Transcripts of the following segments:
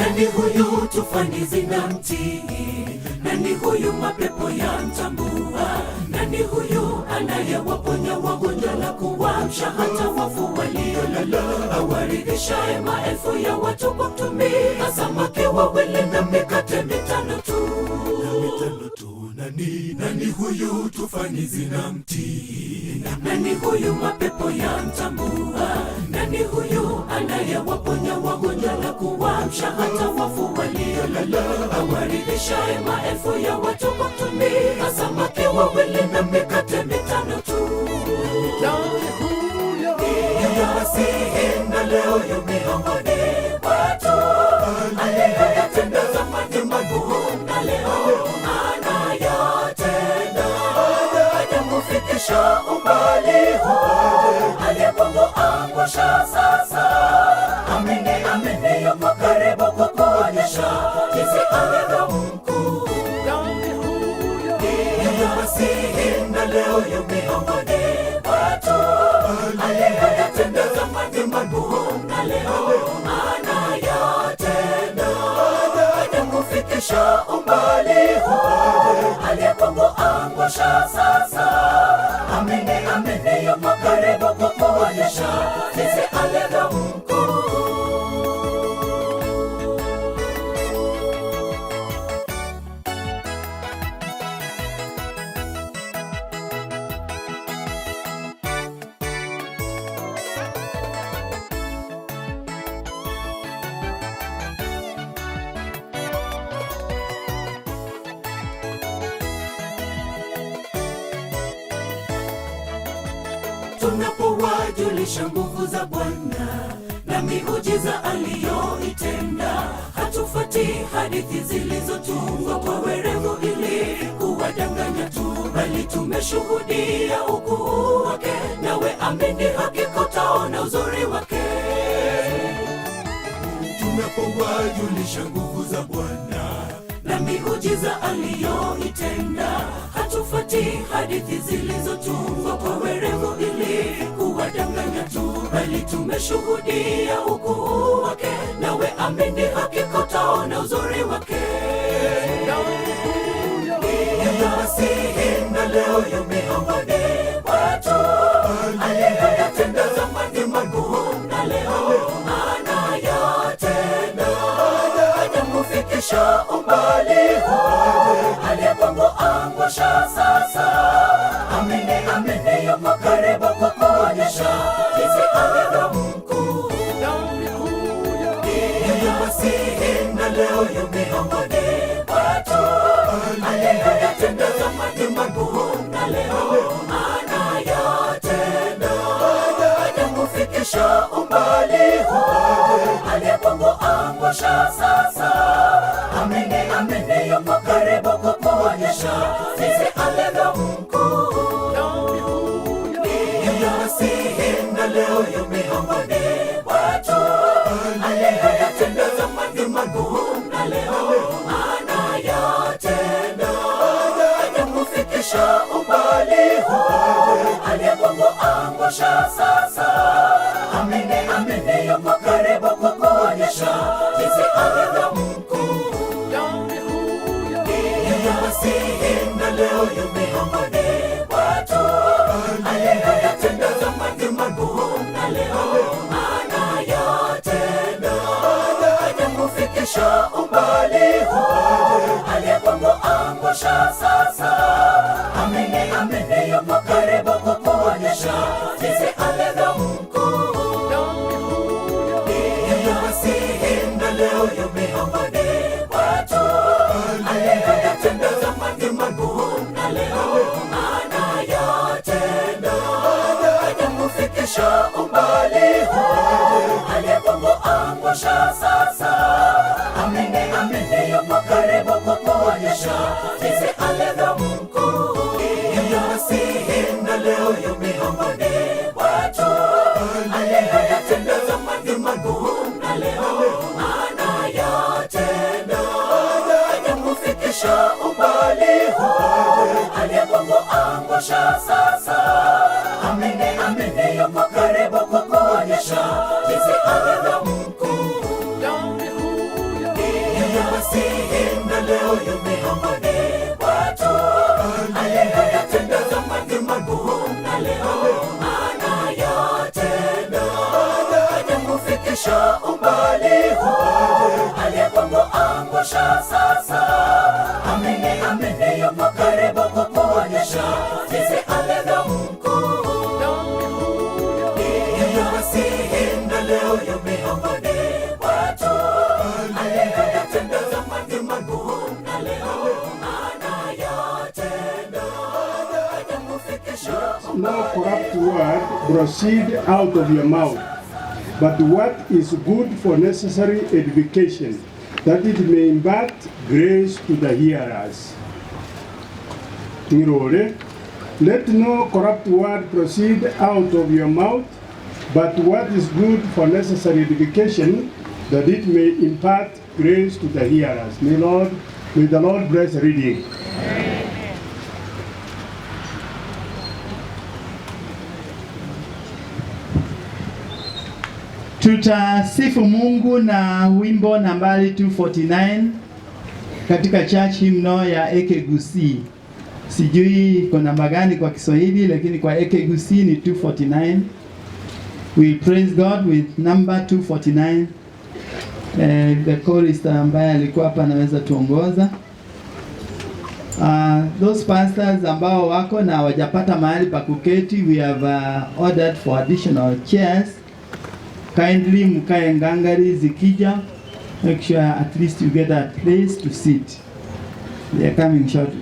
Nani huyu tufani zinamtii? Nani huyu mapepo yamtambua? Nani huyu anayewaponya wagonjwa na kuwaamsha hata wafu waliolala, awaridhishaye maelfu ya watu kwa kutumia samaki wawili na mikate mitano tu? Mitano tu. Nani, nani huyu tufani zinamtii? Nani huyu mapepo yamtambua? Nani huyu anayewaponya wagonjwa na kuwaamsha hata wafu waliolala, awaridhishaye maelfu ya watu kwa kutumia samaki wawili na mikate mitano tu? Nani huyo? Ndiye Masihi na leo yu miongoni mwetu, aliyoyatenda zamani makuu na leo anayatenda. Hajamufikisha umbali huu, alipomuangusha sasa. Amini, amini, yuko karibu kukuonyesha jinsi alivyo mkuu. Nani huyo? Ndiye Masihi na leo yu miongoni mwetu, aliyoyatenda zamani makuu na leo anayatenda. Hajamufikisha umbali huu, alipomuangusha sasa. Amini, amini, yuko karibu kukuonyesha jinsi alivyo mkuu. Tunapowajulisha nguvu za Bwana na miujiza aliyoitenda, hatufati hadithi zilizotungwa kwa werevu ili kuwadanganya tu, bali tumeshuhudia ukuu wake. Nawe amini, hakika utaona uzuri wake. Tunapowajulisha nguvu za Bwana na miujiza aliyoitenda, hatufati hadithi zilizotungwa kwa werevu ili kuwadanganya tu, bali tumeshuhudia ukuu wake. Nawe amini, hakika utaona uzuri wake. Nani huyo? Ndiye Masihi na leo yu miongoni mwetu, aliyoyatenda zamani makuu na leo anayatenda. Hajamufikisha umbali huu, alipomuangusha sasa. Amini, amini, yuko karibu kukuonyesha jinsi alivyo mkuu. Nani huyo? Ndiye Masihi na leo yu miongoni mwetu, aliyoyatenda zamani makuu na leo anayatenda. Hajamufikisha umbali huu, alipomuangusha sasa. Amini, amini, yuko karibu kukuonyesha jinsi alivyo mkuu. Nani huyo? Ndiye Masihi na leo yu miongoni mwetu, aliyoyatenda zamani makuu na leo anayatenda. Hajamufikisha umbali huu, alipomuangusha sasa. Amini, amini, yuko karibu kukuonyesha jinsi alivyo mkuu. Nani huyo? Ndiye Masihi na leo yu miongoni mwetu, aliyoyatenda zamani makuu na leo anayatenda. Hajamufikisha umbali huu, alipomuangusha sasa. Amini, amini, yuko karibu kukuonyesha jinsi alivyo mkuu. Nani huyo? Ndiye Masihi na leo yu miongoni mwetu, aliyoyatenda zamani makuu na leo anayatenda. Hajamufikisha umbali huu, alipomuangusha sasa. Amini, amini, yuko karibu kukuonyesha jinsi alivyo mkuu. Ndiye Masihi na leo yu miongoni mwetu, aliyoyatenda zamani makuu na leo anayatenda. Hajamufikisha umbali huu, alipomuangusha sasa. Amini, amini, yuko karibu kukuonyesha jinsi alivyo mkuu. Nani huyo? Kukuangusha sasa. Amini, amini, yupo karibu kukuonyesha jinsi alivyo mkuu. Ndiye Masihi na leo yu miongoni mwetu. Aliyoyatenda zamani makuu na leo anayatenda. Hajamufikisha No corrupt word proceed out of your mouth, but what is good for necessary edification, that it may impart grace to the hearers. Ng'irore, Let no corrupt word proceed out of your mouth, but what is good for necessary edification, that it may impart grace to the hearers. May, Lord, may the Lord bless reading. Tutasifu Mungu na wimbo nambari 249 katika church hymnal ya Ekegusii. Sijui iko namba gani kwa Kiswahili, lakini kwa Ekegusii ni 249. We praise God with number 249. Eh, the chorist ambaye alikuwa hapa anaweza tuongoza. Those pastors ambao wako na hawajapata mahali pa kuketi, we have ordered for additional chairs. Kindly mkae ngangari zikija, make sure at least you get a place to sit. They are coming shortly.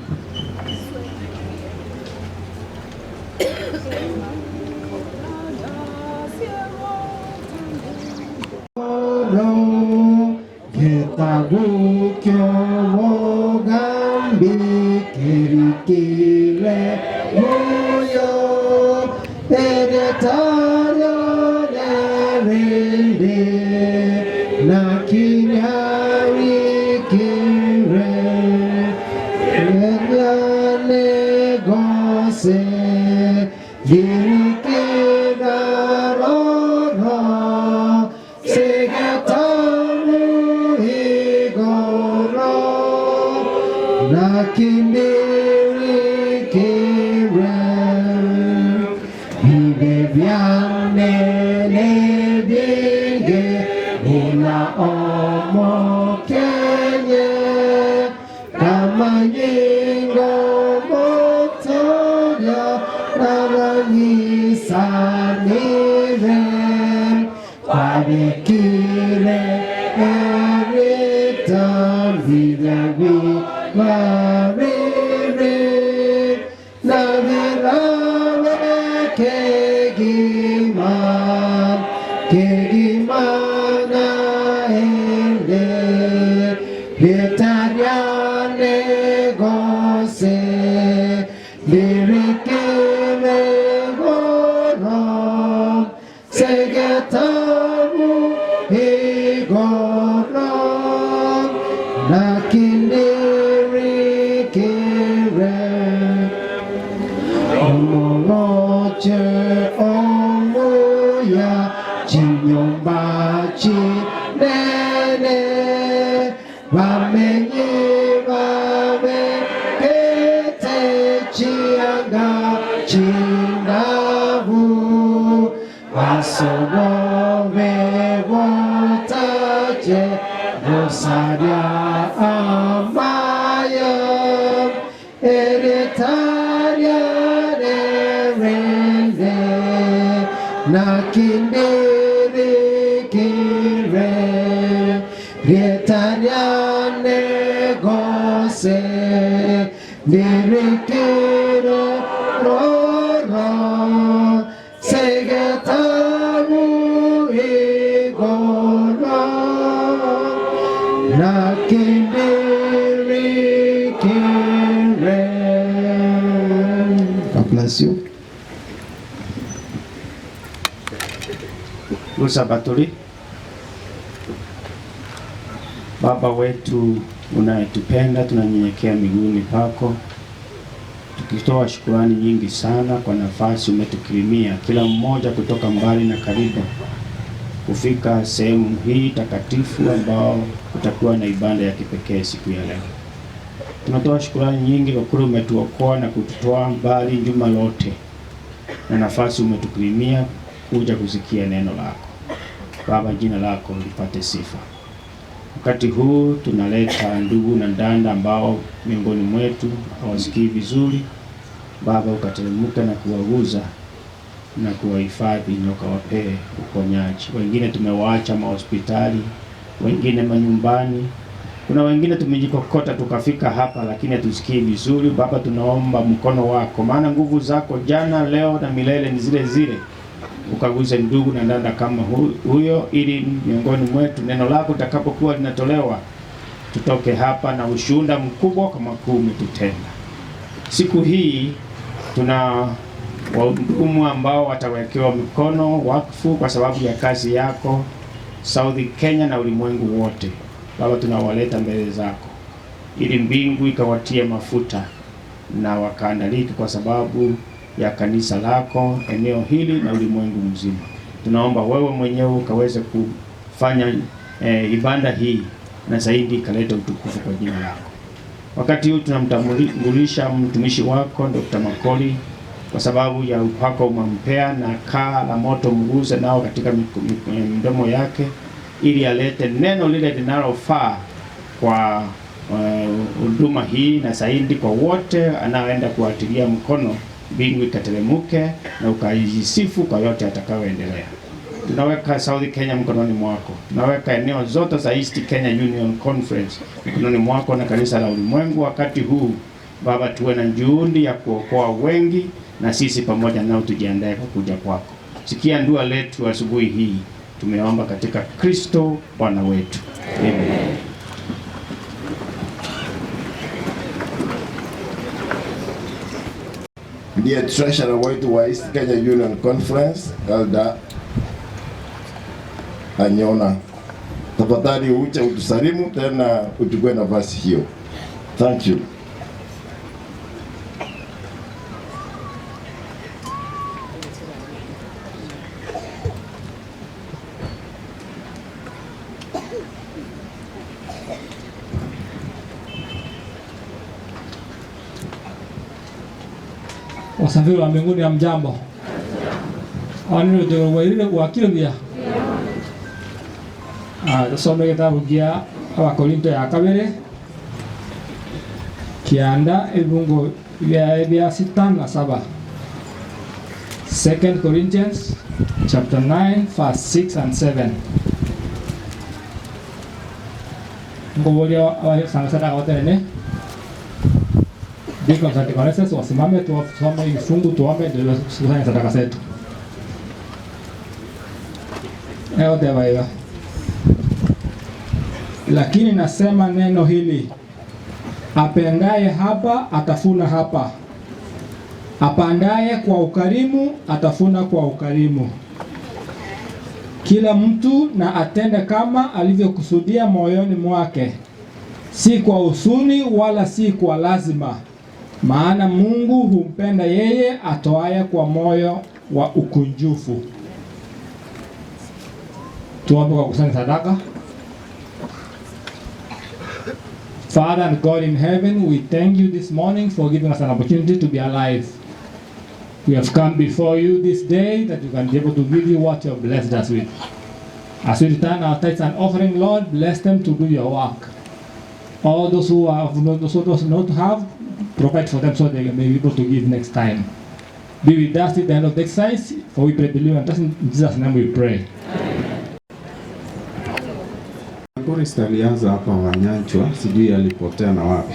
God bless you. Musa Batuli. Baba wetu unayetupenda, tunanyenyekea miguuni pako tukitoa shukurani nyingi sana kwa nafasi umetukirimia kila mmoja kutoka mbali na karibu kufika sehemu hii takatifu ambao kutakuwa na ibada ya kipekee siku ya leo. Tunatoa shukurani nyingi kwa kuwa umetuokoa na kututoa mbali juma lote na nafasi umetukirimia kuja kusikia neno lako. Baba, jina lako lipate sifa. Wakati huu tunaleta ndugu na dada ambao miongoni mwetu hawasikii vizuri. Baba, ukateremka na kuwaguza na kuwahifadhi na ukawapee uponyaji. Wengine tumewaacha mahospitali, wengine manyumbani, kuna wengine tumejikokota tukafika hapa, lakini hatusikii vizuri. Baba, tunaomba mkono wako, maana nguvu zako jana, leo na milele ni zile zile. Ukaguze ndugu na dada kama huyo, ili miongoni mwetu neno lako litakapokuwa linatolewa tutoke hapa na ushuhuda mkubwa kama kuu umetutenda. Siku hii tuna wahudumu ambao watawekewa mikono wakfu kwa sababu ya kazi yako South Kenya na ulimwengu wote. Baba, tunawaleta mbele zako ili mbingu ikawatie mafuta na wakaandalike kwa sababu ya kanisa lako eneo hili na ulimwengu mzima. Tunaomba wewe mwenyewe ukaweze kufanya ibada hii na zaidi ikaleta utukufu kwa jina lako. Wakati huu tunamtambulisha mtumishi wako Dr. Makoli kwa sababu ya upako umempea na kaa la moto mguse nao katika mdomo yake ili alete neno lile linalofaa kwa huduma hii na zaidi kwa wote anaoenda kuatilia mkono, mbingu ikateremuke na ukaijisifu kwa yote atakayoendelea. Tunaweka South Kenya mkononi mwako, tunaweka eneo zote za East Kenya Union Conference mkononi mwako na kanisa la ulimwengu. Wakati huu Baba, tuwe na juhudi ya kuokoa wengi, na sisi pamoja nao tujiandae kwa kuja kwako. Sikia dua letu asubuhi hii, tumeomba katika Kristo Bwana wetu, amen. Ndiye treasurer wetu wa East Kenya Union Conference, Elder Anyona. Tafadhali uje utusalimu tena uchukue nafasi hiyo. Thank you. Wasafiri wa mbinguni hamjambo. Wanini wakile bia. Tusome kitabu kia Abakorinto ya kabere kianda ebungo bya 6 na 7. Second Corinthians chapter 9 verse 6 and 7. Ngobolia sanga sadaka wote deacons and deaconesses wasimame tusome ifungu, tuombe ndio tukusanye sadaka zetu. Eoteba iga. Lakini nasema neno hili, apendaye hapa atafuna hapa, apandaye kwa ukarimu atafuna kwa ukarimu. Kila mtu na atende kama alivyokusudia moyoni mwake, si kwa huzuni wala si kwa lazima, maana Mungu humpenda yeye atoaye kwa moyo wa ukunjufu. Tuombe kwa kusanya sadaka. Father and God in heaven, we thank you this morning for giving us an opportunity to be alive. We have come before you this day that we can be able to give you what you have blessed us with. As we return our tithes and offering, Lord, bless them to do your work. All those who have not, those who does not have, provide for them so they may be able to give next time. Be with us at the end of the exercise, for we pray, believe, and trust in Jesus' name we pray. Chorus alianza hapa Wanyanchwa, sijui alipotea na wapi.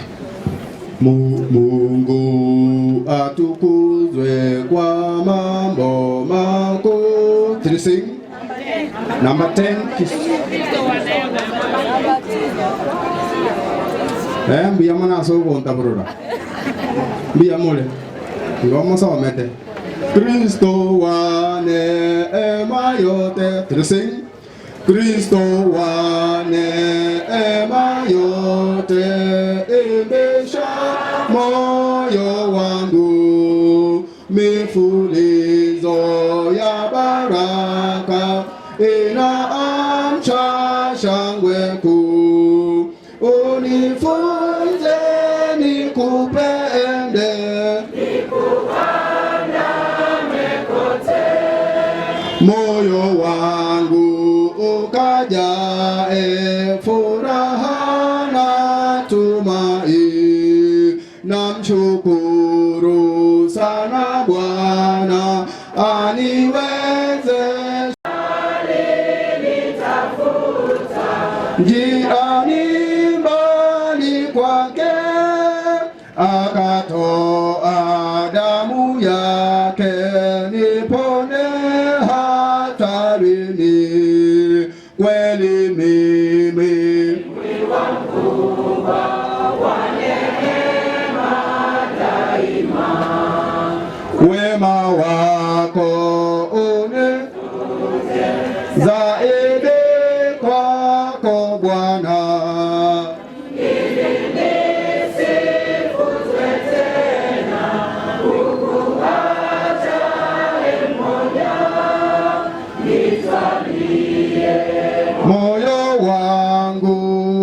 Mungu atukuzwe kwa mambo makuu. Three sing. Number 10. Kis mbuya muna sogonta burura. Mbuya mule. Ngomo somete. Kristo wa neema yote. Three sing. Kristo wa neema yote, imbisha moyo wangu mifulizo ya baraka inaamsha shangwe kuu. Unifunze nikupende, moyo wangu ukajae furaha. Namshukuru sana Bwana aniwezesha njiani mbali kwake, akatoa damu yake nipone hatarini. Kweli mimi wema wako une zaidi kwako Bwana. Moyo wangu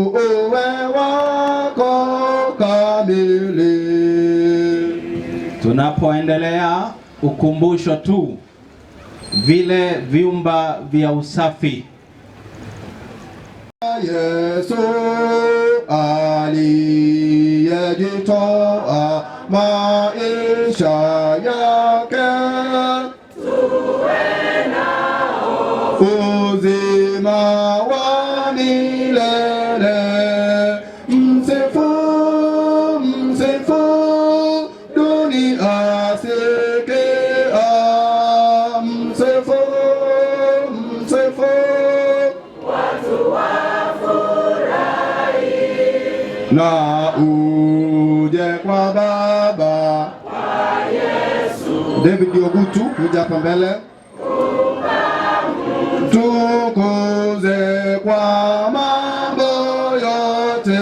uwe wako kamili. Tunapoendelea ukumbusho tu vile vyumba vya usafi. Yesu aliyejitoa maisha yake uzima wa milele. Msifu, msifu, dunia sikia. Msifu, msifu, na uje kwa Baba. David Ogutu, kuja hapa mbele. Tukuze kwa mambo yote,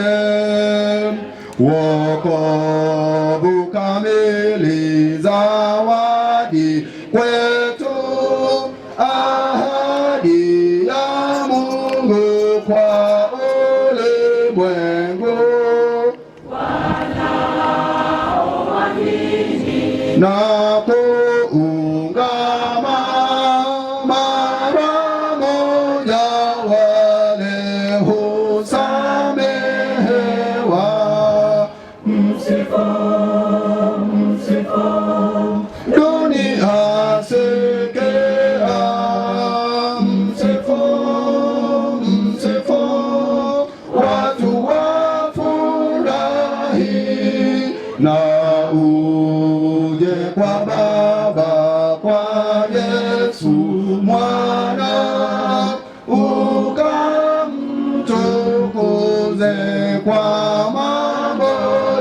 wokovu kamili, zawadi kwetu, ahadi ya Mungu kwa ulimwengu na kuungama mara moja, wale husamehewa. Msifu, msifu, dunia sikia. Msifu, msifu, watu wafurahi na uje kwa Baba, kwa Yesu Mwana, ukamtukuze kwa mambo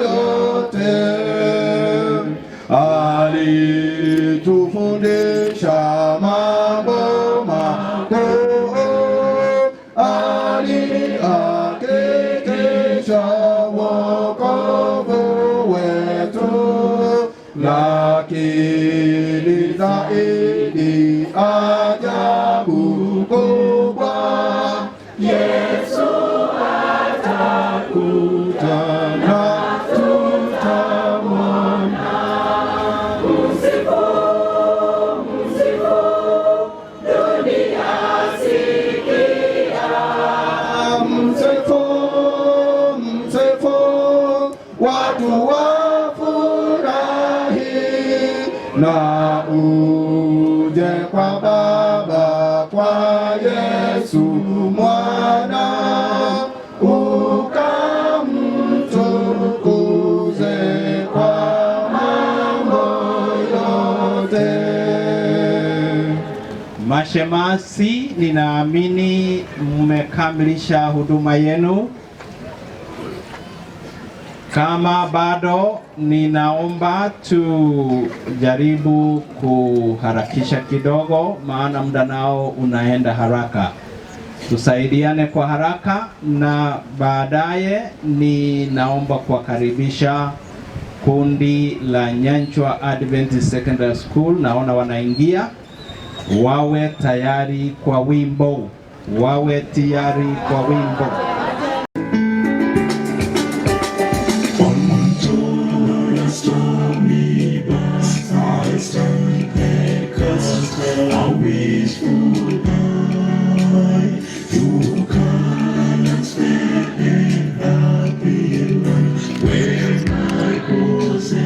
yote. Alitufundisha mambo makuu, alihakikisha wokovu wetu, lakini zaidi ajabu kubwa, Yesu atakutana, tutamwona. Msifu, msifu, dunia sikia. Msifu, msifu, watu wafurahi na uje kwa Baba, kwa Yesu Mwana, ukamtukuze kwa mambo yote. Mashemasi, ninaamini mmekamilisha huduma yenu. Kama bado, ninaomba tujaribu kuharakisha kidogo, maana muda nao unaenda haraka. Tusaidiane kwa haraka, na baadaye ninaomba kuwakaribisha kundi la Nyanchwa Adventist Secondary School, naona wanaingia, wawe tayari kwa wimbo, wawe tayari kwa wimbo. On stormy bars I stand cast a wistful eye to Canaan's fair and happy land, where my possession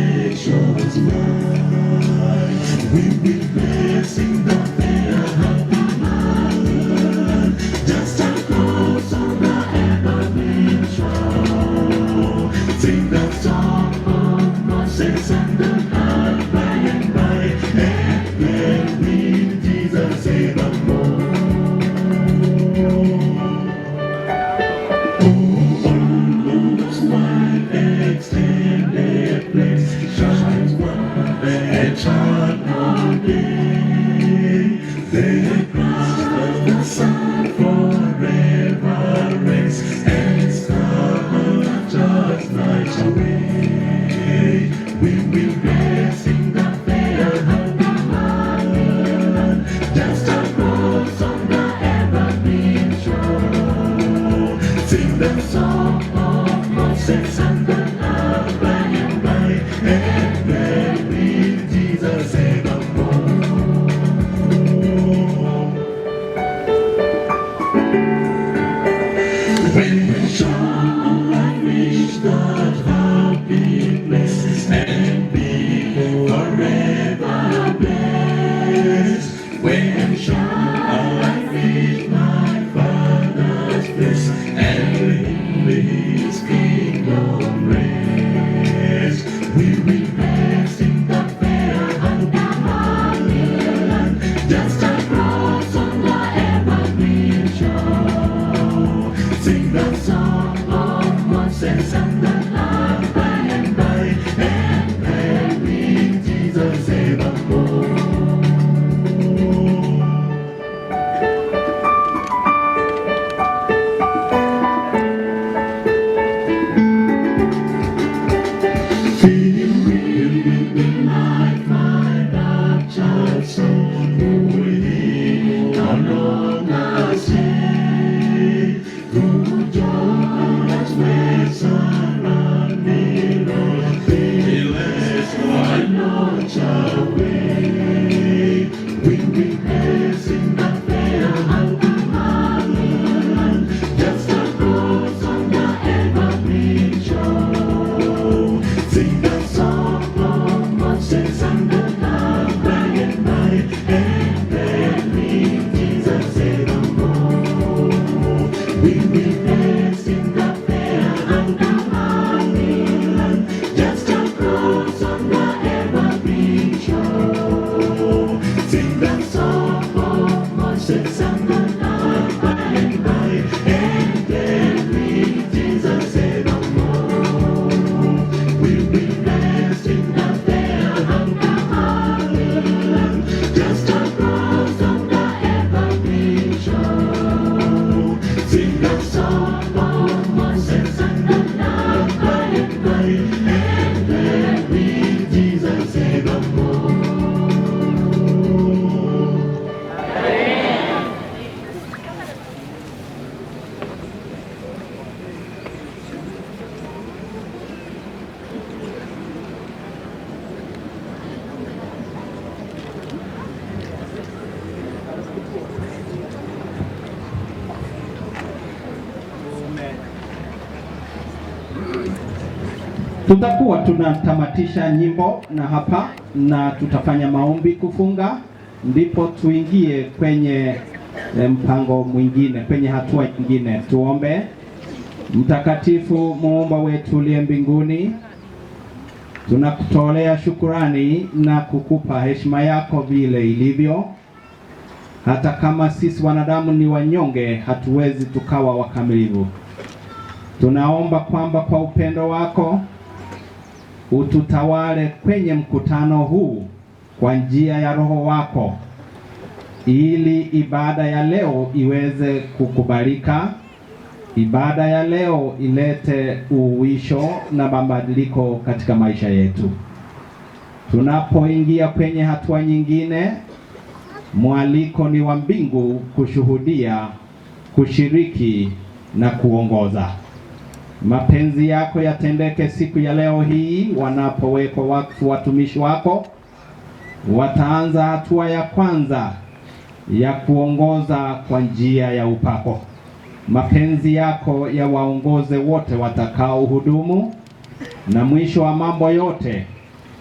shores wide. We will rest in the fair happy land, just across on the evergreen shore. Sing the song of Moses and the Lamb by and by, and then with Jesus evermore. Oh, on those wide extended plains shines one eternal day. The Christ of the Son forever reigns, and scatters night away. We will rest in the fair happy land, just across on the evergreen shore. Sing the song of Moses and the Lamb by and by, and then with Jesus evermore. When shall I reach that happy place and be forever blessed? When shall I reach my Father's place and in His kingdom rest? We will rest in the fair happy land, just across on the evergreen shore. Sing the song of Moses and the Lamb by and by, and then with Jesus evermore. Feel will be like my raptured soul, who he no longer stay. Through joyous waves surround me, Lord, fearless I launch away. We will rest in the fair happy land, just across on the evergreen shore. Sing the song of Moses and the Lamb by and by, and then with Jesus evermore. We will rest in the fair happy land, just across on the evergreen shore. Sing the song of Moses and the Lamb by and by, and then with Jesus evermore. We will rest in the fair happy land, just across on the evergreen shore. Sing the song of Moses and the Lamb by and by, and then with Jesus evermore. Tutakuwa tunatamatisha nyimbo na hapa na tutafanya maombi kufunga, ndipo tuingie kwenye mpango mwingine, kwenye hatua nyingine. Tuombe. Mtakatifu muumba wetu uliye mbinguni, tunakutolea shukurani na kukupa heshima yako vile ilivyo. Hata kama sisi wanadamu ni wanyonge, hatuwezi tukawa wakamilifu. Tunaomba kwamba kwa upendo wako ututawale kwenye mkutano huu kwa njia ya Roho wako, ili ibada ya leo iweze kukubalika, ibada ya leo ilete uwisho na mabadiliko katika maisha yetu. Tunapoingia kwenye hatua nyingine, mwaliko ni wa mbingu kushuhudia, kushiriki na kuongoza. Mapenzi yako yatendeke siku ya leo hii, wanapowekwa wakfu watumishi wako, wataanza hatua ya kwanza ya kuongoza kwa njia ya upako. Mapenzi yako yawaongoze wote watakaohudumu, na mwisho wa mambo yote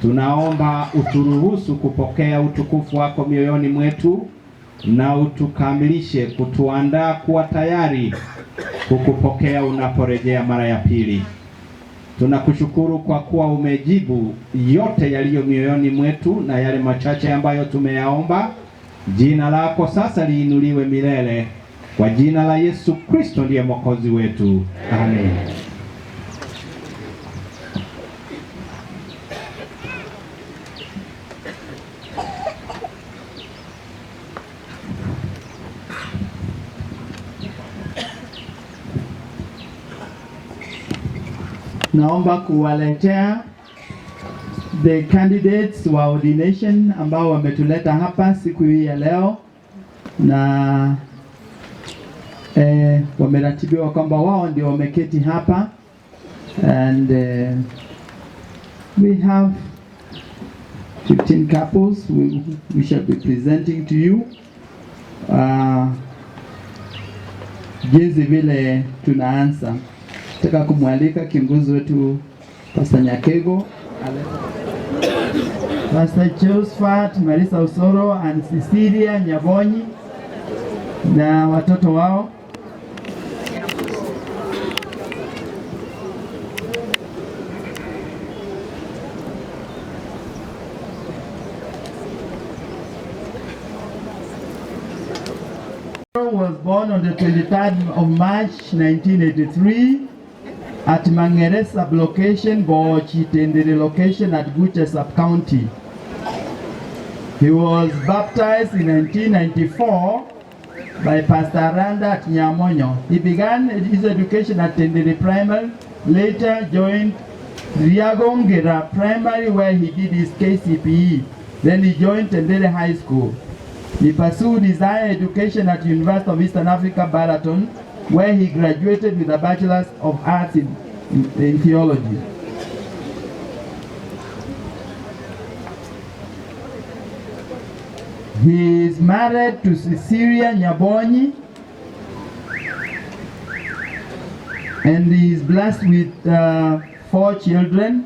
Tunaomba uturuhusu kupokea utukufu wako mioyoni mwetu na utukamilishe kutuandaa kuwa tayari kukupokea unaporejea mara ya pili. Tunakushukuru kwa kuwa umejibu yote yaliyo mioyoni mwetu na yale machache ambayo tumeyaomba. Jina lako sasa liinuliwe milele, kwa jina la Yesu Kristo ndiye Mwokozi wetu, amen. Naomba kuwaletea the candidates wa ordination ambao wametuleta hapa siku hii ya leo na eh, wameratibiwa kwamba wao ndio wameketi hapa and eh, we have 15 couples we, we shall be presenting to you jinsi vile tunaanza. Nataka kumwalika kiongozi wetu Pastor Nyakego, Pastor Josephat, Marisa Osoro and Cecilia Nyabonyi na watoto wao. Was born on the 23rd of March 1983 at Mangere sub-location, Bochitendere location at Gucha sub-county. He was baptized in 1994 by Pastor Aranda at Nyamonyo. He began his education at Tendere Primary, later joined Riagongera Primary where he did his KCPE. Then he joined Tendere High School. He pursued his higher education at University of Eastern Africa, Baraton, where he graduated with a Bachelor's of Arts in, in, in Theology. He is married to Cecilia Nyabonyi and he is blessed with four children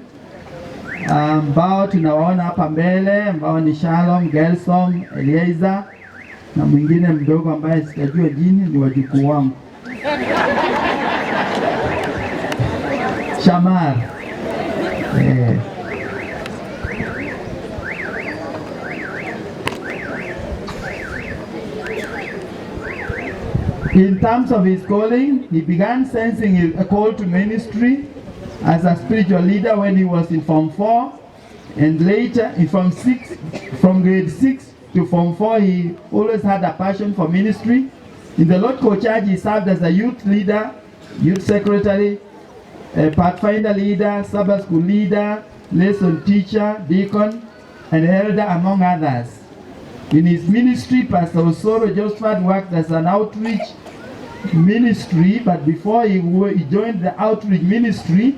ambao tunawaona hapa mbele ambao ni Shalom, Gelson, Eliezer na mwingine mdogo ambaye sitajua jina, ni wajukuu wangu Shamar. Eh. In terms of his calling, he began sensing a call to ministry as a spiritual leader when he was in Form 4, and later in Form 6, from grade 6 to Form 4, he always had a passion for ministry. In the Lordco Church, he served as a youth leader, youth secretary, a pathfinder leader, Sabbath school leader, lesson teacher, deacon, and elder, among others. In his ministry, Pastor Osoro Josephat worked as an outreach ministry, but before he, he joined the outreach ministry,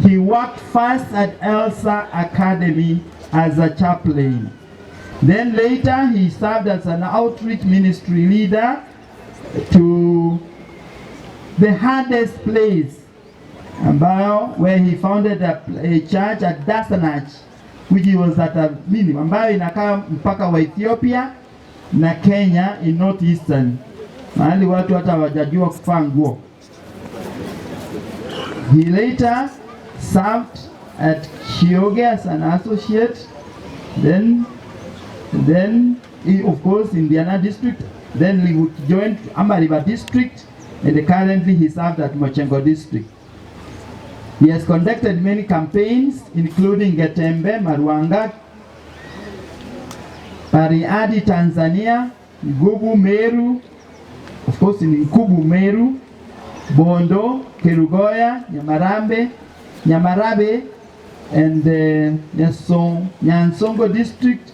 he worked first at Elsa Academy as a chaplain. Then later, he served as an outreach ministry leader to the hardest place, ambayo where he founded a, a church at Dasanach, which was at a minimum, ambayo inakaa mpaka wa Ethiopia na Kenya in northeastern, mahali watu hata hawajajua kuvaa nguo. He later served at Kioge as an associate, then then he, of course in Diana district, then he joined Amariba district, and currently he served at Mochengo district. He has conducted many campaigns, including Getembe, Maruanga, Bariadi, Tanzania, Ngubu, Meru, of course in Nkubu, Meru, Bondo, Kerugoya, Nyamarambe, Nyamarabe, and Nyansongo district,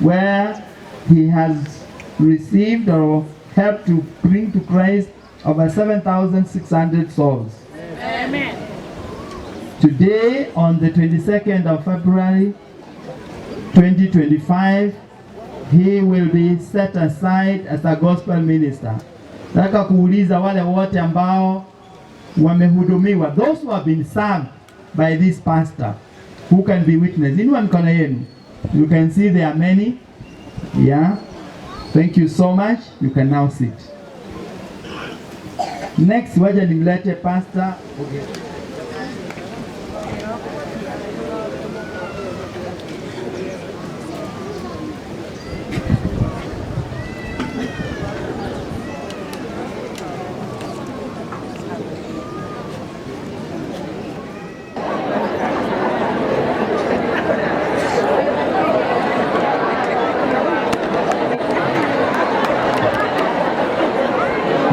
where he has received or helped to bring to Christ over 7,600 souls. Amen. Today, on the 22nd of February 2025, he will be set aside as a gospel minister. Nataka kuuliza wale wote ambao wamehudumiwa, those who have been served by this pastor. Who can be witness? Inua mikono yenu. You can see there are many. Yeah. Thank you so much. You can now sit. Next, wacha nimlete Pastor Oge.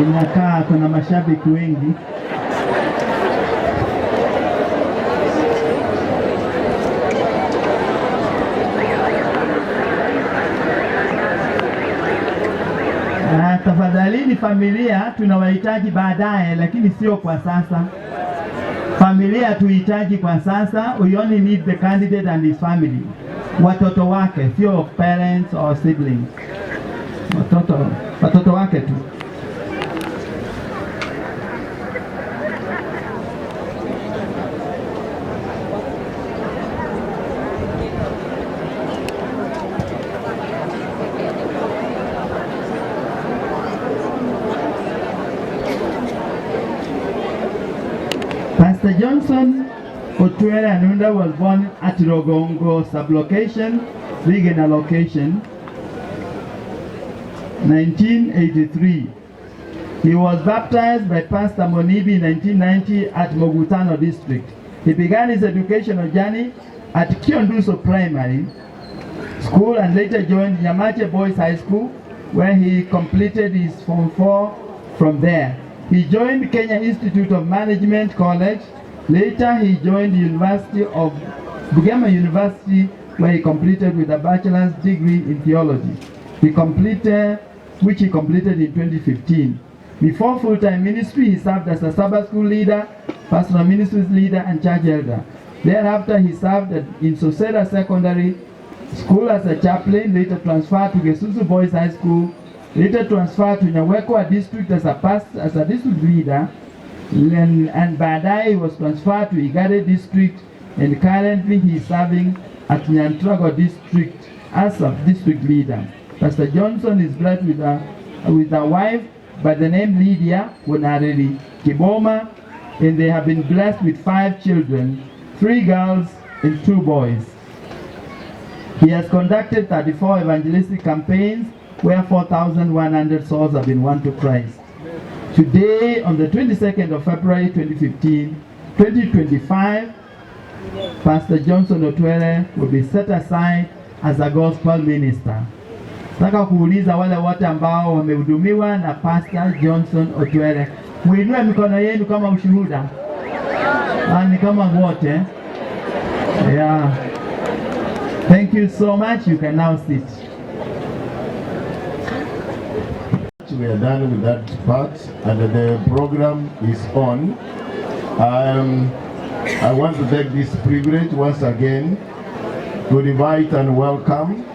Inakaa kuna mashabiki wengi. Ah, tafadhalini familia, tunawahitaji baadaye, lakini sio kwa sasa. Familia tuhitaji kwa sasa. We only need the candidate and his family, watoto wake, sio parents or siblings, watoto, watoto wake tu. Pastor Johnson Otwere Anunda was born at Rogongo sublocation, Rigena location, 1983. He was baptized by Pastor Monibi in 1990 at Mogutano district. He began his educational journey at Kionduso Primary School and later joined Nyamache Boys High School where he completed his Form 4 from there. He joined Kenya Institute of Management College. Later, he joined the University of Bugema University where he completed with a bachelor's degree in theology. He completed, which he completed in 2015. Before full-time ministry, he served as a Sabbath school leader, personal ministries leader, and church elder. Thereafter, he served at, in Sosera Secondary School as a chaplain, later transferred to Gesusu Boys High School, later transferred to Nyawekwa District as a past, as a district leader, and, and baadaye he was transferred to Igare District, and currently he is serving at Nyantrago District as a district leader. Pastor Johnson is blessed with a, with a wife by the name Lydia Wonareri Kiboma, and they have been blessed with five children, three girls and two boys. He has conducted 34 evangelistic campaigns where 4,100 souls have been won to Christ. Today, on the 22nd of February 2015, 2025, Pastor Johnson Otwere will be set aside as a gospel minister. Nataka kuuliza wale wote ambao wamehudumiwa na Pastor Johnson Otwere, muinue mikono yenu kama ushuhuda. Ah, ni kama wote. Yeah. Thank you so much. You can now sit. We are done with that part and the program is on. I want to take this privilege once again to invite and welcome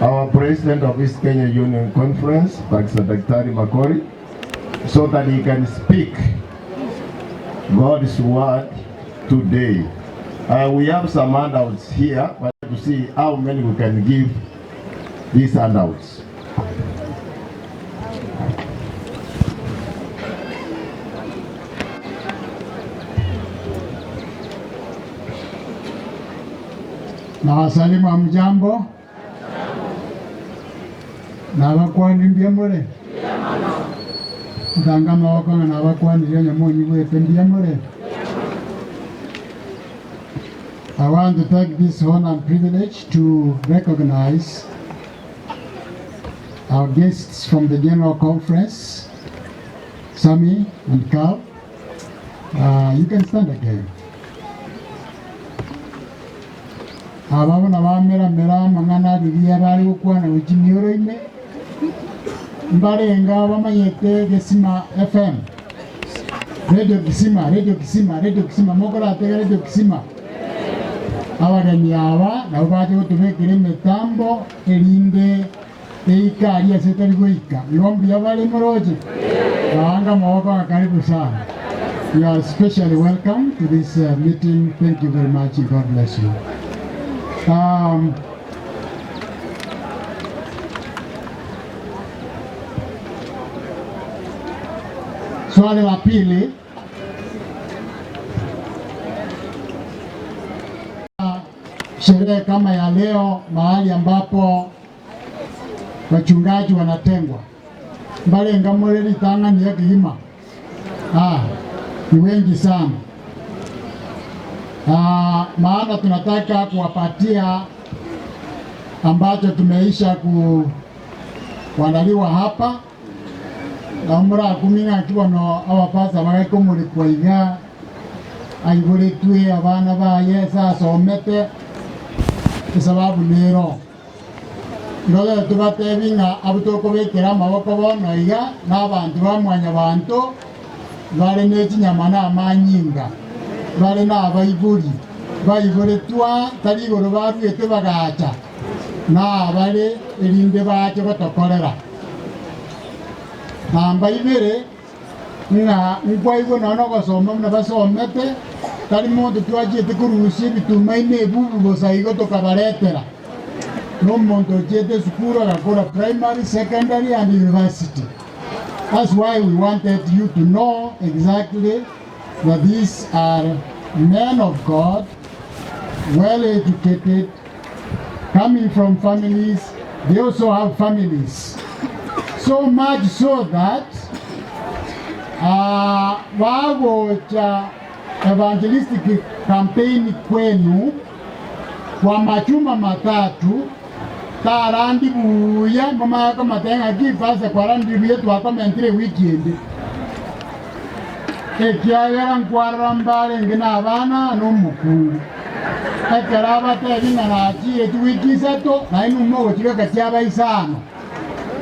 our president of East Kenya Union Conference, Pastor Daktari Makori, so that he can speak God's word today. We have some handouts here, but to see how many we can give these handouts. Na wasalimu hamjambo, nabakwani mbyamure ntanga mawoko nga nabakwanire nyamunyi bwete mbyamure. I want to take this honor and privilege to recognize our guests from the General Conference, Sami and Carl. You can stand again. Aba buna bameramera amang'ana abiria bari gokwana gochia mioro ime, mbarenga bamanyete Gesima FM, Radio Kisima, Radio Kisima, Radio Kisima, mokoratega Radio Kisima. Abageni aba nabo bache gotubekera emitambo erinde eika aria ase etari goika. Igo mbuya bare moroche? Baanga amaboko ng'a karibu sana. You are specially welcome to this meeting. Thank you very much. God bless you. Um, swali la pili sherehe kama ya leo, mahali ambapo wachungaji wanatengwa mbalenga mule litang'ani ya kigima ah, ni wengi sana ah, maana tunataka kuwapatia ambacho tumeisha kuandaliwa hapa na murakumia ng'aki bono abapasa bagakomorekwa iga aiboretwe abana baye ase asomete esababu nero Igo tobatebi ng'a abwo tokobekera amaboko bono iga nabanto ba mwanyabanto bare ne chinyama na amanyinga, bare nabaibori baiboretwa tari igoro baruete bagacha, nabare erinde bache gotokorera. Namba ibere, ng'a nkwaigwe nonya nogosoma buna basomete, tari monto twachiete korusia ebituma ime ebubu bosa igo tokabaretera. Nomonto ochiete esukuru agakora primary, secondary and university. That's why we wanted you to know exactly that these are men of God, well educated, coming from families, they also have families. So much so that uh, bagocha evangelistic campaign kwenu kwa machuma matatu tarandi buya momanye komateba ng'aki pastor kwarandire buya twakomentire ewiki ende ekiagera nkwarora mbarenge na abana na omokungu ekero abatebi ng'a nachire chiwiki isato naende mogochibeka chiaba isano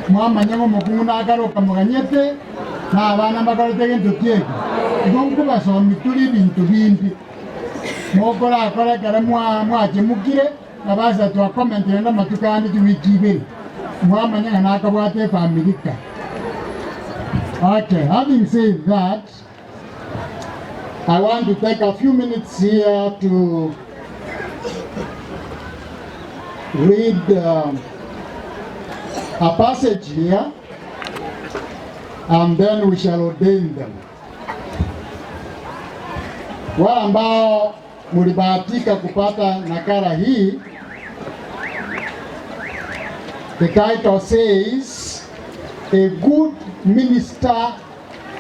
mwamanya ng'a omokungu nakaroka moganyete na abana mbakorete gento ki eke igo nkobasomi tore ebinto binde Mokorakore ekero mwachemokire, na basa twakomentire namatuko ande chiwiki ibere, mwamanya ng'a nakabwate efamiri ka. Okay, having said that, I want to take a few minutes here to read a passage here and then we shall ordain them. Wale ambao mlibahatika kupata nakala hii, the title says A Good Minister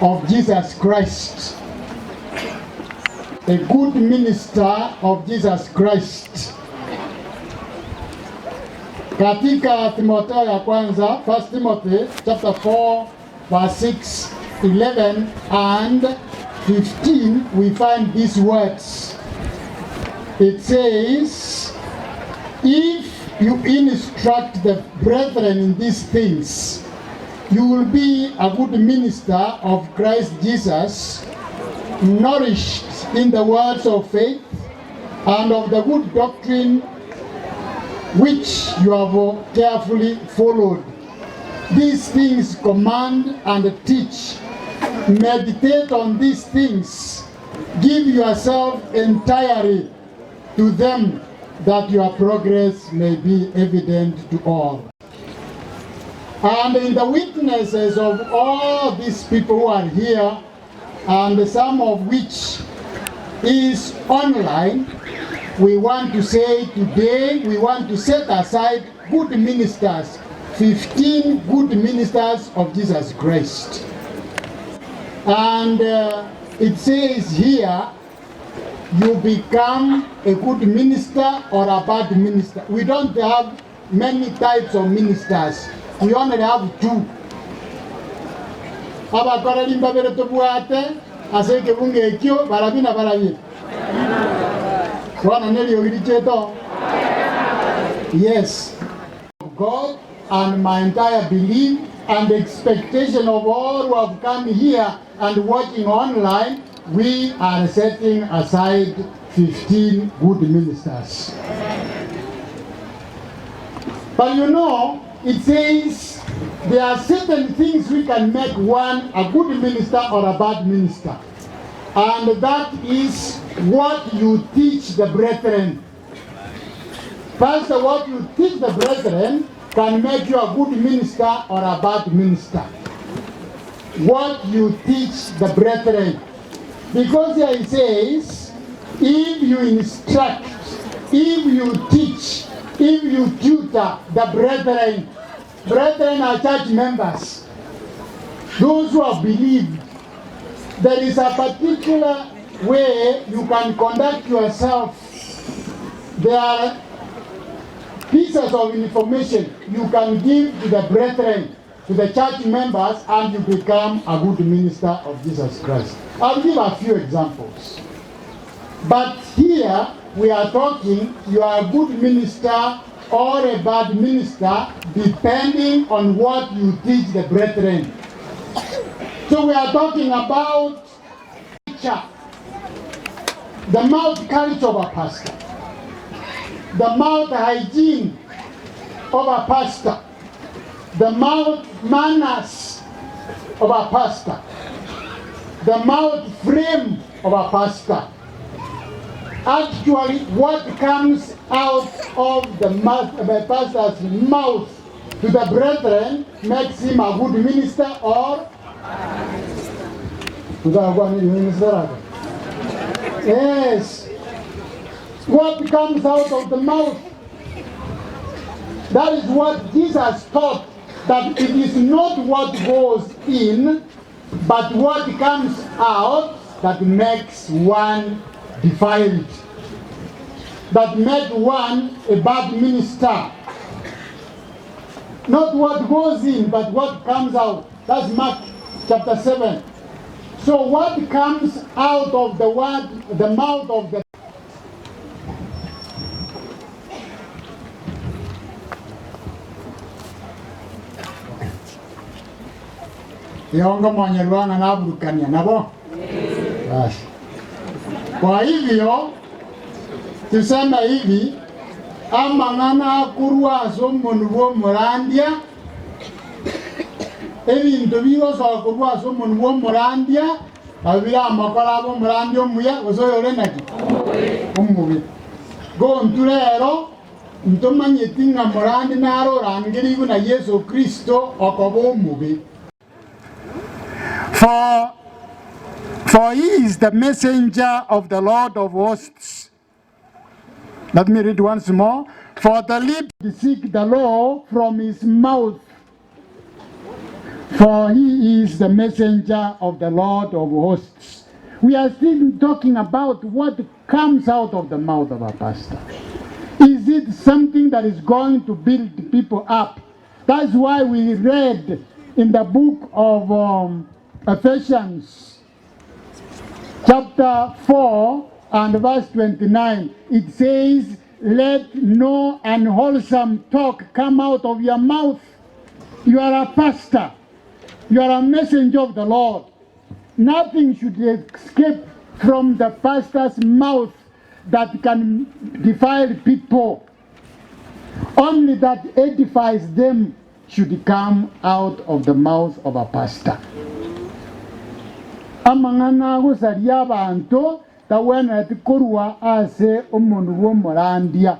of Jesus Christ. A Good Minister of Jesus Christ. Katika Timotheo ya kwanza, 1 Timothy chapter 4 verse 6, 11 and 15 we find these words. It says, if you instruct the brethren in these things, you will be a good minister of Christ Jesus, nourished in the words of faith and of the good doctrine which you have carefully followed. These things command and teach. Meditate on these things. Give yourself entirely to them that your progress may be evident to all. And in the witnesses of all these people who are here, and some of which is online, we want to say today, we want to set aside good ministers, 15 good ministers of Jesus Christ. And uh, it says here, you become a good minister or a bad minister. We don't have many types of ministers. We only have two. Abakoreri mbabere tobwate ase ekebungo ekio barabwo na barabwo. Bono neriogi richiete Yes. God and my entire belief and expectation of all who have come here and watching online, we are setting aside 15 good ministers. But you know, it says there are certain things we can make one a good minister or a bad minister. And that is what you teach the brethren. Pastor, what you teach the brethren can make you a good minister or a bad minister. What you teach the brethren. Because here he says, if you instruct, if you teach, if you tutor the brethren, brethren are church members, those who have believed, there is a particular way you can conduct yourself. There are pieces of information you can give to the brethren, to the church members, and you become a good minister of Jesus Christ. I'll give a few examples. But here we are talking, you are a good minister or a bad minister depending on what you teach the brethren. So we are talking about culture, the mouth culture of a pastor, the mouth hygiene of a pastor, the mouth manners of a pastor, the mouth frame of a pastor. Actually, what comes out of the, mouth, the pastor's mouth to the brethren makes him a good minister or Yes. What comes out of the mouth? That is what Jesus taught. That it is not what goes in, but what comes out that makes one defiled. That make one a bad minister. Not what goes in, but what comes out. That's Mark chapter 7. So what comes out of the word, the mouth of the Yongo mwanyarwanga naburukania nabo basi. Kwa hivyo tuseme hivi amang'ana akorwa ase omonwa bwa omorandia ebinto bigosoka korwa ase omonwa bwa omorandia nabo bire amakora abe omorandia omuya gose oyore naki omobe. Gontu rero ntomanyeti ng'a morandi naro orangerigwe na Yeso Kristo okoba omobe. For, for he is the messenger of the Lord of hosts. Let me read once more. For the lips seek the law from his mouth. For he is the messenger of the Lord of hosts. We are still talking about what comes out of the mouth of a pastor. Is it something that is going to build people up? That's why we read in the book of um, Ephesians, chapter 4 and verse 29. It says, Let no unwholesome talk come out of your mouth. You are a pastor, you are a messenger of the Lord. Nothing should escape from the pastor's mouth that can defile people. Only that edifies them should come out of the mouth of a pastor. Amang'ana agosaria abanto tagwenereti korwa ase omonwa bw'omorandia.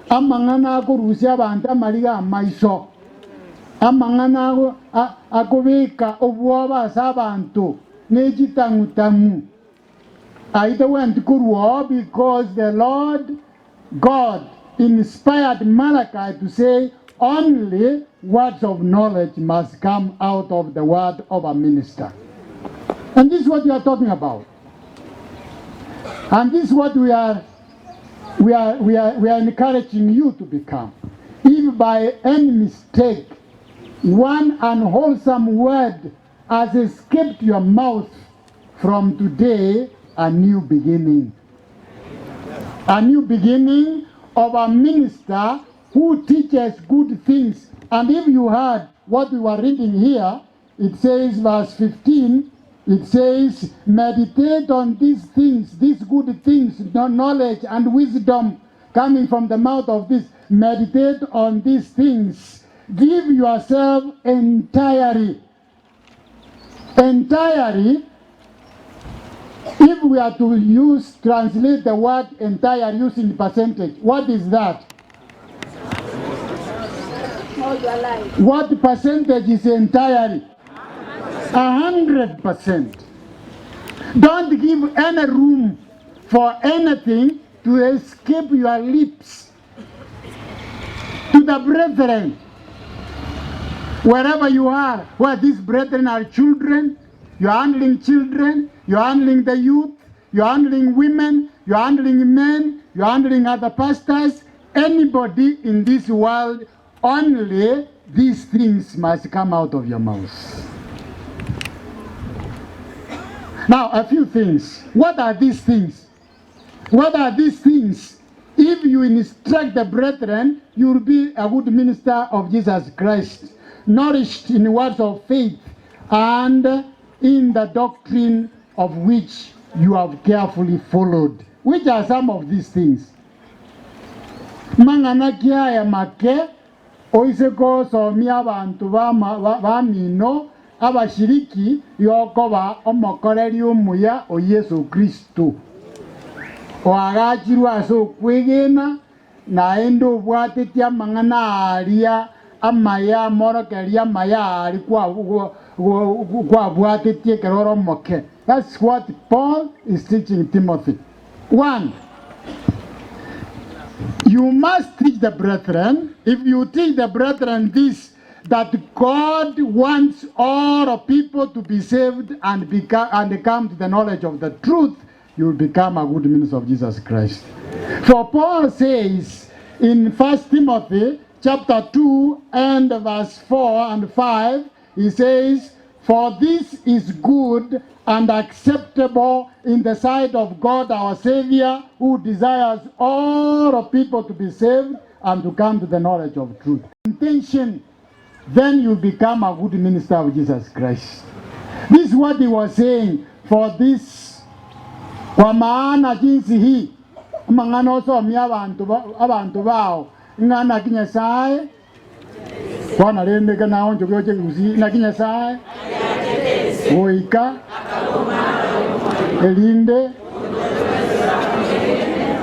Amang'ana akorusia abanto amariga amaiso. Amang'ana akobeka obwoba ase abanto ne chitang'utang'u. Aye tagwenereti korwa oo because the Lord God inspired Malachi to say only words of knowledge must come out of the word of a minister. And this is what we are talking about. And this is what we are we are we are we are encouraging you to become. If by any mistake one unwholesome word has escaped your mouth from today, a new beginning. A new beginning of a minister who teaches good things. And if you heard what we were reading here, it says, verse 15, it says, meditate on these things, these good things, knowledge and wisdom coming from the mouth of this. Meditate on these things. Give yourself entirely, entirely. If we are to use translate the word entire using percentage, what is that? All your life. What percentage is entirely? 100%. Don't give any room for anything to escape your lips to the brethren. Wherever you are, where these brethren are children, you're handling children, you're handling the youth, you're handling women, you're handling men, you're handling other pastors, anybody in this world, only these things must come out of your mouth. Now, a few things. What are these things? What are these things? If you instruct the brethren, you will be a good minister of Jesus Christ, nourished in words of faith and in the doctrine of which you have carefully followed. Which are some of these things? Mang'ana ki aya make oise gosomia abanto bamino abashiriki yokoba omokoreri omuya o Yeso Kristo, oagachirwe ase okwegena, naende obwatetie amang'ana aria amaya amorokererio amaya aria kwabwatetie ekero ore omoke. That's what Paul is teaching Timothy. One, you must teach the brethren, if you teach the brethren this, that God wants all people to be saved and, become, and come to the knowledge of the truth, you will become a good minister of Jesus Christ. For Paul says in 1 Timothy chapter 2 and verse 4 and 5, he says, For this is good and acceptable in the sight of God our Savior, who desires all people to be saved and to come to the knowledge of truth. Intention, then you become a good minister of Jesus Christ. This is what he was saying for this. Kwa maana jinsi hii amang'ana osomia abanto abanto bao ng'a naki Nyasaye Bono rende ekero naonchoka gochia ekegusii, naki Nyasae goika erinde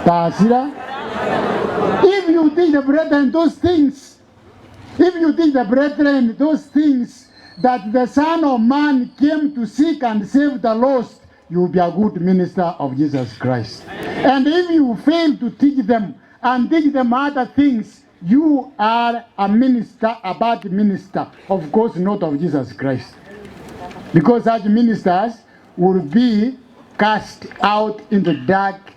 tasira. If you teach the brethren those things, if you teach the brethren those things that the Son of Man came to seek and save the lost, you will be a good minister of Jesus Christ. And if you fail to teach them and teach them other things, You are a minister, a bad minister, of course not of Jesus Christ. Because such ministers will be cast out into dark,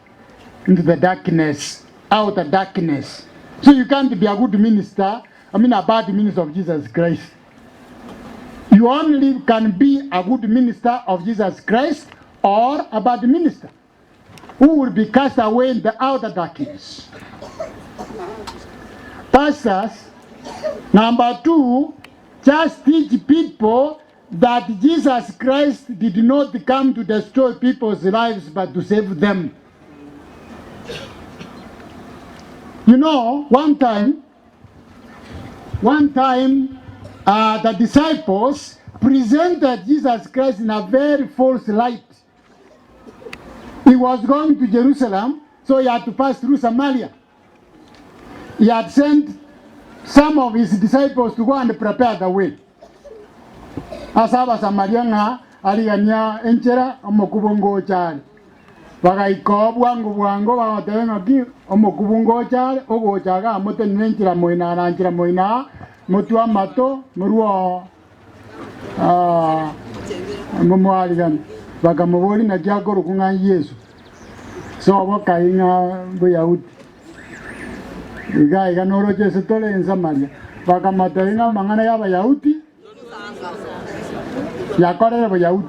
into the darkness, outer darkness. So you can't be a good minister, I mean a bad minister of Jesus Christ. You only can be a good minister of Jesus Christ or a bad minister who will be cast away in the outer darkness. Pastors, number two, just teach people that Jesus Christ did not come to destroy people's lives but to save them. You know, one time, one time, uh, the disciples presented Jesus Christ in a very false light. He was going to Jerusalem, so he had to pass through Samaria. He had sent some of his disciples to go and prepare the way. Ase Abasamaria ng'a arigania enchera omokubo ngocha are. Bagaika oo bwango bwango bagoteba ng'a ki omokubu ngocha are, ogocha iga amotenene enchera moina aa na nchera moina aa, motwe amato morue oo. Momoarigane. Bakamoboria, Naki akorokwa ng'a Yeso? Sobo kai ng'a Boyahudi? Iga iga noroche ase tore Ensamaria. Bakamotebia ng'a amang'ana y'Abayahudi yakorire Boyahudi,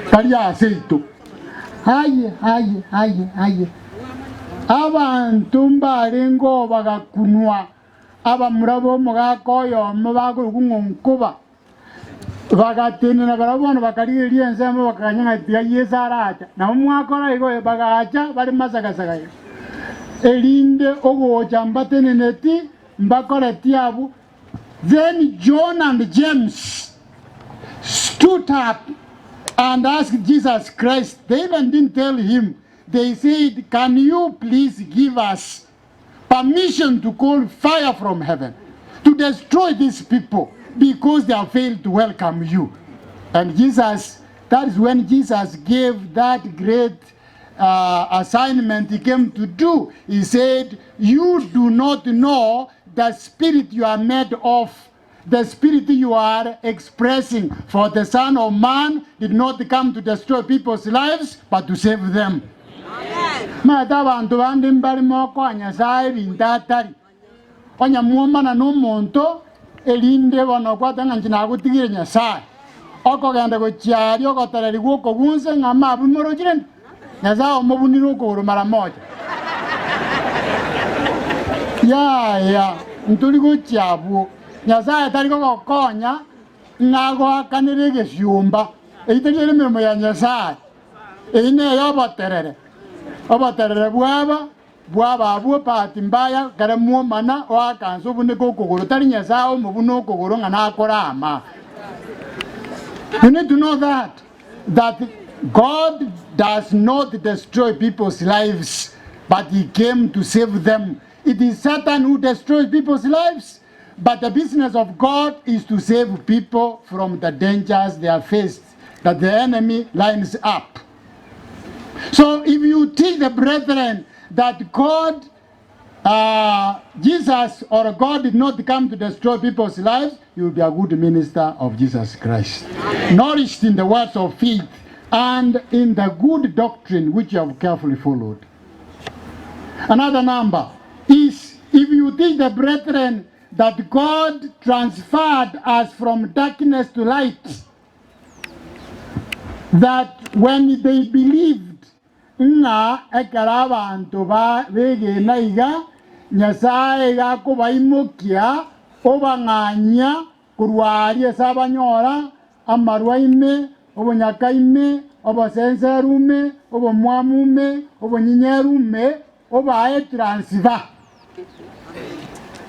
tari ase intwe. Aye, aye, aye, aye! Abanto mbarengeo bagakunwa Abamura b'omogaka oyomo bakorokwa ng'a Nkuba bagatenena barabwo bono bakarigereria ensemo bakaganya ng'a tiga Yeso aracha. Nabo mwakora igo, bagacha bare masagasaga iga, erinde ogocha mbateneneti mbakoreti abwo. Then John and James stood up. and asked Jesus Christ, they even didn't tell him, they said, Can you please give us permission to call fire from heaven to destroy these people because they have failed to welcome you? And Jesus, that is when Jesus gave that great uh, assignment he came to do. He said, You do not know the spirit you are made of, the spirit you are expressing. For the Son of Man did not come to destroy people's lives, but to save them. Maete abanto bande mbare mokoa Nyasae ebinto atari. Onye mwomana nomonto, erinde bono okwate ng'a inche nagotigire Nyasae, okogenda gochia aria ogotererigwa okogunse ng'a amabu morochire nde, Nyasae omobunire okogoro mara moja. Yaya, ntori gochia abwo. Nyasae tari gogokonya ng'a agoakanere egesiomba. Eyio teri ere emeremo ya Nyasae. Eyio neyoboterere. Oboterere bwaba Bwaba abwo bahati mbaya ekero mwomana oakansa obuneke okogoro, tari Nyasae omobuna okogoro ng'a nakore ama. You need to know that that God does not destroy people's lives but he came to save them. It is Satan who destroys people's lives but the business of God is to save people from the dangers they are faced that the enemy lines up. So if you teach the brethren that God, uh, Jesus or God did not come to destroy people's lives, you will be a good minister of Jesus Christ. Nourished in the words of faith and in the good doctrine which you have carefully followed. Another number is if you teach the brethren that God transferred us from darkness to light, that when they believed, ng'a ekero abanto ba begena iga, Nyasae iga akobaimokia obang'anyia korwa aria ase abanyora amarwa ime, obonyaka ime, obosenseru ime, obomwamu ime, obonyinyeru ime, obae transfer.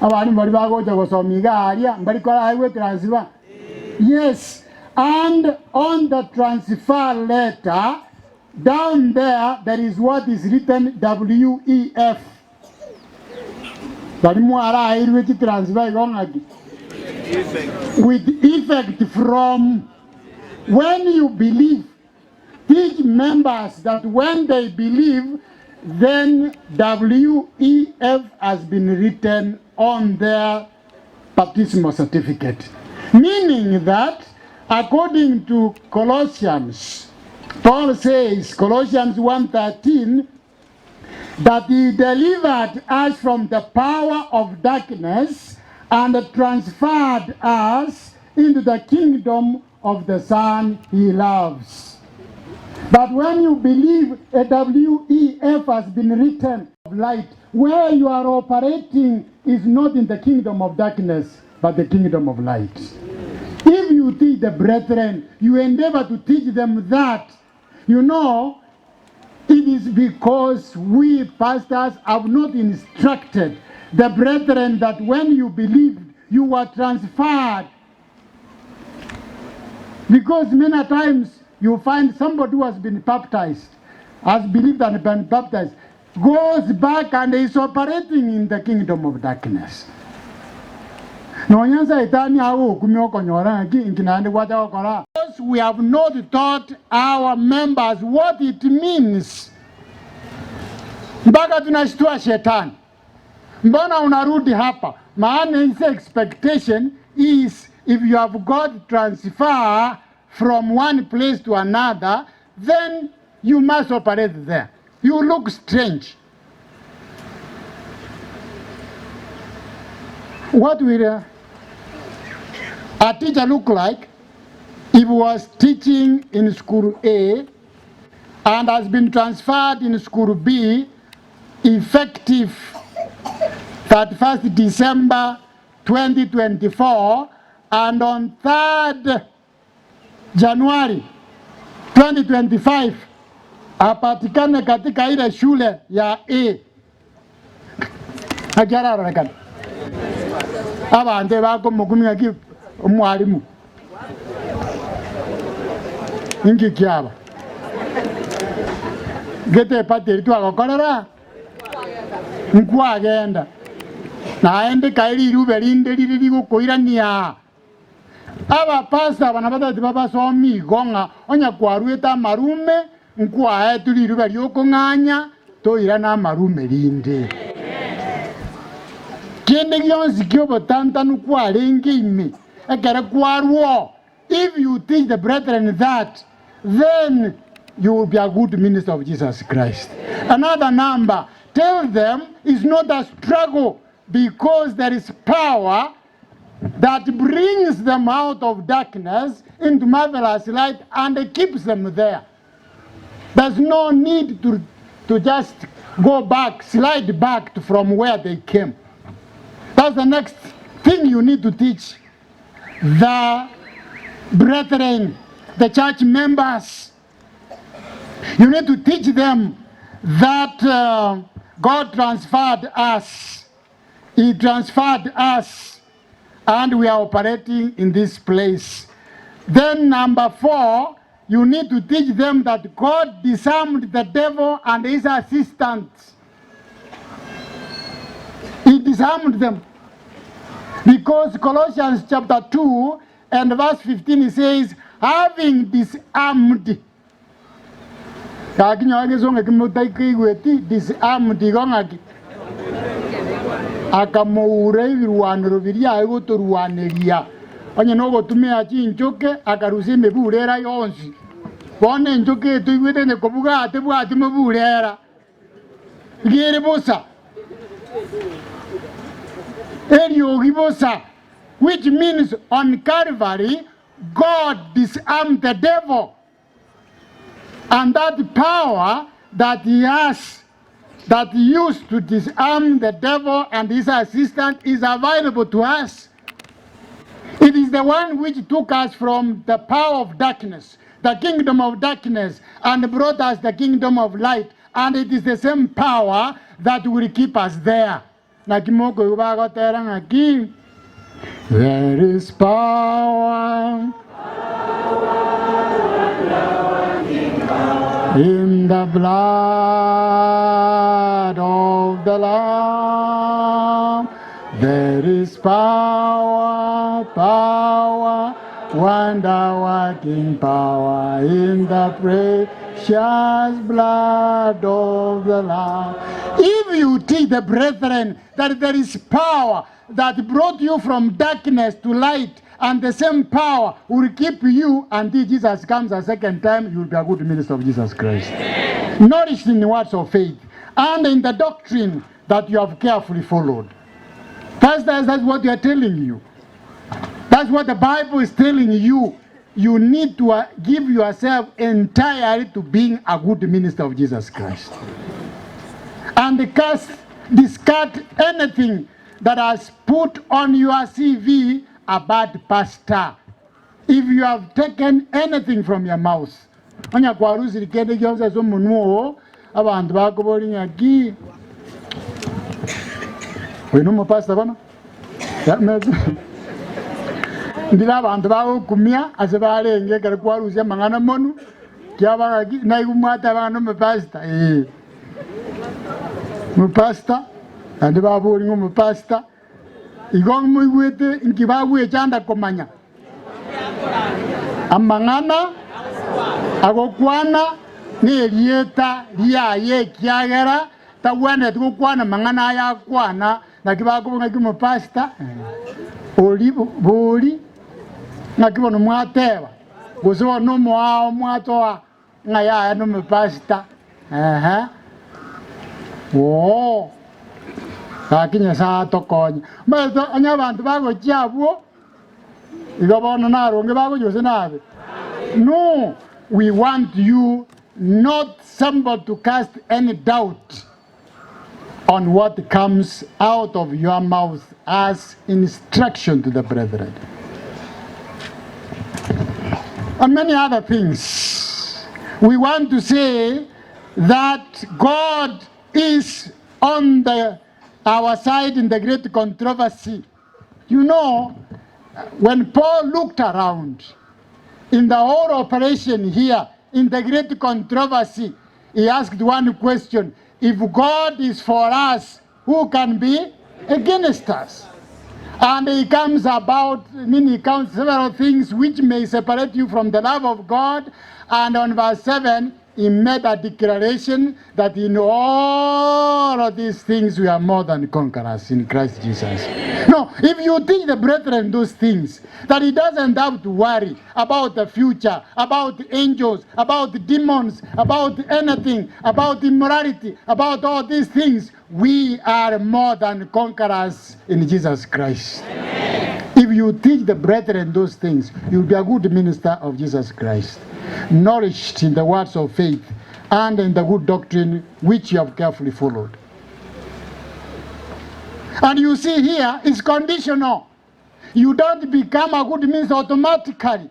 Abarimu baria bagocha gosoma iga aria mbari koraegwa etransfer? Yes, and on the transfer letter down there there is what is written WEF. Bari mwaraeirwe chitransfer igo ng'aki? With effect from when you believe Teach members that when they believe, then WEF has been written on their baptismal certificate. Meaning that, according to Colossians, Paul says, Colossians 1.13, that he delivered us from the power of darkness and transferred us into the kingdom of the Son he loves. But when you believe a WEF has been written of light, where you are operating is not in the kingdom of darkness, but the kingdom of light. If you teach the brethren, you endeavor to teach them that, you know, it is because we pastors have not instructed the brethren that when you believed, you were transferred. Because many times you find somebody who has been baptized, has believed and been baptized, goes back and is operating in the kingdom of darkness. Nonya Saitani agokumia okonyora ng'aki inki naende gwacha gokora. Because we have not taught our members what it means. Mpaka tunashtua shetani, mbona unarudi hapa? Maana his expectation is if you have got transfer from one place to another, then you must operate there. You look strange. What will a teacher look like if he was teaching in school A and has been transferred in school B effective 31st December 2024 and on 3rd Januari 2025 apatikane katika ile shule ya A. Naki ararorekane? Abanto ebakomokumia ki omwalimu. Inki kiaba? Gete epati eri twagokorera? Nkwagenda. Naende kae rirube rinde rire rigokoirania. Abapastor aba nabatati babasomi igo ng'a onye kwaruete amarume nkwaetwe rirube ri'okong'anya, toirane amarume rinde. Kende gionsi ki'obotantanu kwarenge ime ekere kwarwoo, if you teach the brethren that, then you will be a good minister of Jesus Christ. Another number, tell them it's not a struggle because there is power that brings them out of darkness into marvelous light and keeps them there. There's no need to, to just go back, slide back to from where they came. That's the next thing you need to teach the brethren, the church members. You need to teach them that uh, God transferred us. He transferred us and we are operating in this place. Then number four, you need to teach them that God disarmed the devil and his assistants. He disarmed them. Because Colossians chapter 2 and verse 15 says, having disarmed Gaki nyowe egesongo eki motaikeigweti, disarmed igo ng'aki? Akamoura ebirwanero biria aye gotorwaneria, onye nogotumia chinchoke, akarusia emeburera yonsi. Bono enchoke etoigwete onye kobuga tebwati moburera, iga ere bosa, eriogi bosa, which means on Calvary God disarmed the devil. And that power that he has, that he used to disarm the devil and his assistant is available to us. It is the one which took us from the power of darkness, the kingdom of darkness, and brought us the kingdom of light. And it is the same power that will keep us there. Naki mokoigwa bagotera ng'aki, There is power in the blood of the Lamb. There is power, power, wonder working power in the precious blood of the Lamb. If you teach the brethren that there is power that brought you from darkness to light, and the same power will keep you until Jesus comes a second time, you will be a good minister of Jesus Christ. Nourished in the words of faith and in the doctrine that you have carefully followed. That's, that's, that's what they are telling you. That's what the Bible is telling you. You need to uh, give yourself entirely to being a good minister of Jesus Christ. And cast, discard anything that has put on your CV a bad pastor. If you have taken anything from your mouth, onya kwarusiri kende gionsi ase omonwa oo, abanto bakoboria ng'aki, oyo nomopastor bono? Ndire abanto bagokumia ase barenge ekero kwarusia amang'ana monwe, kiaba ng'aki, naigwe mwateba ng'a nomopastor, ee. Omopastor, naende baboria ng'a omopastor, igo moigwete inki bagwechanda komanya? Amang'ana agokwana nerieta riaye ekiagera tagwenereti gokwana amang'ana aya akwana, naki bakoboria ng'aki omopastor ori bori, ng'aki bono mwateba, gose bono nomoao mwatoa ng'a yaya nomopastor, ehe, oo, gaki Nyasaye atokonye. Omanyete onye abanto bagochia abwo, Igo bono naronge bagochia gose nabe? No, we want you not somebody to cast any doubt on what comes out of your mouth as instruction to the brethren. And many other things. We want to say that God is on the, our side in the great controversy. You know, when Paul looked around, In the whole operation here, in the great controversy, he asked one question, If God is for us, who can be against us? And he comes about, I mean, he counts several things which may separate you from the love of God. And on verse 7, he made a declaration that in all of these things we are more than conquerors in Christ Jesus. No, if you teach the brethren those things, that he doesn't have to worry about the future, about angels, about demons, about anything, about immorality, about all these things, we are more than conquerors in Jesus Christ. If you teach the brethren those things, you'll be a good minister of Jesus Christ, nourished in the words of faith and in the good doctrine which you have carefully followed. And you see here, it's conditional. You don't become a good minister automatically.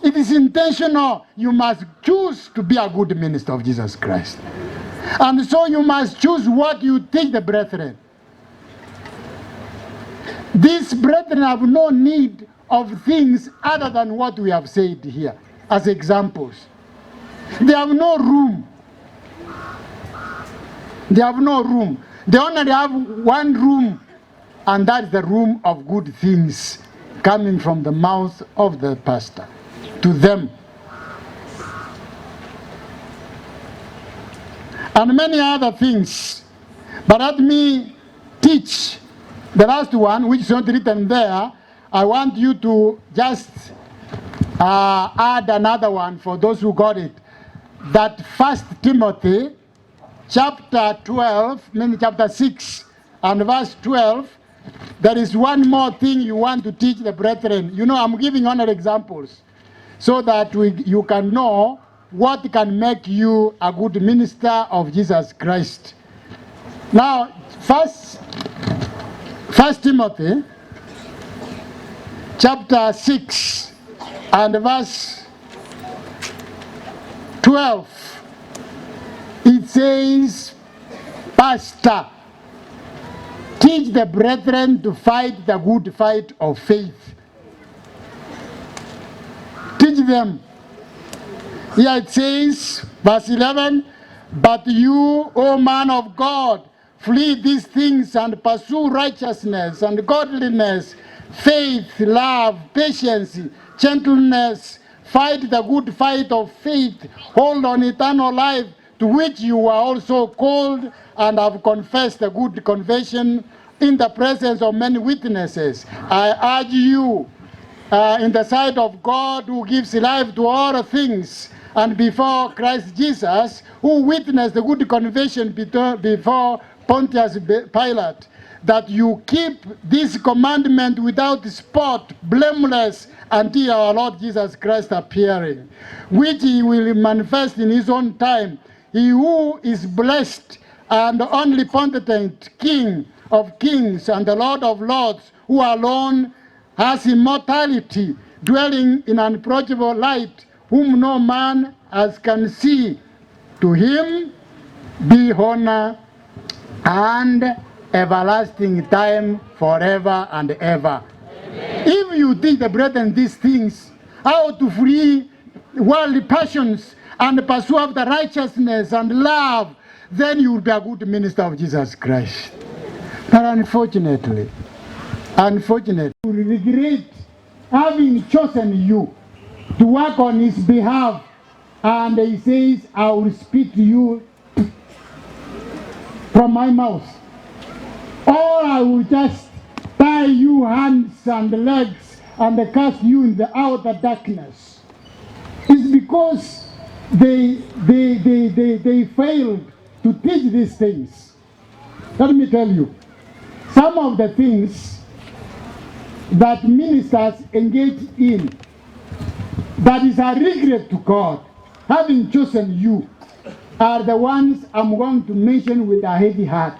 It is intentional. You must choose to be a good minister of Jesus Christ. And so you must choose what you teach the brethren. These brethren have no need of things other than what we have said here as examples. They have no room. They have no room. They only have one room, and that is the room of good things coming from the mouth of the pastor to them. And many other things. But let me teach the last one, which is not written there. I want you to just uh, add another one for those who got it. That First Timothy chapter 12, meaning chapter 6 and verse 12, there is one more thing you want to teach the brethren. You know, I'm giving only examples so that we, you can know what can make you a good minister of Jesus Christ. Now, first, First Timothy chapter 6 and verse 12, it says, Pastor, teach the brethren to fight the good fight of faith. Teach them. Here it says, verse 11, But you, O man of God, flee these things and pursue righteousness and godliness, faith, love, patience, gentleness. Fight the good fight of faith, hold on eternal life, to which you were also called and have confessed the good confession in the presence of many witnesses. I urge you, uh, in the sight of God who gives life to all things, and before Christ Jesus, who witnessed the good confession before Pontius Pilate, that you keep this commandment without spot, blameless, until our Lord Jesus Christ appearing, which he will manifest in his own time. He who is blessed and only potent King of kings and the Lord of lords, who alone has immortality, dwelling in unapproachable light, whom no man as can see. To him be honor and everlasting time forever and ever. If you teach the brethren these things, how to flee worldly passions and pursue after righteousness and love, then you will be a good minister of Jesus Christ. But unfortunately, unfortunately, we regret having chosen you to work on his behalf. And he says, I will speak to you from my mouth. Or I will just tie you hands and legs and cast you in the outer darkness. It's because they, they, they, they, they failed to teach these things. Let me tell you, some of the things that ministers engage in that is a regret to God, having chosen you, are the ones I'm going to mention with a heavy heart.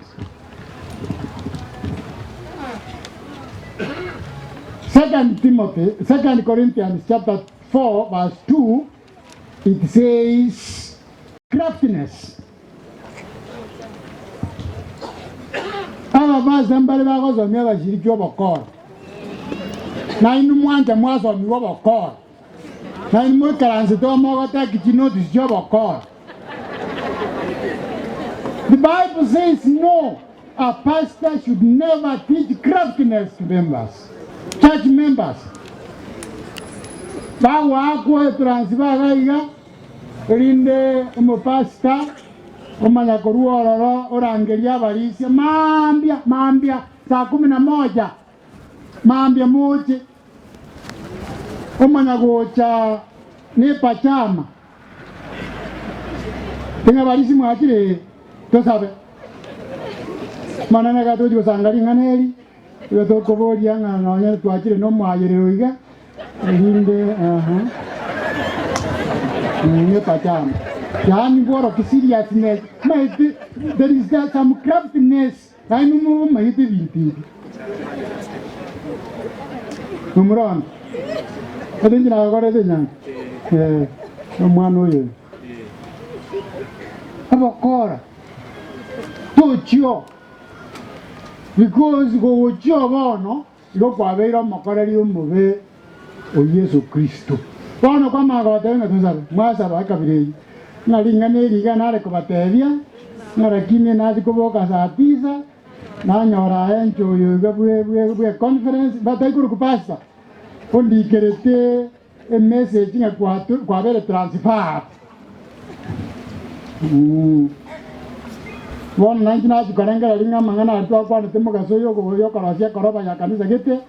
Second Timothy, Second Corinthians chapter 4, verse 2, it says, craftiness. Ababasa mbare bagosomia abashiriki obokora, nainwe mwancha mwasomiwa obokora. Nainwe moikaransete oo mogoteki chinotice chi'obokora. The Bible says no, a pastor should never teach craftiness to members, church members. Bagoakwa etransfer iga iga, erinde omopastor omanya korwa ororo orangeria abarisia mambia mambia saa kumi na moja mambia moche omanya gocha nepachama Ting'a barisi mwachire tosabe. Mana nega tochi gosanga ring'ana eri, igo tokoboria ng'a nonye twachire nomoayerero iga, erinde aha nepachama. Yaani bworokia seriousness, maete there is some craftiness nainwe momanyete ebinto ebi. Nomorona, ase inche nagokorete enyancha, eh, nomwana oyo oyo. Abokora, tochio, because gogochio bono, igo kwabeire omokoreri omobe o Yeso Kristo. Bono kwamanya kobatebia ng'a tosabe, mwasaba ekabira eyio, ng'a ring'ana eri iga nare kobatebia, ng'a lakini nachi koboka saa tisa, Nanyora aye inche oyo iga bwe bwe bwe conference batari korokwa pastor ondikerete emessage ng'a kwatu kwabere transferred mm. Bono nainche nachia korengereria ng'a amang'ana aria twakwanete mogaso oyo oyo okorosia ekoroba ya kanisa gete,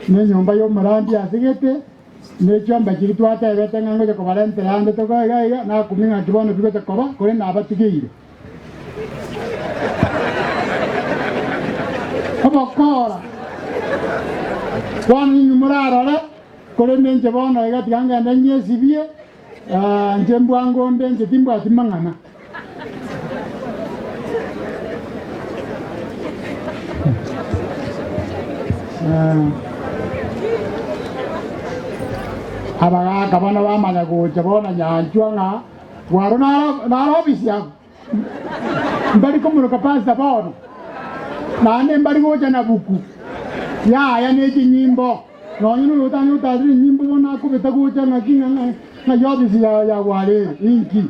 na enyomba ya omorandia ase gete, na echiombe chiria twatebete ng'a ngocha kobarentera ande tokoe iga iga, nakumia ng'aki bono bigocha koba, korende nabatigeire. Obokora. Bono inwe morarore, korende inche bono iga tiga ngende nyesibie, ah, inche mbwango onde, inche timbwati mang'ana. Ah. Abagaka bono bamanya gocha bono nyanchwa ng'a Bwaro naro naro ofisi yabo, mbari komoroka pastor bono, naende mbari gocha na buku yaya ne chinyimbo, nonye noyo otang'e otarire enyimbo bono akobeta gocha ng'aki ng'a ng'a ng'ai ofisi ya ya Bwaro ere, inki?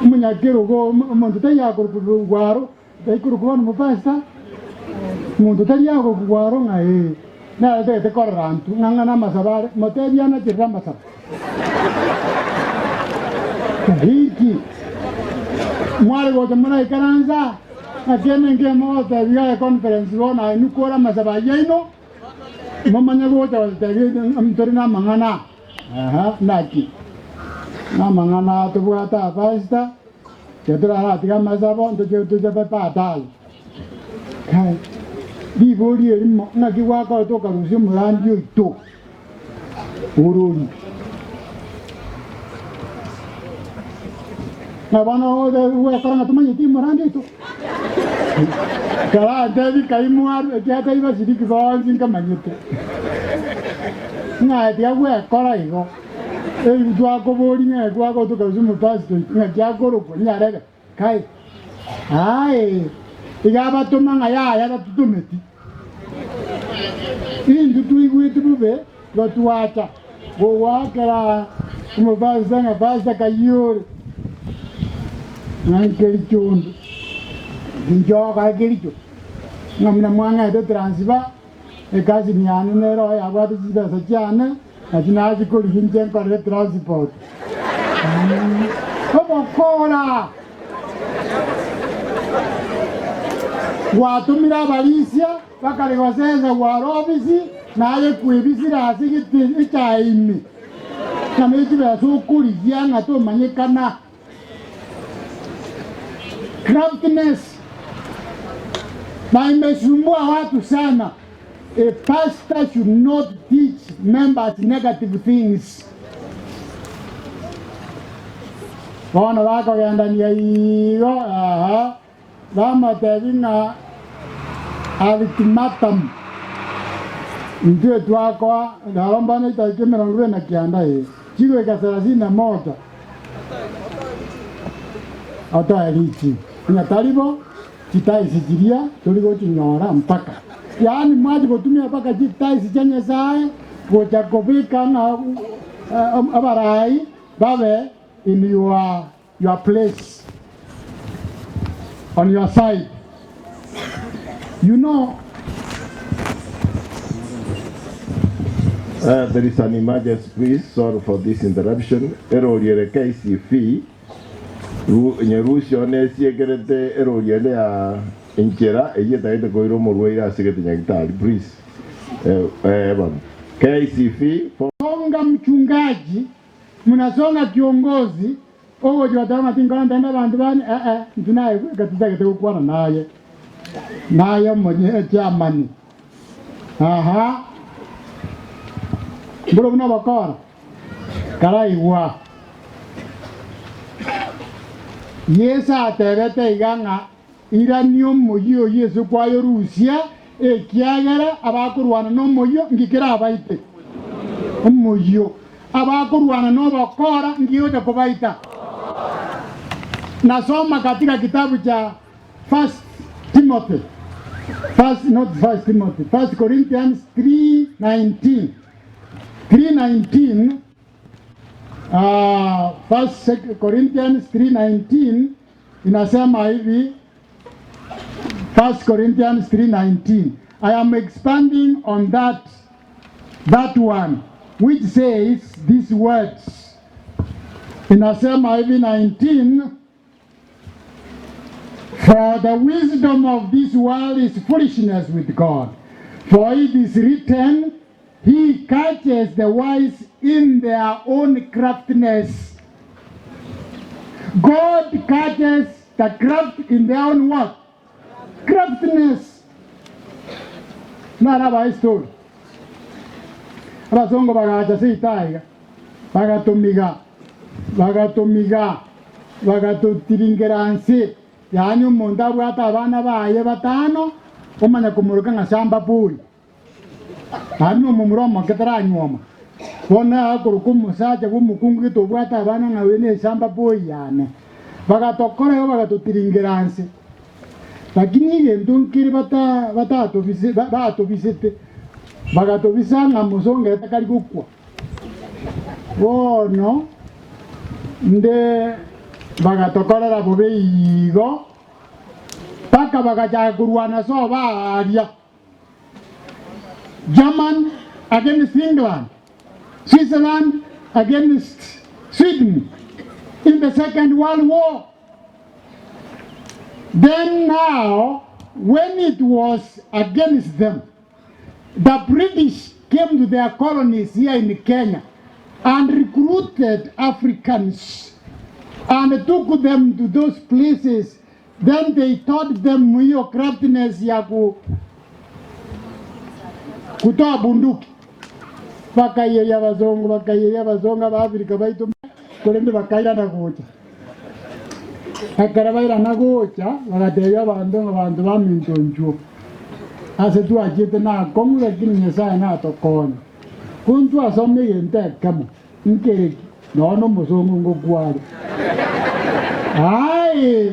Omonyakerogo omonto taiyo akorokwa Bwaro, taikorokwa bono omopastor, omonto tari akorokwa Bwaro ng'a ee, nere tagete korora intwe ng'a ng'a namasabo are, motebie anacherere amasabo. Inki? Mware gocha moraikaranse aa? Naki ene enke mogotebia iga econference bono aye inwe kore amasabo ayio aino, momanye gocha gototebia ntore namang'ana aa. Aha, naki? Namang'ana aa tobwate aa pastor, ekero toraratiga amasabo ntoche tochape baadaye. Kai, ribori erimo, ng'aki gwakorete okarusia omorandia oito orori? Na bono gwekora ng'a tomanyeti omorandia oito? Karantebi kaimwarwa, ekiagera bashiriki bonsi nkamanyete. Ng'a tiga gwekora igo. Ebi twakoboria ng'a gwagotoka gose omopastor oito ng'aki akorokwa nyarebe. Kai, aye, iga abatoma ng'a yaya batutometi. Intwe twaigwete bobe, totwacha gogoakera omopastor ng'a pastor kayio ore ng'a nkericho onde. Inche ogokora kericho ng'a buna mwang'ete transfer. Ekasini yane nero yabwate chibesa chiane, nachi nachia korigia inche nkorere transport. Obokora! Gwatomire abarisia bakare gosesa gware ofisi, naye kwebisire ase gete echae ime, ng'a ne chibesa okorigia ng'a tomanyekana. Craftiness na imesumbua watu sana. A pastor should not teach members negative things. Bono bakogendania igo aha bamotebi ng'a ultimatum intwe twakoa raro mbono etariki emerongo ebere na kianda ee chigoika thelathini na moja Otoe richibu, onye tari bo, chitaisi chiria tori gochinyora mpaka. Yaani mwachi gotumia mpaka chitaisi chia Nyasaye gocha kobeka ng'a. abarai babe in your your place on your side you know. There is an emergency please sorry for this interruption erori ere KCV Nyerusia one esiekerete erori ende ya enchera eyio etagete koira omorwaire ase gete nyagitari please eh bono KCV. Songa mchungaji Munasonga kiongozi, ogochia goteba ng'a tinkora ntende abanto bane, ee, intwe naye bweka titagete gokwana naye, naye omonye chairman. Aha, mborobwo nobokora? Karaigwa. Yeso atebete iga ng'a irania omoyio oyio ase kwayorusia, ekiagera abakorwana nomoyio nki kerabaite? Omoyio. Abakorwana nobokora nki gocha kobaita? Nasoma katika kitabu cha First Timothy, first, not First Timothy, First Corinthians 3:19. 3:19 First Corinthians 3:19 inasema hivi First Corinthians 3:19 I am expanding on that that one which says these words inasema hivi 19 For the wisdom of this world is foolishness with God. For it is written, He catches the wise in their own craftiness. God catches the craft in their own what? Craftiness. Narabae estory. Abasongo bagacha seito aiga, bagatomiga, bagatomiga, bagatotiringera nse, yaani omonto abwate abana baye batano, omanya komoroka ng'a shamba boy. Aria nomomura omoke taranyuoma. Bono akorokwa omosacha bw'omokungu gete obwate abana ng'a oyo nesamba boy yane. Bagatokora igo bagatotiringera nse. Lakini egento nkere bata batatobise batobisete, bagatobisa ng'a mosongo ere takari gokwa. Bono nde bagatokorera bobe igo, mpaka bagachaka korwana sobo aaria. German against England, Switzerland against Sweden in the Second World War. Then now, when it was against them, the British came to their colonies here in Kenya and recruited Africans and took them to those places Then they taught them hiyo craftiness ya ku, kutoa bunduki bakaiyeria abasongo bakaiyeria abasongo abaafrika baito korende bakairana gocha ekero bairana gocha bagatebia abanto ng'a banto baminto nchuo ase twachiete nakong'u lakini Nyasaye natokonye ko ntwasoma egento ekemo Nkereki nonya nomosongo ngokware. Aye,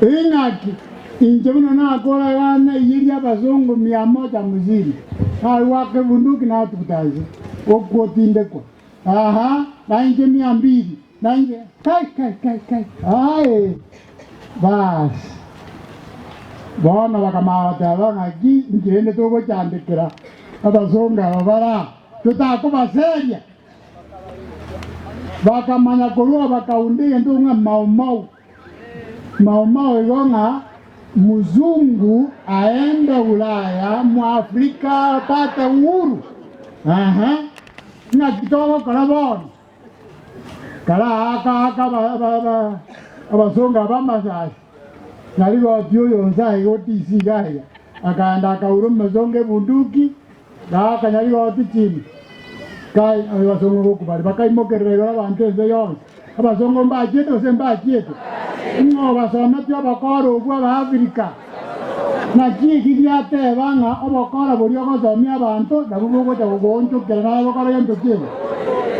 ing'aki inche buna nakoragana eyio ri'abasongo mia moja hamsini, nagoaka ebunduki natuguta inse, gokotindekwa. Aha, na inche mia mbili, na inche kai kai kai kai, aye, baasi. Bono bakamanya goteba ng'aki inche rende togochandekera abasongo aba bare aa. Totakobaseria. Bakamanya korwa bakaunda egento ng'a Mau Mau. Mau Mau igo ng'a mzungu aende Ulaya Mwafrika apate uhuru. Ehe. Ng'aki togokora bono? Karaaka aka abasongo aba amasasi, na rigoti oyo onsi aiga otisi iga iga, akaenda akaura omosongo ebunduki, Gaakanya rigoti chimi, kai abasongo gokubari bakaimokerera igoro abanto ense yonsi. Abasongo mbachiete gose mbachiete? Ng'o obasometie obokora obwo Abaafrika? Naki eki giateba ng'a obokora boria ogosomia abanto nabwo bogocha gogoonchokera naye gokora gento kende?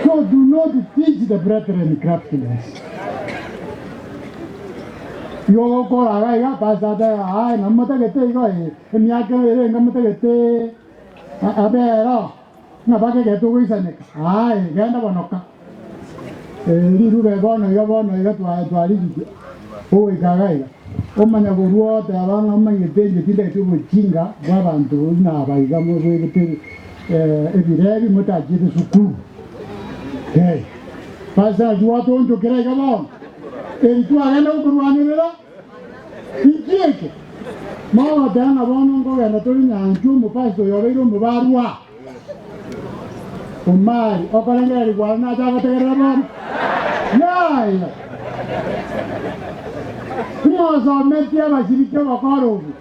So do not teach the brethren craftiness. Igo ogokora iga iga, pastor atebe aye nabo motagete igo ee. Emiaka ere enga motagete abe ero. Ng'a bakegete ogoisaneka, Aye, genda bono ka. Rirube bono iga bono iga twarigitie ogoika iga iga. Omanya korwa oteba ng'a omanyete inche tindagete obochinga bw'abanto buna aba iga mobegete ebirebi motachiete sukuru. Hey, pastor naki gwatoonchokera iga bono? Eri twagenda gokorwanerera inki eke? Mogoteba ng'a bono nkogenda tore nyanchwa omopastor oyo obeire omobarwa. Omari okorengereria kwao nache agotegerera bono? Yaya! Ng'osometie abashiriki obokora obwo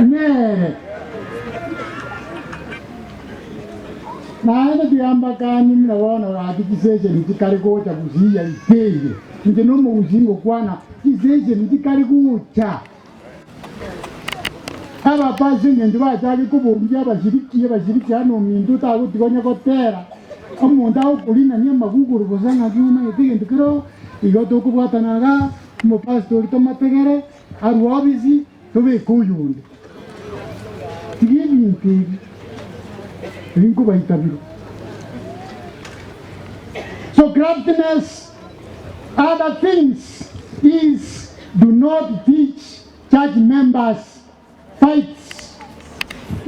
nere. Naende tiga mbakanie buna bono gaki chisesheni chikare gocha gusii yaito eye. Inche nomogusii ngokwana chisesheni chikare gocha. Abapastor ase engencho bachake kobongia abashiriki, abashiriki amo ominto otagotiga onye gotera, omonto agokorinania amaguguru gose ng'aki omanyete egento kere oo, igo tokobwatana igaa, omopastor oria tomotegere, arwe obisi, tobeke oyonde. Tiga ebinto ebi, ebi nkobaita bire. So craftiness other things is do not teach church members fights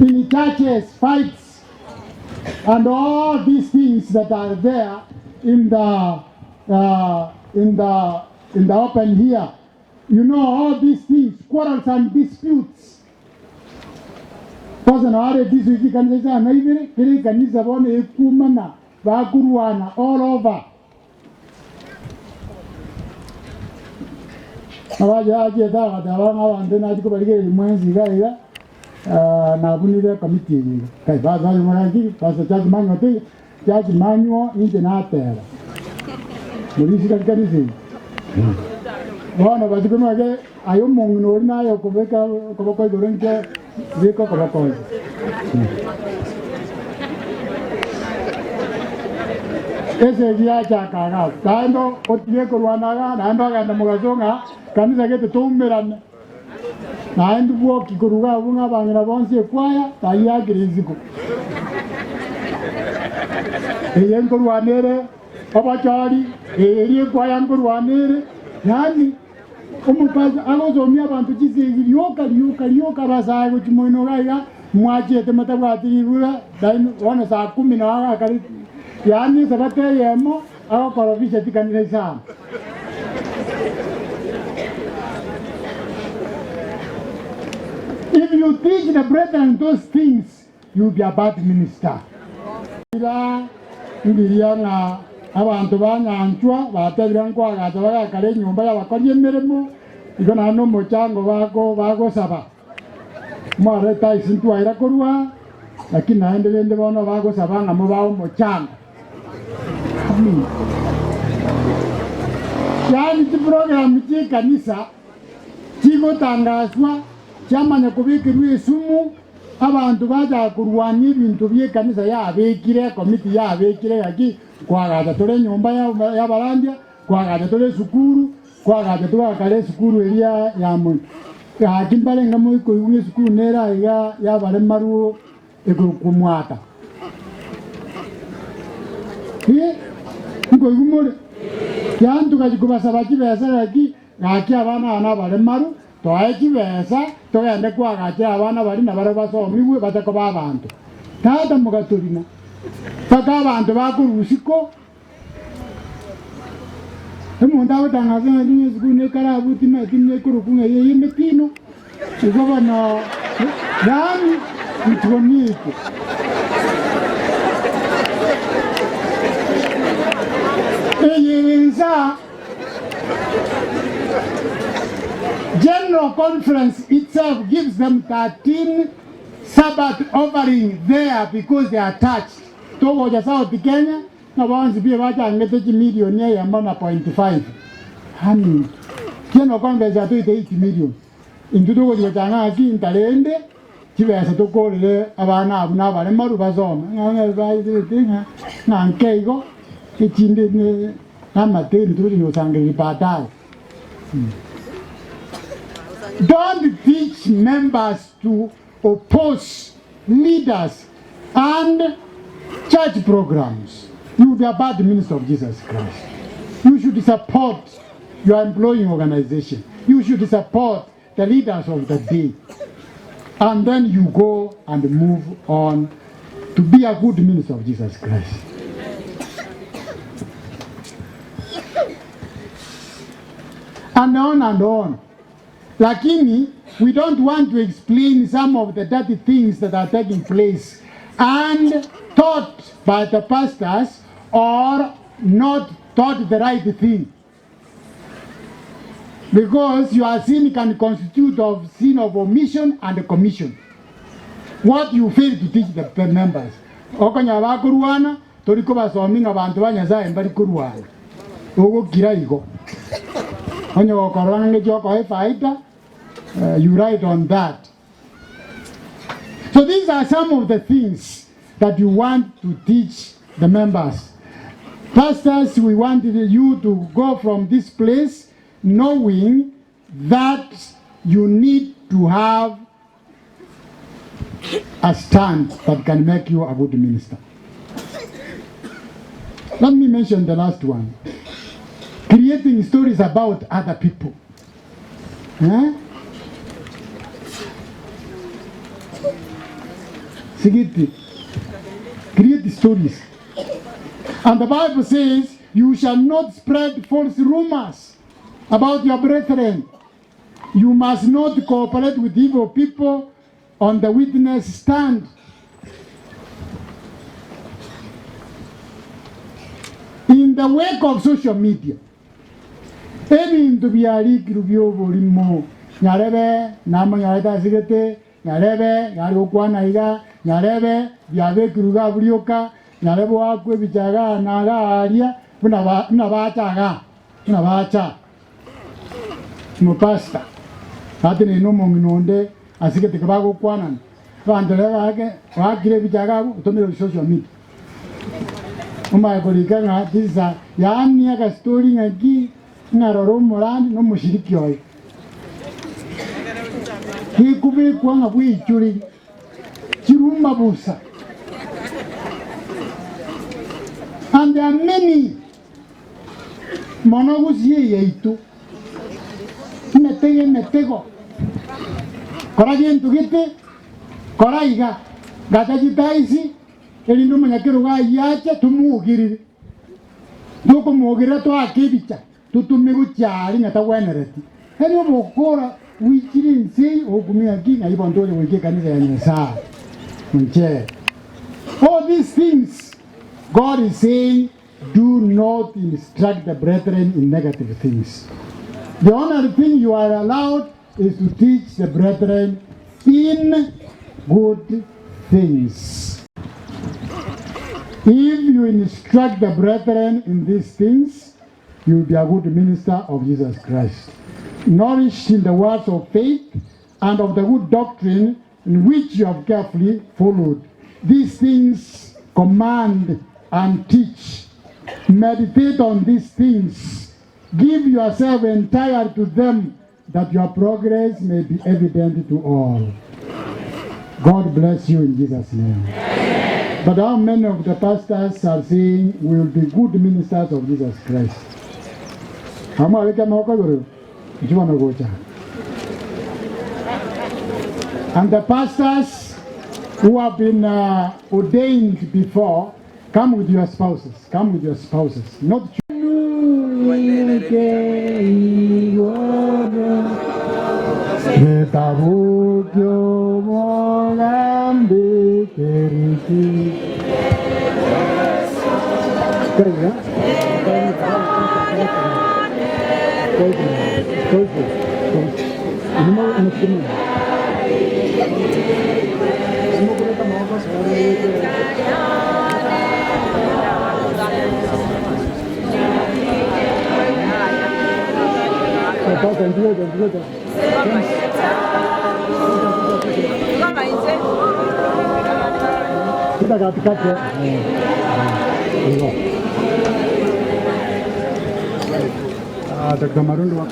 in churches fights and all these things that are there in the uh, in the in the open here you know all these things quarrels and disputes Kwanza nao are district chikanisa isano ibere kera ekanisa bono ekumana bakurwana all over Abache achiete agateba ng'a abanto nachia kobarigereria mwensi iga iga, nabunire ekomiti eye iga. Kai pastor aye moraki, pastor church manual teiyo, church manual inche nateba. Morisika chikanisa eye. Bono bachia komanya aye omong'ina oria naye okobeka okoboko igoro inche beka okoboko inse. Esegi yachaka iga ase, naende otige korwana iga, naende ogende mogaso ng'a kanisa gete toumerane. Naende bwoki korwa iga abwo ng'a abang'ina bonsi ekwaya tayakire isiko. Eye nkorwana ere obochori, eye eria ekwaya nkorwana ere, yaani Omopastor agosomia abanto chisegi rioka rioka rioka abasae gochia moino iga iga mwachiete motabwati ribura naende bono saa kumi nao agakare yaani esabato eyemo agokorofisha chikanisa isano. If you teach the brethren those things you will be a bad minister. Ira ndiria ng'a abanto ba nyanchwa batebire nkoagacha bagakare enyomba y'abakori emeremo, igo naende nomochango bako bagosaba. Mwareta ase ntwaira korwa, lakini naende rende bono bagosaba ng'a mobae omochango. Amina. Yaani chiprogramu chi'ekanisa chigotangaswa chiamanya kobekerwa esumu, Abanto bachaka korwania ebinto bi'ekanisa yabekire, ekomiti yabekire gaki, koagacha tore enyomba y'abarandia, koagacha tore esukuru, koagacha togakare esukuru eria ya moino. Gaki mbarenge mokoigwa ng'a esukuru nere aiga y'abaremaru ekorokwa Mwata. Ee, nkoigwa more? Yaani togachia kobasaba chibesa gaki, gaki abana aba nabaremaru, Toe chibesa, togende koagachera abana baria nabarabwo basomigwe bache koba abanto. Tata mogatorina, mpaka abanto bakorwa isiko. Omonto agotangasa ng'a ng'a esukuru nekare abwo timanyeti buna ekorokwa ng'a eye y'emetino, igo bono yaani intwe nitwe. Eye ere insaa. General Conference itself gives them 13 Sabbath offering there because they are touched. Togocha South Kenya na bonsi pi bachangete chimilioni eyemo na point five. Amen. General Conference yatoite 8 million. Intwe togochi gochanga ng'aki ntarende chibesa tokorere abana abwo na abaremaru basome. Ng'a ng'a ng'a nke igo echinde ne Amateni togochia gosangereria baadaye. Don't teach members to oppose leaders and. Church programs, you will be a bad minister of Jesus Christ. You should support your employing organization. You should support the leaders of the day. And then you go and move on to be a good minister of Jesus Christ. And on and on. Lakini we don't want to explain some of the dirty things that are taking place and taught by the pastors or not taught the right thing. Because your sin can constitute of sin of omission and commission. What you fail to teach the members. Okonyora bakorwana, tori kobasomi ng'a banto ba Nyasaye mbari korwana. Ogokira igo. Onye gokorora ng'a ngechi okoa efaida, you write on that. So these are some of the things that you want to teach the members. Pastors, we want you to go from this place knowing that you need to have a stand that can make you a good minister. Let me mention the last one. Creating stories about other people. Eh? Sigiti. Create stories. And the Bible says, you shall not spread false rumors about your brethren. You must not cooperate with evil people on the witness stand. In the wake of social media, ebinto biarikirwe bi'oborimo, nyarebe namonyorete asigete, nyarebe yare gokwana iga, nyarebe biabekirwe iga abwo rioka, nyarebe oakwe ebicha igaa na igaa aria, buna ba buna bacha igaa, buna bacha. Omopastor ateneine na omong'ina onde asigete kebagokwanana, abanto riria baake baakire ebicha iga abwo, otomire social media. Omanye korika ng'a this is a yaani agastori ng'aki ng'a rora omorandi na omoshiriki oye. Gekobekwa ng'a bweichoreri chiruma bosa. And there are many mono gusii eye yaito, emetego emetego, kora gento gete, kora iga, gacha chitaisi, Erinde omonyakerogo ayio ache tomogerere, tokomogerera toake ebicha, totome gochia aria ng'a tagwenereti. Yaani obokora bwaichire ense eye, ogokumia ki ng'ai bono togocha goika ekanisa ya Nyasaye onchere. All these things God is saying do not instruct the brethren in negative things. The only thing you are allowed is to teach the brethren in good things. If you instruct the brethren in these things, you will be a good minister of Jesus Christ, nourished in the words of faith and of the good doctrine in which you have carefully followed. These things command and teach. Meditate on these things. Give yourself entire to them that your progress may be evident to all. God bless you in Jesus' name. But how many of the pastors are saying we will be good ministers of Jesus Christ? Amwabeke amaboko igoro, inchuo bono gocha. And the pastors who have been ordained before, come with your spouses. Come with your spouses. Not Getabu ki'obogambi keriki. Dr. Marundo.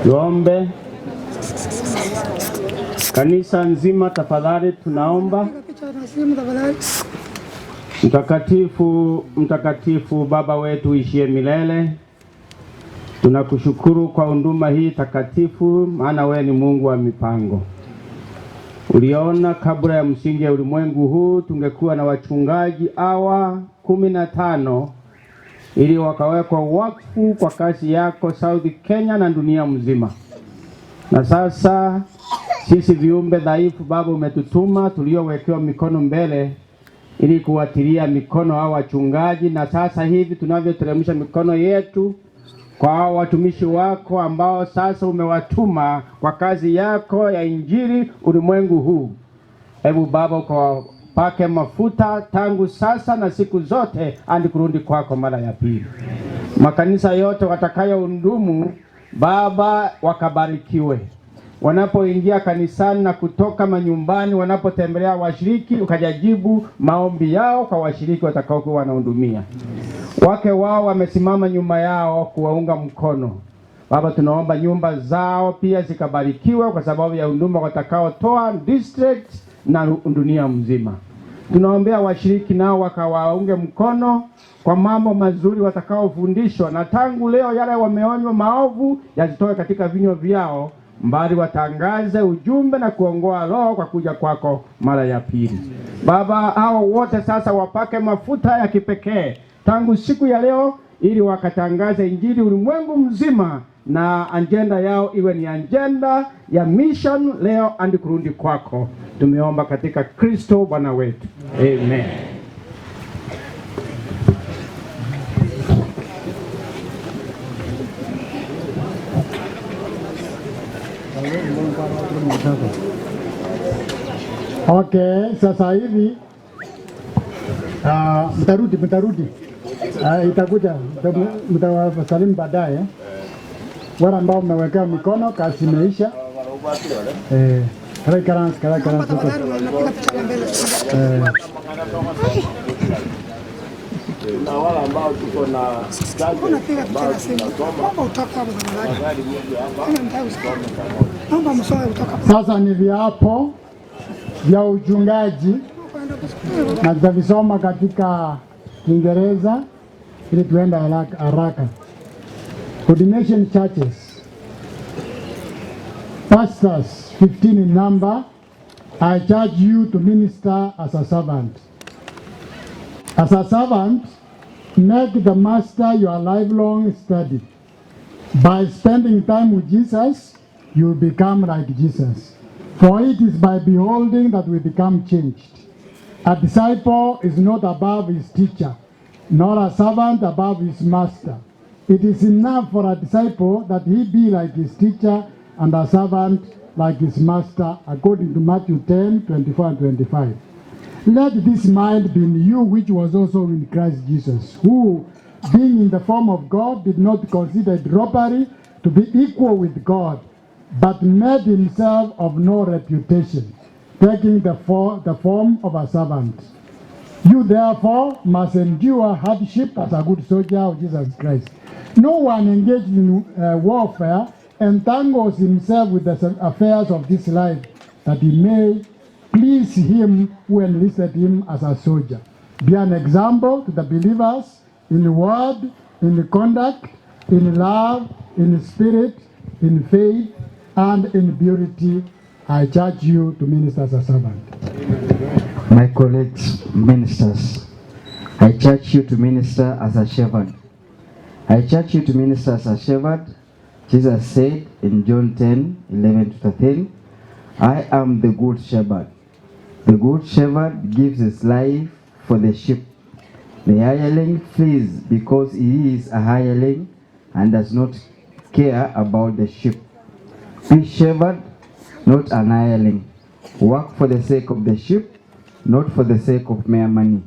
Tuombe. Kanisa nzima tafadhali, tunaomba. Mtakatifu, mtakatifu Baba wetu uishie milele, tunakushukuru kwa huduma hii takatifu, maana wewe ni Mungu wa mipango. Uliona kabla ya msingi ya ulimwengu huu tungekuwa na wachungaji hawa 15 ili wakawekwa wakfu kwa kazi yako South Kenya na dunia mzima. Na sasa sisi viumbe dhaifu, Baba, umetutuma tuliowekewa mikono mbele ili kuwatilia mikono hao wachungaji, na sasa hivi tunavyoteremsha mikono yetu kwa hao watumishi wako ambao sasa umewatuma kwa kazi yako ya injili ulimwengu huu. Hebu Baba ukawapake mafuta tangu sasa na siku zote hadi kurudi kwako mara ya pili. Makanisa yote watakayohudumu Baba wakabarikiwe wanapoingia kanisani na kutoka manyumbani, wanapotembelea washiriki, ukajajibu maombi yao kwa washiriki watakaokuwa wanahudumia. Wake wao wamesimama nyuma yao kuwaunga mkono. Baba, tunaomba nyumba zao pia zikabarikiwe kwa sababu ya huduma watakaotoa district na dunia mzima. Tunaombea washiriki nao wakawaunge mkono kwa mambo mazuri watakaofundishwa, na tangu leo yale wameonywa maovu yazitoke katika vinywa vyao, mbali watangaze ujumbe na kuongoa roho kwa kuja kwako mara ya pili. Baba, hao wote sasa wapake mafuta ya kipekee tangu siku ya leo, ili wakatangaze injili ulimwengu mzima, na ajenda yao iwe ni ajenda ya mission leo hadi kurudi kwako. Tumeomba katika Kristo Bwana wetu, amen. Okay, sasa hivi mtarudi mtarudi, itakuja mtawasalimu baadaye. Wale ambao mmewekea mikono, kazi imeisha. Kara karansi huko. Na wale ambao tuko na ambao tunasoma tafadhali mje hapa tusome pamoja. Sasa ni viapo vya uchungaji na tutavisoma katika Kiingereza ili tuende haraka haraka. Ordination churches, pastors 15 in number, I charge you to minister as a servant. As a servant, make the master your lifelong study. By spending time with Jesus, you become like Jesus. For it is by beholding that we become changed. A disciple is not above his teacher, nor a servant above his master. It is enough for a disciple that he be like his teacher and a servant like his master, according to Matthew 10, 24 and 25. Let this mind be in you, which was also in Christ Jesus, who, being in the form of God, did not consider it robbery to be equal with God, but made himself of no reputation, taking the form of a servant. You therefore must endure hardship as a good soldier of Jesus Christ. No one engaged in warfare entangles himself with the affairs of this life, that he may please him who enlisted him as a soldier. Be an example to the believers in word, in conduct, in love, in spirit, in faith, and in purity. I charge you to minister as a servant. My colleagues, ministers, I charge you to minister as a shepherd. I charge you to minister as a shepherd. Jesus said in John 10, 11 to 13, I am the good shepherd. The good shepherd gives his life for the sheep. The hireling flees because he is a hireling and does not care about the sheep. Be shepherd, not an hireling. Work for the sake of the sheep, not for the sake of mere money.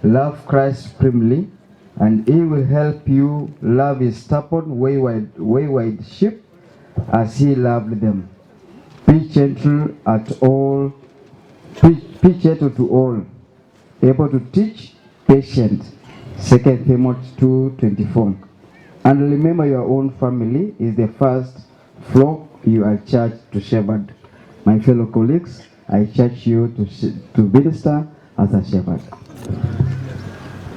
Love Christ supremely, and he will help you love his stubborn, wayward, wayward sheep as he loved them. Be gentle at all, be, be gentle to all, able to teach, patient. 2 Timothy 2:24. And remember your own family is the first flock you are charged to shepherd. My fellow colleagues, I charge you to, to minister as a shepherd.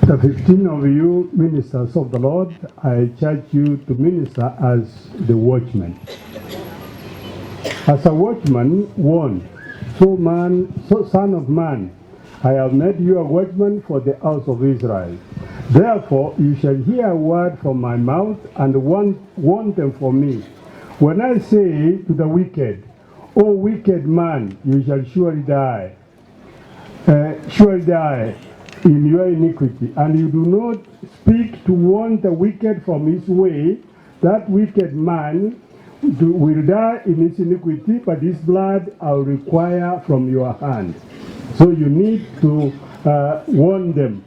The 15 of you ministers of the Lord, I charge you to minister as the watchmen. As a watchman warned, so man, so son of man, I have made you a watchman for the house of Israel. Therefore you shall hear a word from my mouth and warn, warn them for me. When I say to the wicked, O wicked man, you shall surely die, surely die in your iniquity, and you do not speak to warn the wicked from his way, that wicked man do, will die in his iniquity, but his blood I'll require from your hand. So you need to warn them.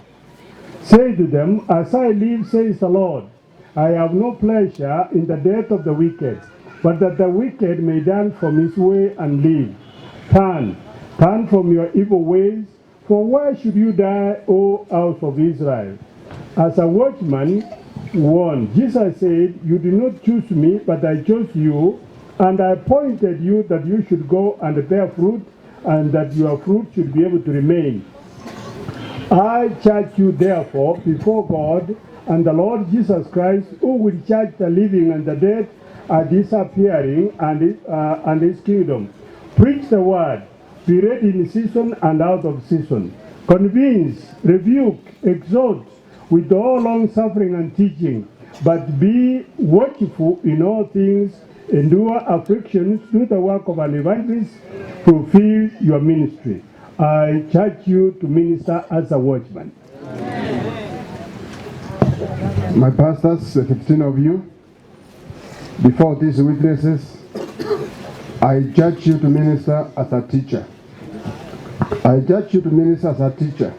Say to them, As I live, says the Lord, I have no pleasure in the death of the wicked, but that the wicked may turn from his way and live. Turn, turn from your evil ways, for why should you die, O house of Israel? As a watchman warned, Jesus said, You did not choose me, but I chose you, and I appointed you that you should go and bear fruit, and that your fruit should be able to remain. I charge you therefore before God and the Lord Jesus Christ, who will judge the living and the dead at his appearing and his kingdom. Preach the word, be ready in season and out of season. Convince, rebuke, exhort with all long suffering and teaching, but be watchful in all things, endure afflictions, do the work of an evangelist, fulfill your ministry. I charge you to minister as a watchman. My pastors, the 15 of you, before these witnesses, I judge you to minister as a teacher. I judge you to minister as a teacher.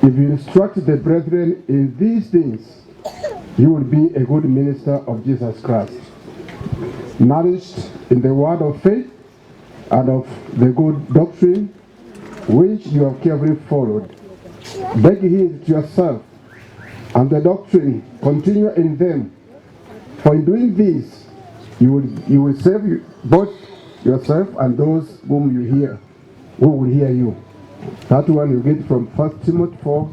If you instruct the brethren in these things, you will be a good minister of Jesus Christ, nourished in the word of faith and of the good doctrine which you have carefully followed. Beg heed to yourself and the doctrine, continue in them. For in doing this, you will save you, both yourself and those whom you hear, who will hear you. That one you get from 1 Timothy 4,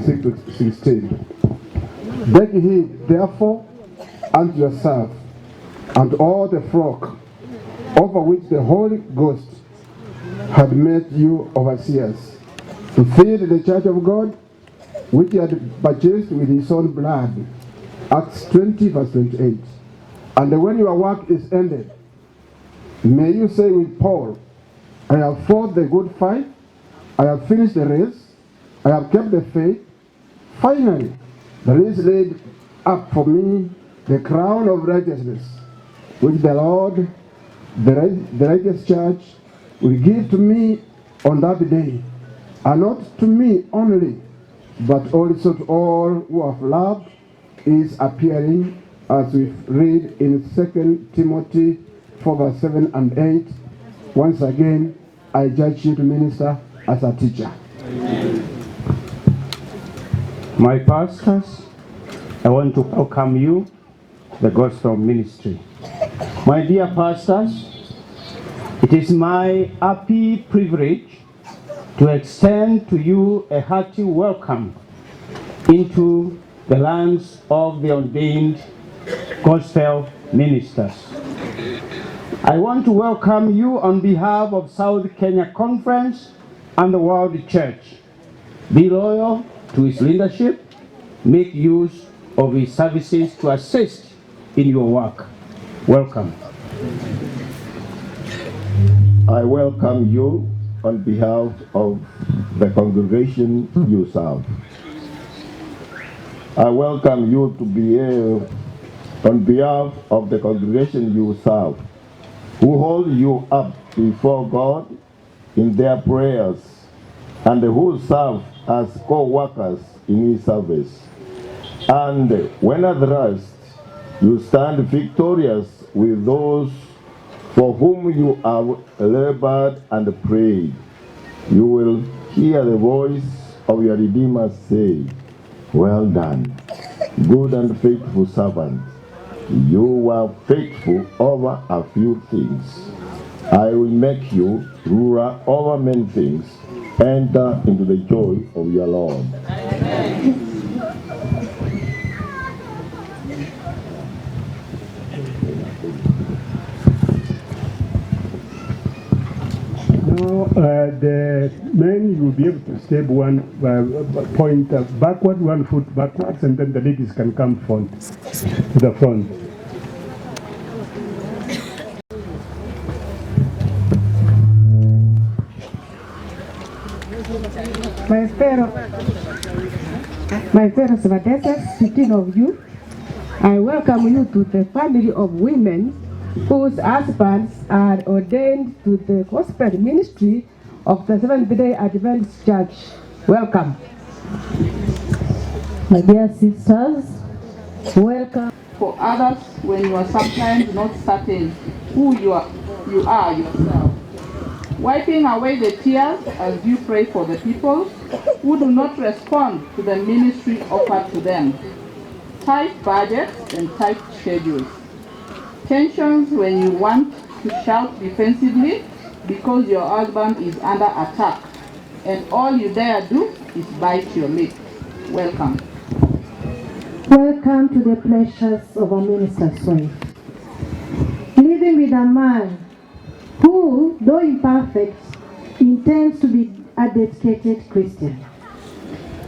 6 to 16. Beg heed, therefore, unto yourself and all the flock over which the Holy Ghost had made you overseers, to feed the church of God, which he had purchased with his own blood. Acts 20, verse 28. And when your work is ended, may you say with Paul, I have fought the good fight, I have finished the race, I have kept the faith. Finally, there is laid up for me the crown of righteousness, which the Lord, the righteous church, will give to me on that day, and not to me only, but also to all who have loved his appearing, as we read in 2 Timothy 4, verse 7 and 8. Once again, I judge you to minister as a teacher. My pastors, I want to welcome you to the gospel ministry. My dear pastors, it is my happy privilege to extend to you a hearty welcome into the lands of the ordained gospel ministers. I want to welcome you on behalf of South Kenya Conference and the World Church. Be loyal to his leadership, make use of his services to assist in your work. Welcome. I welcome you on behalf of the congregation you serve. I welcome you to be here on behalf of the congregation you serve, who hold you up before God in their prayers, and who serve as co-workers in his service. And when at last you stand victorious with those for whom you have labored and prayed, you will hear the voice of your Redeemer say, Well done, good and faithful servant. You were faithful over a few things. I will make you ruler over many things. Enter into the joy of your Lord. Now, the men, you will be able to step one point backward, one foot backwards, and then the ladies can come front to the front. My fellow, my fellow Svadesas, 15 of you, I welcome you to the family of women whose husbands are ordained to the gospel ministry of the Seventh-day Adventist Church. Welcome. My dear sisters, welcome. For others, when you are sometimes not certain who you are, you are yourself. Wiping away the tears as you pray for the people who do not respond to the ministry offered to them. Tight budgets and tight schedules. Tensions when you want to shout defensively because your husband is under attack and all you dare do is bite your lip. Welcome. Welcome to the pleasures of a minister's wife. Living with a man who, though imperfect, intends to be a dedicated Christian.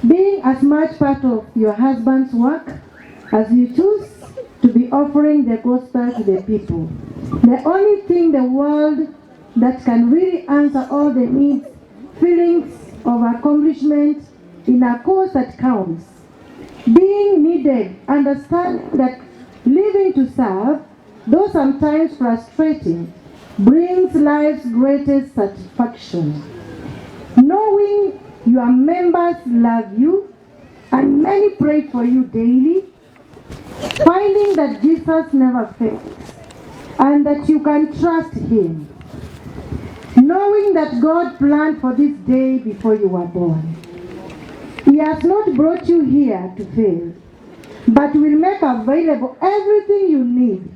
Being as much part of your husband's work as you choose to be offering the gospel to the people. The only thing the world that can really answer all the needs, feelings of accomplishment in a cause that counts. Being needed, understand that living to serve, though sometimes frustrating, brings life's greatest satisfaction. Knowing your members love you and many pray for you daily, finding that Jesus never fails and that you can trust him, knowing that God planned for this day before you were born. He has not brought you here to fail, but will make available everything you need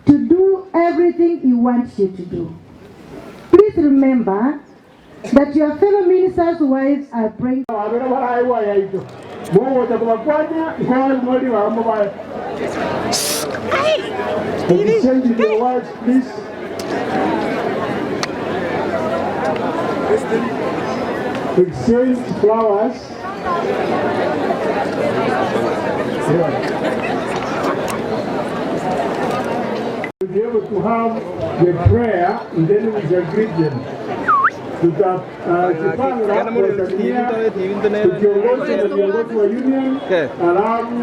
to do everything he wants you to do. Please remember that your fellow ministers' wives are praying. Exchange your wives, please. Exchange flowers. Yeah. We'll be able to have the prayer and then we shall greet them. Tutajipanga kuwasalimia tukiongozwa na viongozi wa union, alafu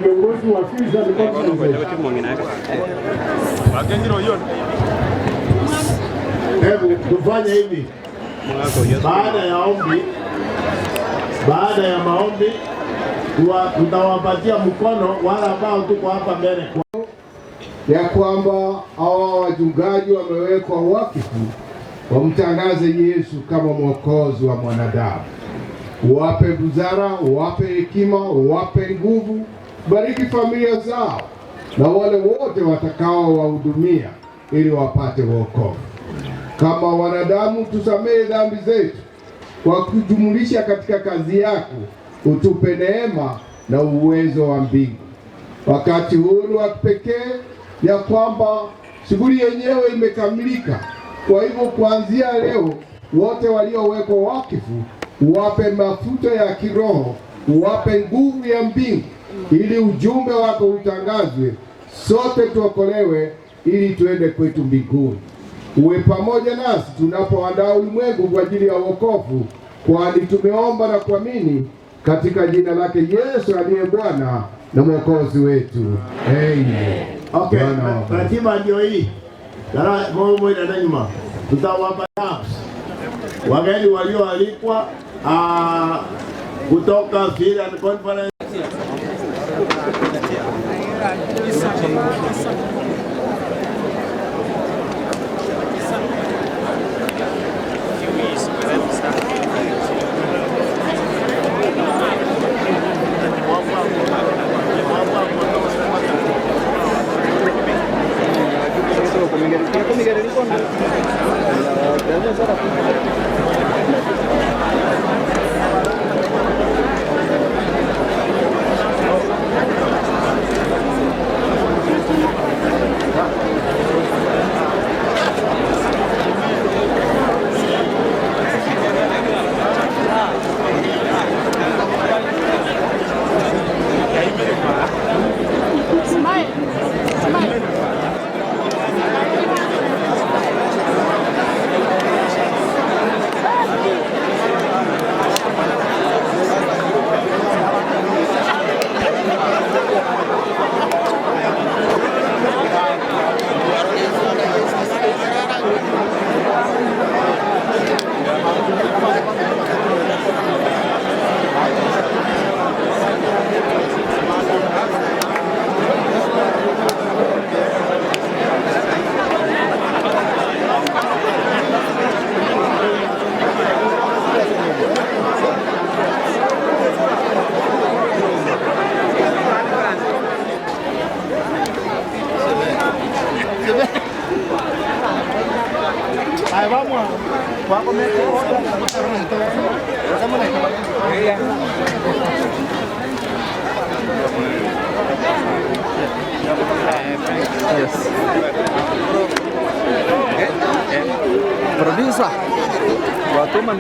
viongozi wa fees and conferences. Hebu tufanye hivi, baada ya ombi, baada ya maombi tutawapatia mkono wale ambao tuko hapa mbele. Ya kwamba hawa wachungaji wamewekwa wakfu wamtangaze Yesu kama mwokozi wa mwanadamu. Wape busara, wape hekima, wape nguvu, bariki familia zao na wale wote watakao wahudumia ili wapate wokovu. Kama wanadamu, tusamehe dhambi zetu kwa kujumulisha katika kazi yako, utupe neema na uwezo wa mbingu. Wakati huu ni wa kipekee ya kwamba shughuli yenyewe imekamilika. Kwa hivyo kuanzia leo wote waliowekwa wakfu uwape mafuta ya kiroho, uwape nguvu ya mbingu, ili ujumbe wako utangazwe, sote tuokolewe, ili tuende kwetu mbinguni. Uwe pamoja nasi tunapoandaa ulimwengu kwa ajili ya wokovu, kwani tumeomba na kuamini katika jina lake Yesu aliye Bwana na Mwokozi wetu. Amen. Okay, ratiba ndio hii. Dara moyo na nyuma. Tutawapa naps. Wageni walioalikwa kutoka Syrian Conference. Smile. Smile. Ahí vamos. Yes. Producer. Watuma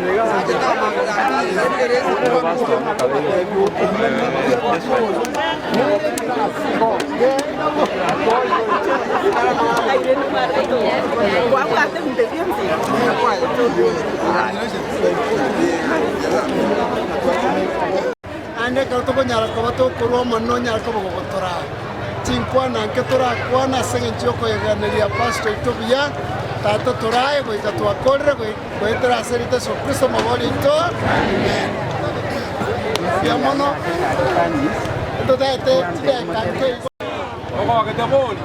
Ande ekero tokonyara koba tokorwa omonene onyare koba gogotoraa. Chinkwana nke torakwane ase eng'encho y'okoeganeria Pastor oito buya, Tata torae goika twakorire goetera ase erieta Yeso Kristo omobori oito. Amen. Mbuya mono ntotagete chidakika nke igo. Ogogete bori?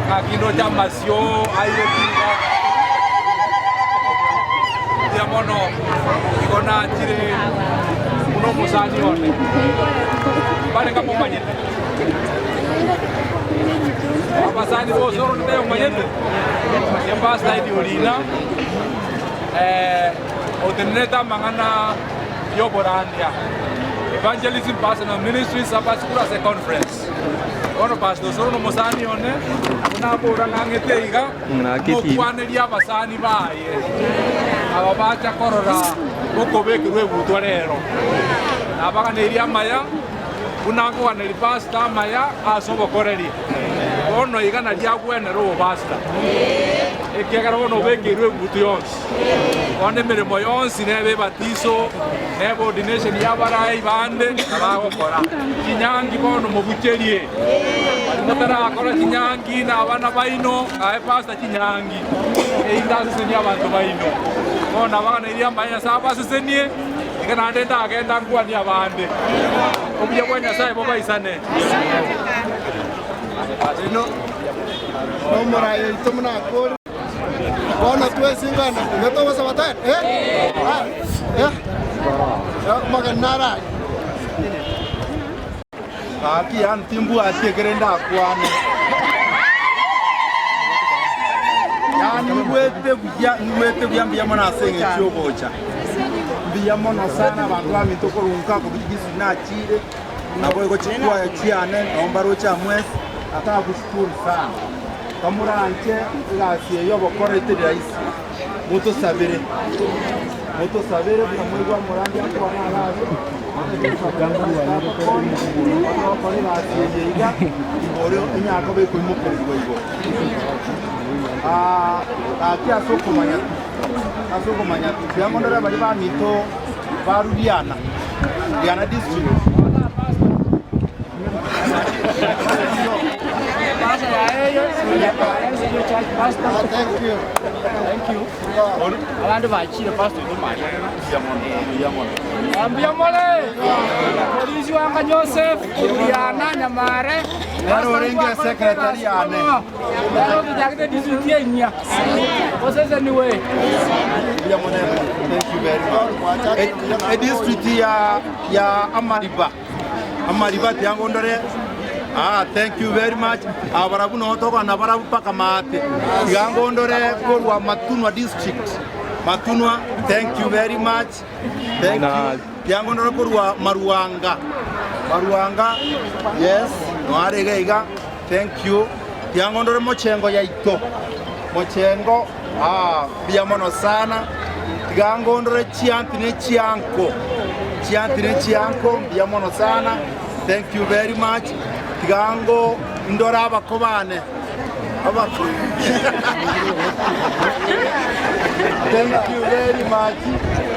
Ng'aki ndoche amasio aye tiga. Mbuya mono igo nachire buna omosani one. Bare nkamomanyete. Abasani bose oro nde omanyete. Ye Pastor Eddie Orina otenerete amang'ana y'oborandia. Evangelism Personal Ministries Sabbath School ase conference. Bono Pastor Osoro nomosani one, nabo nabora ng'ang'ete iga, mokwanerie abasani baye aba bacha korora okobekerwa egutwa rero. Nabaganeirie amaya buna nkoganeria Pastor amaya ase obokoreri. Bono iga nario agwenera obopastor, ekiagera bono obekeirwe egutu yonsi. Bono emeremo yonsi nebe ebatiso, nebe ordination y'abarai bande nabagokora. Chinyangi bono mobucherie. Baria motarakora chinyangi na abana baino, aye pastor chinyangi, erinde asesenie abanto baino. Bono nabaganeirie amaya Nyasae abasesenie, iga naende ndagenda nkwanie abande. Obuya bwa Nyasae bobaisane. Nomorai oito buna akore. Bono twensi ng'ana iga togosaba tari eh? Ah, eh? Amagena naro aria. Gaki yaani timbwati ekere ndakwane. Yaani ngwete buya, ngwete buya mbuya mono ase eng'encho yogocha. Mbuya mono sana abanto baminto korwa nka kobua nachire, nabo igo chikwaya chiane nabo mbaroche amwesi, nataka kushukuru sana. Kamoranche egasi eye yobokora eteri rahisi, motosabere, motosabere buna moigwa omorandia akwane iga abwo, togokora egasi eye iga, igoro enyara koba ekoimokererwa igoro. Gaki ase okomanya pi, ase okomanya pi, mbuya mono ere baria baminto ba Ruriana, Ruriana district. Thank you. Thank you. Abandu bachire pastor Ambia mole. Polisi wanga Joseph Uriana Nyamare. Naro orenge secretary yane. Lero tujakite district yenya. Osese niwe. Thank you very much. E district ya ya Amariba. Amariba tiangondore. Ah, thank you very much. Abarabu no toka na barabu paka mate. Tiangondore korwa Matunwa district. Matunwa, thank you very much. Thank you. Tiangondore korwa Maruanga. Maruanga, yes, no arega iga. Thank you. Tiangondore mochengo yaito. Mochengo, ah, biamono sana. Tigangondore chianti ne chianko. Chianti ne chianko, biamono sana. Thank you very much. Tigango ndora abakobane. Abako. Thank you very much.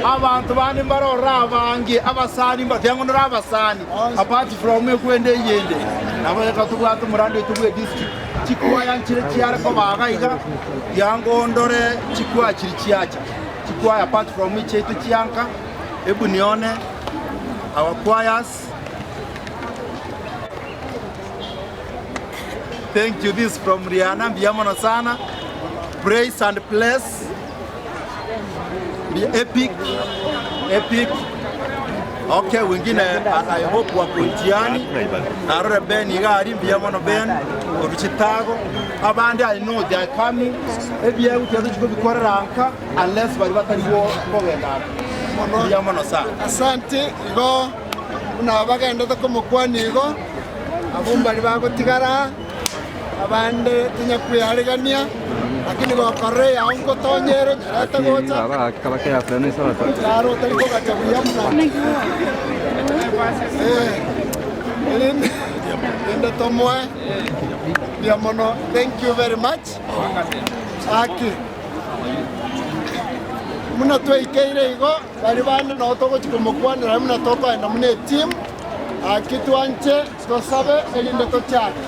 Abantu bandi mbarora abangi abasani mbatengondora abasani apart from ekwende yende nabo reka tubwate omorandi oito bwe district chikwaya nchire chiare kobaga iga yangondore chikwaya chiri chiacha chikwaya apart from chiaito chianka ebu nione our choirs Thank you. This is from Rihanna Mbiamono sana. Praise and bless. Be epic. Epic. Okay, wengine I hope wako njiani. Narore Ben igari Mbiamono Ben oruchitago. Abandi I know they are coming. Ebye utendo chiko bikorera anka unless bari batariwo kogenda. Mbiamono sana. Asante igo buna bagendete komokwani igo abwo mbari bagotigara abande tinyakwiarigania lakini gokorora yao nkotonyere nyarete gocha yaro otari kogacha buya muna erinde rinde tomoe mbuya mono thank you very much aki muna twaikeire igo bari bande noo togochi komokwanera muna tokoenda muna etimu aki twanche tosabe erinde tochake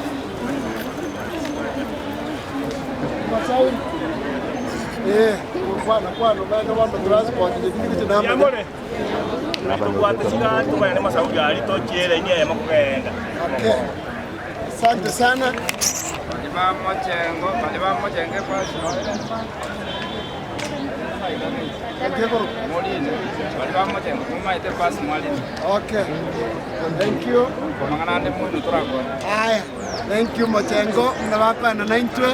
Masauri. Eh, kwana kwana bana bana transport Yamore. Tubwate chiga tubane masauri ari tochiere ni ema kugenda. Okay. Asante sana. Bali mochengo, bali mochengo pasi. Moline. Bali mochengo mumaite pasi mwaline. Okay. Thank you. Komangana ndi mundu turakora. Aya. Thank you Mochengo muna bakwana naintwe.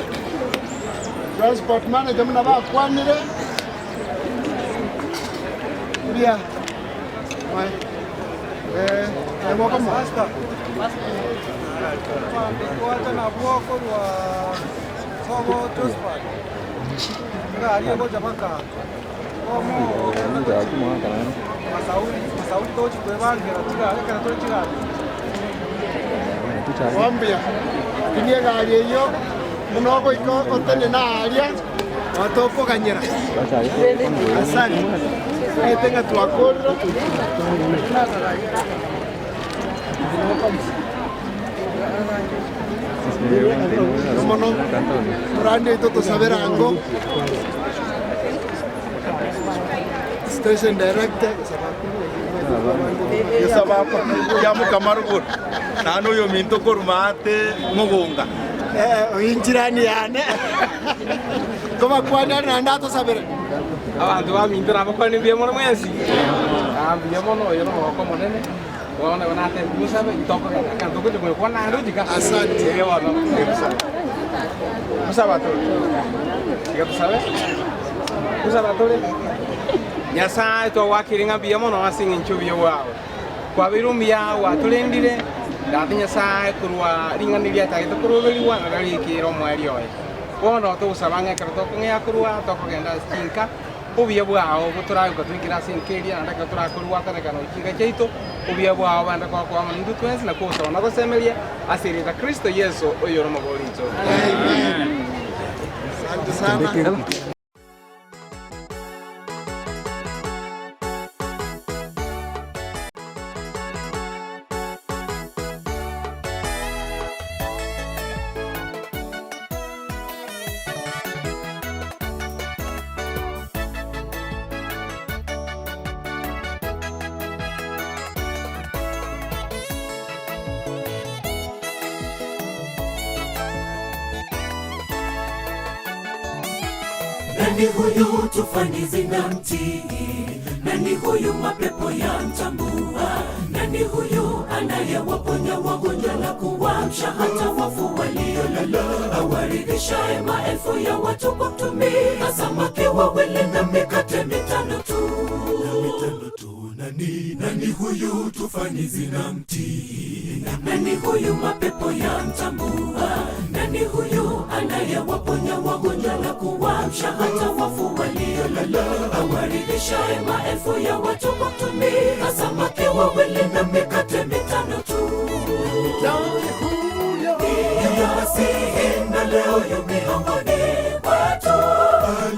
Transport manager muna bakwanire. Bia. Mai. Eh, welcome. Kwata na bwoko rwa sobo transport. Ngari goja baka. Komo Masauri, Masauri tochi kwebangira chiga, kana tori chiga. Wambia. Kinie gari eyo muno goika otene na aria watokoganyera. Asante. Etenga twakorera. Mono murandi oito tosaberango station director Yosabako yamukamaruguru nano oyo minto koruma ate mugunga oinchirani yane kobakwanani naende atosabere Abantu baminto nabakwana mbuya mono mwensi. Mbuya mono oyo nomogoko monene. Bono nate musabe itokogenda kanto gocha kwekwana naende ochika. Asante. Ere bono. Musaba tore. Tiga tusabe. Musaba tore. Nyasaye twagwakire ng'a mbuya mono ase eng'encho obuya bwawe. Kwabeire omuya gwatorendire ndate Nyasaye korwa ring'ana riachagete koroberiwa nario rikire omweri oye. Bono togosaba ng'a ekero tokong'ea korwa tokogenda ase chinka obuya bwao botoragoka twikire ase enka eria naende ekero torakorwa gwatanekana chinka chiaito obuya bwao bande kokoa mono intwe twensi na kogosaba na gosemeria ase erieta Kristo Yeso oyo ore omogori intwe. Asante sana. Nani huyu tufani zinamtii? Nani huyu mapepo yamtambua? Nani huyu anayewaponya wagonjwa na kuwaamsha hata wafu waliolala, awaridhishaye maelfu ya watu kwa kutumia samaki wawili na mikate mitano tu? Nani, nani huyu tufani zinamtii? Nani huyu mapepo yamtambua? Nani huyu anayewaponya wagonjwa na kuwaamsha hata wafu waliolala, awaridhishaye maelfu ya watu kwa kutumia samaki wawili na mikate mitano tu? Ndiye Masihi na leo yu miongoni mwetu,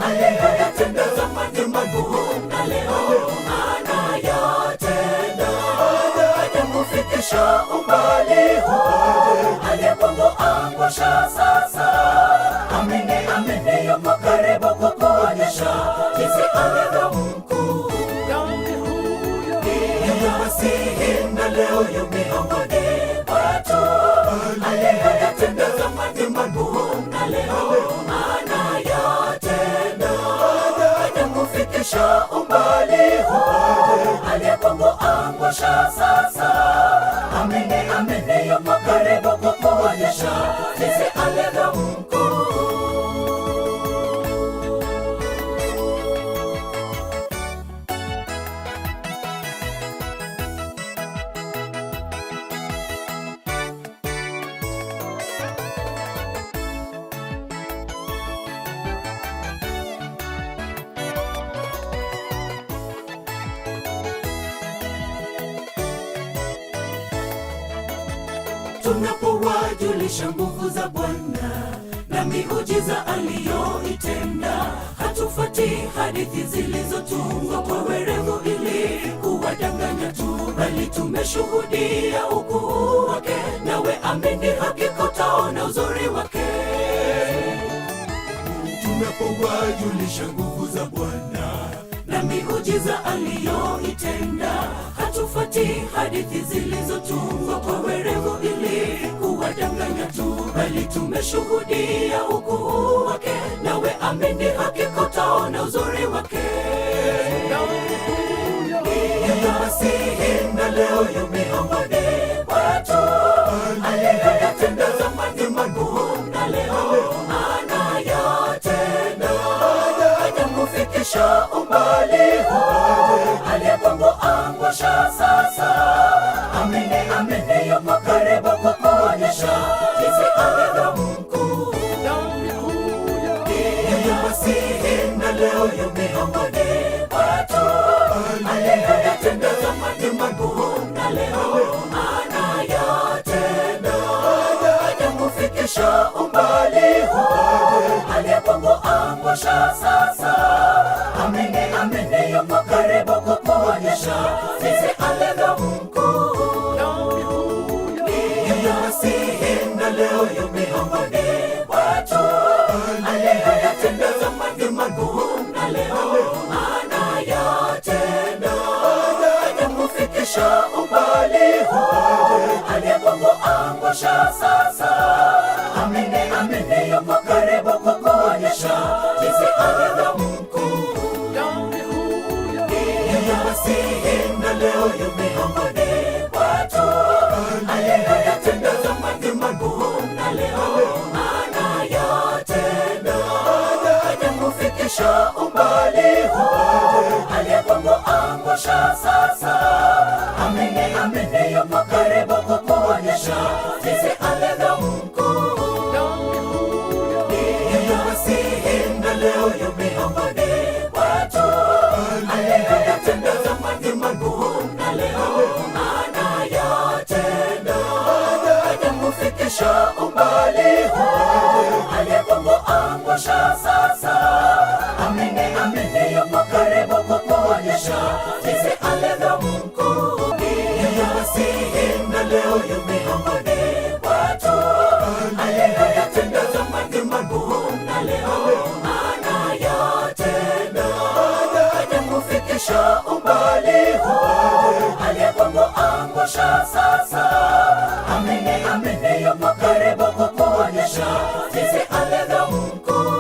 aliyoyatenda zamani makuu na leo anayatenda, hajakufikisha umbali huu, aliyekuangusha sasa. Amini, amini, yuko karibu kukuonyesha jinsi alivyo mkuu. Ndiye Masihi na leo yu miongoni mwetu, aliyoyatenda zamani makuu na leo anayatenda, hajakufikisha umbali huu, aliyekuangusha sasa. Amini, amini, yuko karibu kukuonyesha jinsi alivyo mkuu. Tunapowajulisha nguvu za Bwana na miujiza aliyoitenda, hatufati hadithi zilizotungwa kwa werevu ili kuwadanganya tu, bali tumeshuhudia ukuu wake. Nawe amini, hakika utaona uzuri wake. Tunapowajulisha nguvu za Bwana na miujiza aliyoitenda, hatufati hadithi zilizotungwa kwa werevu ili kuwadanganya tu, bali tumeshuhudia ukuu wake. Nawe amini, hakika utaona uzuri wake. Ndiye Masihi na leo yu miongoni mwetu, aliyoyatenda zamani makuu na leo anayatenda, hajakufikisha umbali huu, aliyekuangusha sasa. Amini, amini, yuko karibu kukuonyesha jinsi alivyo mkuu. Ndiye Masihi na leo yu miongoni mwetu, aliyoyatenda zamani makuu na leo anayatenda, hajakufikisha umbali huu, aliyekuangusha sasa. Amini, amini, yuko karibu kukuonyesha jinsi alivyo mkuu. Ndiye Masihi na leo yu miongoni mwetu, aliyoyatenda zamani makuu na leo anayatenda, hajakufikisha umbali huu, aliyekuangusha sasa. Amini, amini, yuko karibu kukuonyesha jinsi alivyo mkuu. Ndiye Masihi na leo yu miongoni mwetu, aliyoyatenda zamani makuu na leo anayatenda, hajakufikisha umbali huu, aliyekuangusha sasa. Amini, amini, yuko karibu kukuonyesha jinsi alivyo mkuu. Ndiye Masihi na leo yu miongoni mwetu, aliyoyatenda zamani makuu na leo anayatenda, hajakufikisha umbali huu, aliyekuangusha sasa. Amini, amini, yuko karibu kukuonyesha jinsi alivyo mkuu. Ndiye Masihi na leo yu miongoni mwetu, aliyoyatenda zamani makuu na leo anayatenda, hajakufikisha umbali huu, aliyekuangusha sasa. Amini, amini, yuko karibu kukuonyesha jinsi alivyo mkuu.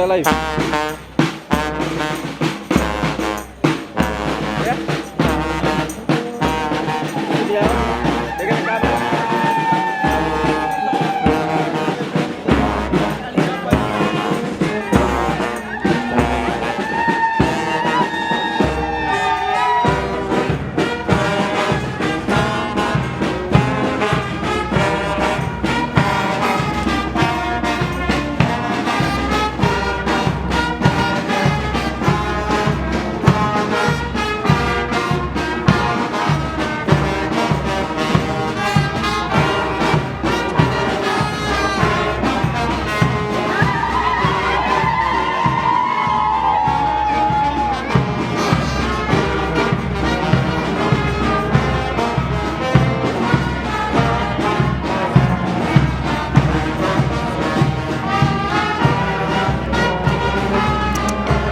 Tosoe live.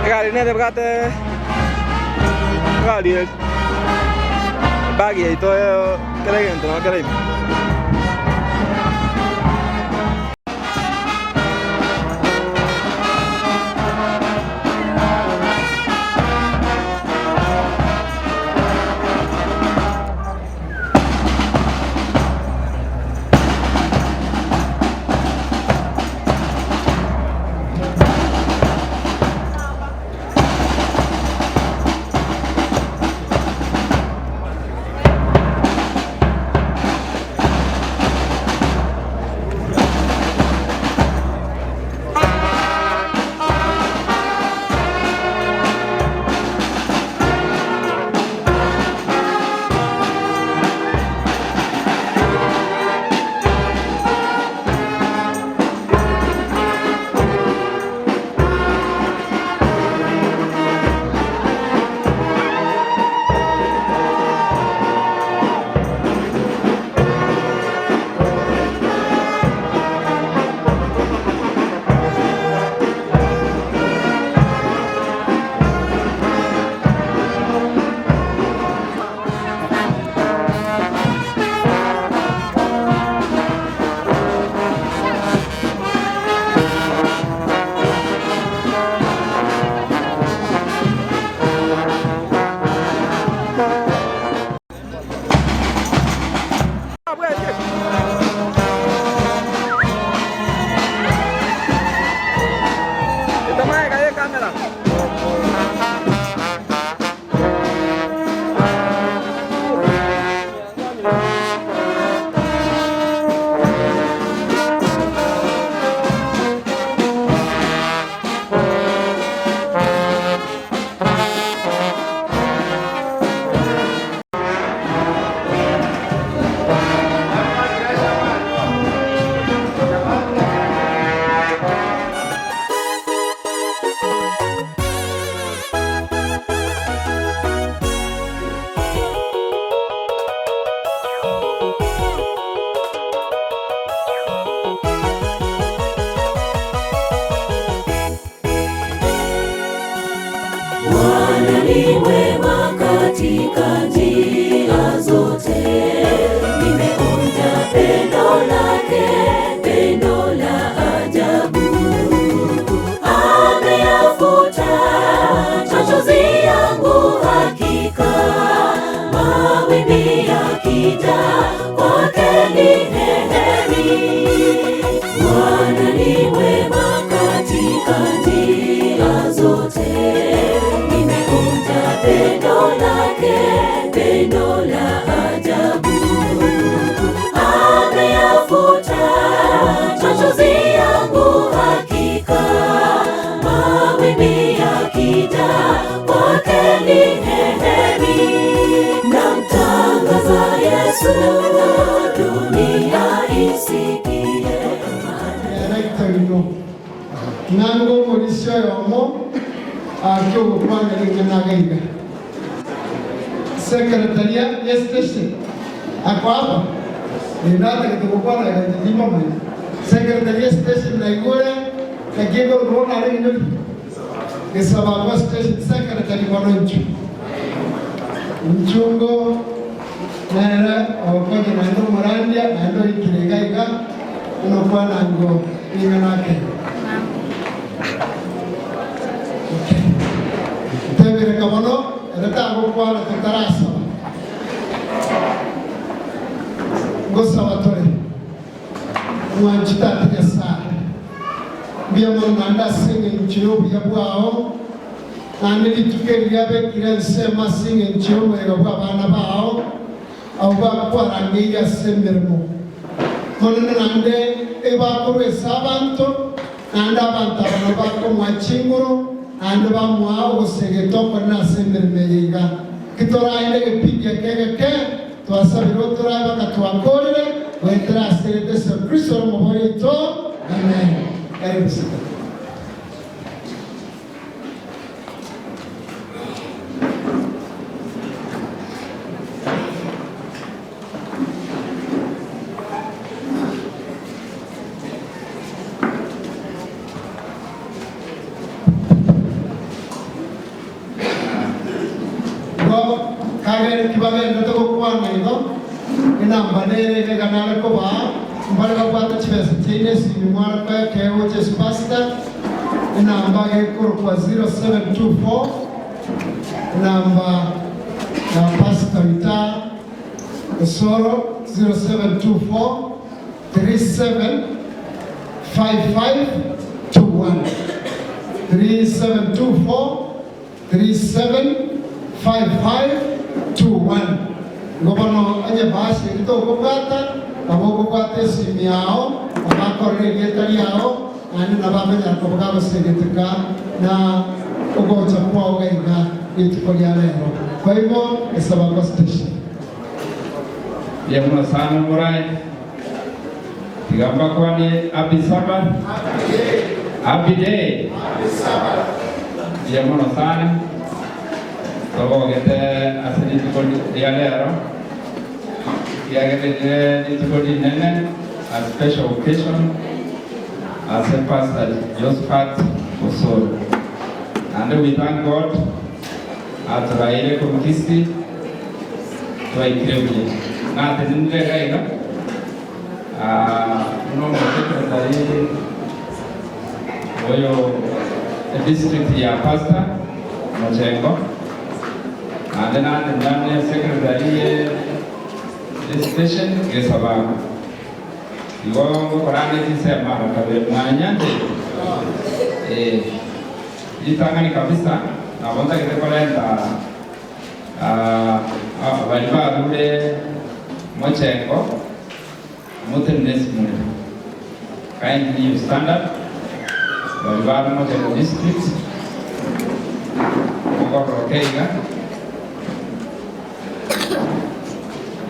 Egari nere ebwate egari ebag yaito kera egento nabo kere ime. Bwana ni mwema katika njia zote, nimeonja pendo lake, pendo la ajabu. Ameyafuta machozi yangu hakika, mawimbi yakija kwake ni heri. Bwana ni mwema katika njia zote, nimeonja pendo lake, pendo la ajabu. Ameyafuta machozi yangu hakika, mawimbi yakija kwake ni heri. Namtangaza Yesu, dunia isikie. Director nango murisio yomo akiogokwana ringe nagaiga sekretaria ya station ako hapa ninatagete gukwana gajijima mai sekretaria station naigure kagigo rona ringe gisabagwa station secretary bononcho mchungo nere okonya naende omorandia naende oikire iga iga onokwana ngo ring'ana ake. Totebire ng'a bono ere tagokwana totarasaba. Ngosaba tore, Omwanchi Tata Nyasae, mbuya mono naende ase engencho y'obuya bwao, naende rituko eri riabekire ensemo ase engencho y'omoyega bw'abana bao, abwo bakwarangeirie ase emeremo. Monene naende ebakorwa ase abanto, naende abanto aba nabo bakomoa chinguru, naende bamoa ogosegeta okonene ase emeremo eye iga. Ki toraende egepindi eke egeke, twasabire otorae baka twakorire, goetera ase erieta Yeso Kristo ore Omobori oito. Amen. Karibu sana. Igo kagere tibagenderete gokwana igo, enamba nere iga nare kobaa, mbare babwate chibesa chiaino esimi mware koa ekeegwa gocha ase pastor, enamba gekorokwa 0724, enamba ya pastor Rita Osoro 0724 37 5521 3724 37 5521 Igo bono onye basi eria tokobwata, nabo okobwata esimi yao, nabo akorora erieta riao, naende nabo akonyara koba gagosegeteka na ogocha kwao gaiga rituko ria rero. Kwa igo esabakwa station. Mbuya mono sana omorae. Tiga mbakwanie Happy Sabbath. Happy day. Mbuya mono sana. Togogete ase rituko ria rero. Ekiagera rire rituko rinene, a special occasion ase Pastor Josephat Osoro. Naende we thank God atoraire korwa Kisii twaikire buya. Natenenire iga iga buna omosekretari oyo edistrict ya Pastor Mochengo, naende natenena ne secretary ye station Gesabago. Igo ngokorande chinsemo aba kabere mwanyanche eh, ritang'ani kabisa nabo ntagete korenta Baria barure mochengo, motenene simore. Kindly you stand up. Baria bare mochengo district, mogororoke iga.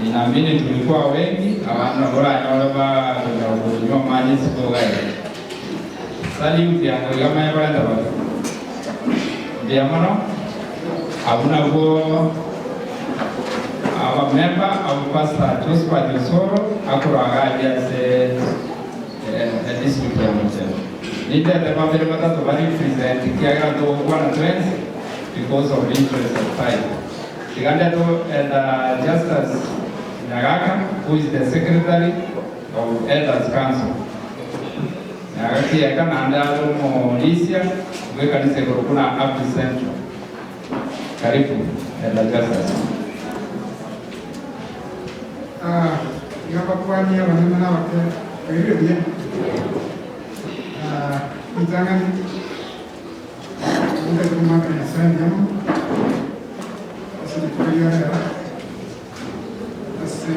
Ninaamini tulikuwa wengi, abanto nabo oranyore bakonya konywa amache isiko iga iga. Salute yango iga manye korenta baria. Mbuya mono. Abwo nabwo abamemba abo Pastor Josephat Osoro akorwa iga aria ase edistrict ya Mochengo. Nintete babere batato ba represent ekiagera ntogokwana twensi because of interest of time. Tiga ndete Elder Justus Nyagaka who is the secretary of Elders Council. Nagakieka naende are omorisia bw'ekanisa igoro buna Abdi Central. Karibu Elder Justus. Ah, iga mbakwanie abanene na abake, oirire buya. Ah, ritang'ani nintagete komwakera Nyasae mbuya mono ase rituko ria rero, ase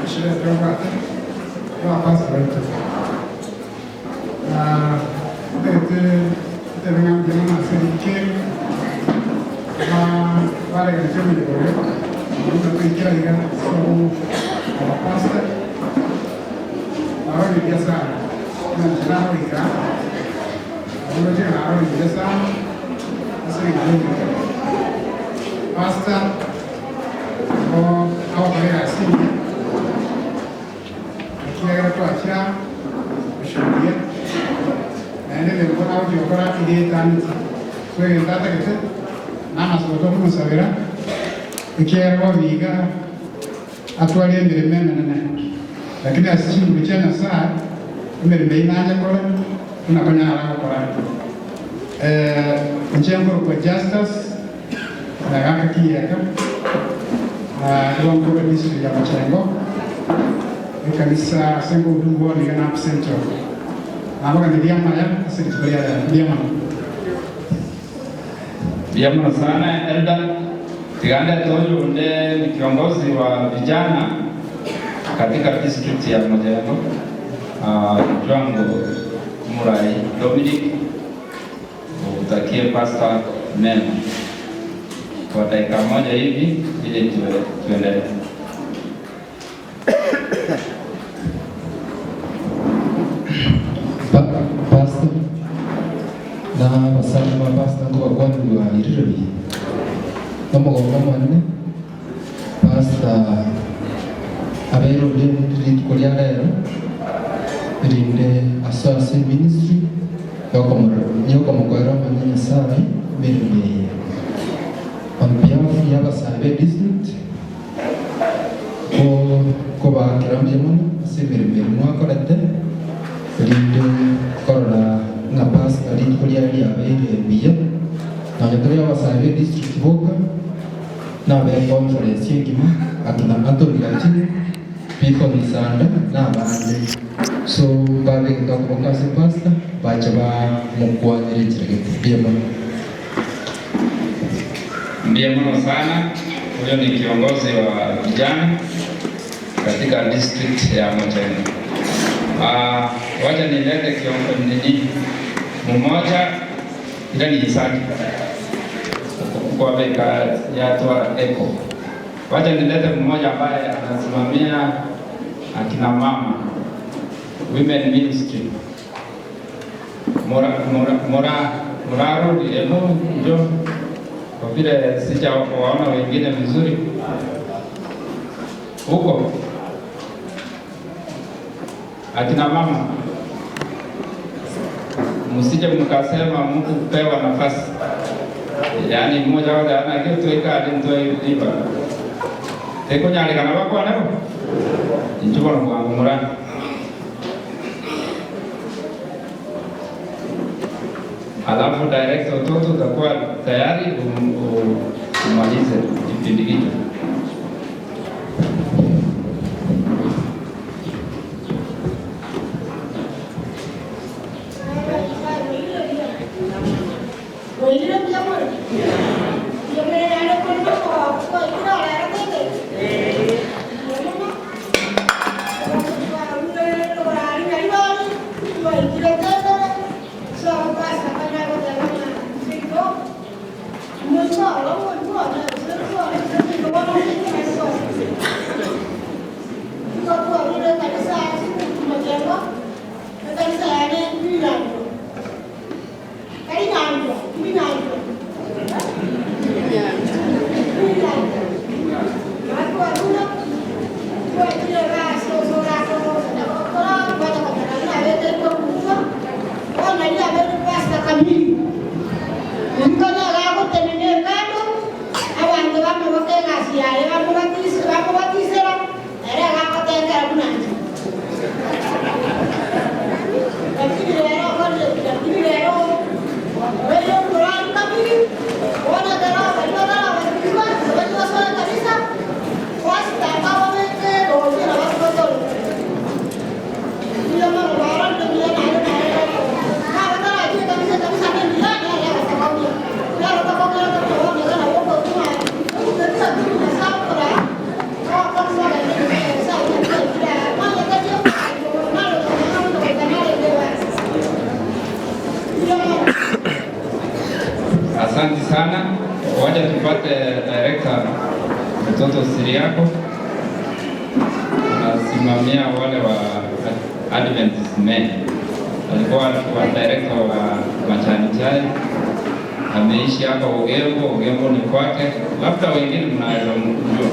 esherehe tobwate. Abapastor baito, na ntagete ntebe ng'a mbuya mono ase rituko eri, aba baregeretie omoyega oyo, buna toikera iga ase abapastor, narorire buya sana, buna inche naroika, nabo ndoche ng'a narorire buya sana ase eng'encho y'omoyega oyo. Pastor, nabo agokora egasi engiya. Ekiagera twachire aa goshuhudia, naende emeremo nagochia gokora eria etaneti. So egento atagete namasabo tokomosabera, ekiagera bono iga atware emeremo emenene, lakini ase chinguru chia Nyasae emeremo eyio nache kore buna konyara gokora. Inche nkorokwa Justus. Nyagaka Kiyeka, na igo nkorwa edistrict ya Machengo, ekanisa ase ngohudumu bono iga Napu Central. Nabaganirie amaya ase rituko ria rero. Mbuya mono. Mbuya mono sana Elder. Tiga ndete oyo onde ni kiongozi wa vijana katika district ya Mojengo, uh, Jwango Murai Dominic, utakie pastor mema kwa dakika moja hivi ili tuendelee. Pastor na abasani ba pastor nkobakwanigwa irire buya nomogongo omonene pastor abeire onde rituko ria rero erinde asoe ase eministry yokomokorera omonyene Nyasaye emeremo eye on behalf ya abasae be district Kobaakera mbuya mono ase emeremo eria mwakorete, erinde korora ng'a Pasaka rituko riaye riabeire buya, nonya tore abasae be district boka, na abe conference engima, akina Anthony Gachire, Biko Misanda, na abande. So babegete okoboko ase pastor, bache bamokwanere enchera gete. Mbuya mono. Mbuya mono sana. Huyo ni kiongozi wa vijana katika district ya Mochengo. Ah, wacha nilete kiongozi nini mmoja ila ni Isaki kwa beka yatwa Eco. Wacha nilete mmoja ambaye anasimamia akina mama Women Ministry. Mora, mora, mora, Murarudi, hebu njoo kwa vile sijawaona wengine vizuri huko. Akina mama, msije mkasema mtu kupewa nafasi, yaani mmoja wale ana kitu ikali mtu iba tekunyarikana bakwanero inchuko bwangu murani. Alafu director watoto utakuwa tayari umalize kipindi hicho. Asante sana, wacha tupate director mtoto siri yako anasimamia wale wa Adventist men. Alikuwa wa director wa Machani Chai, ameishi hapa Ugembo, Ugembo ni kwake, labda wengine mnaweza mjua.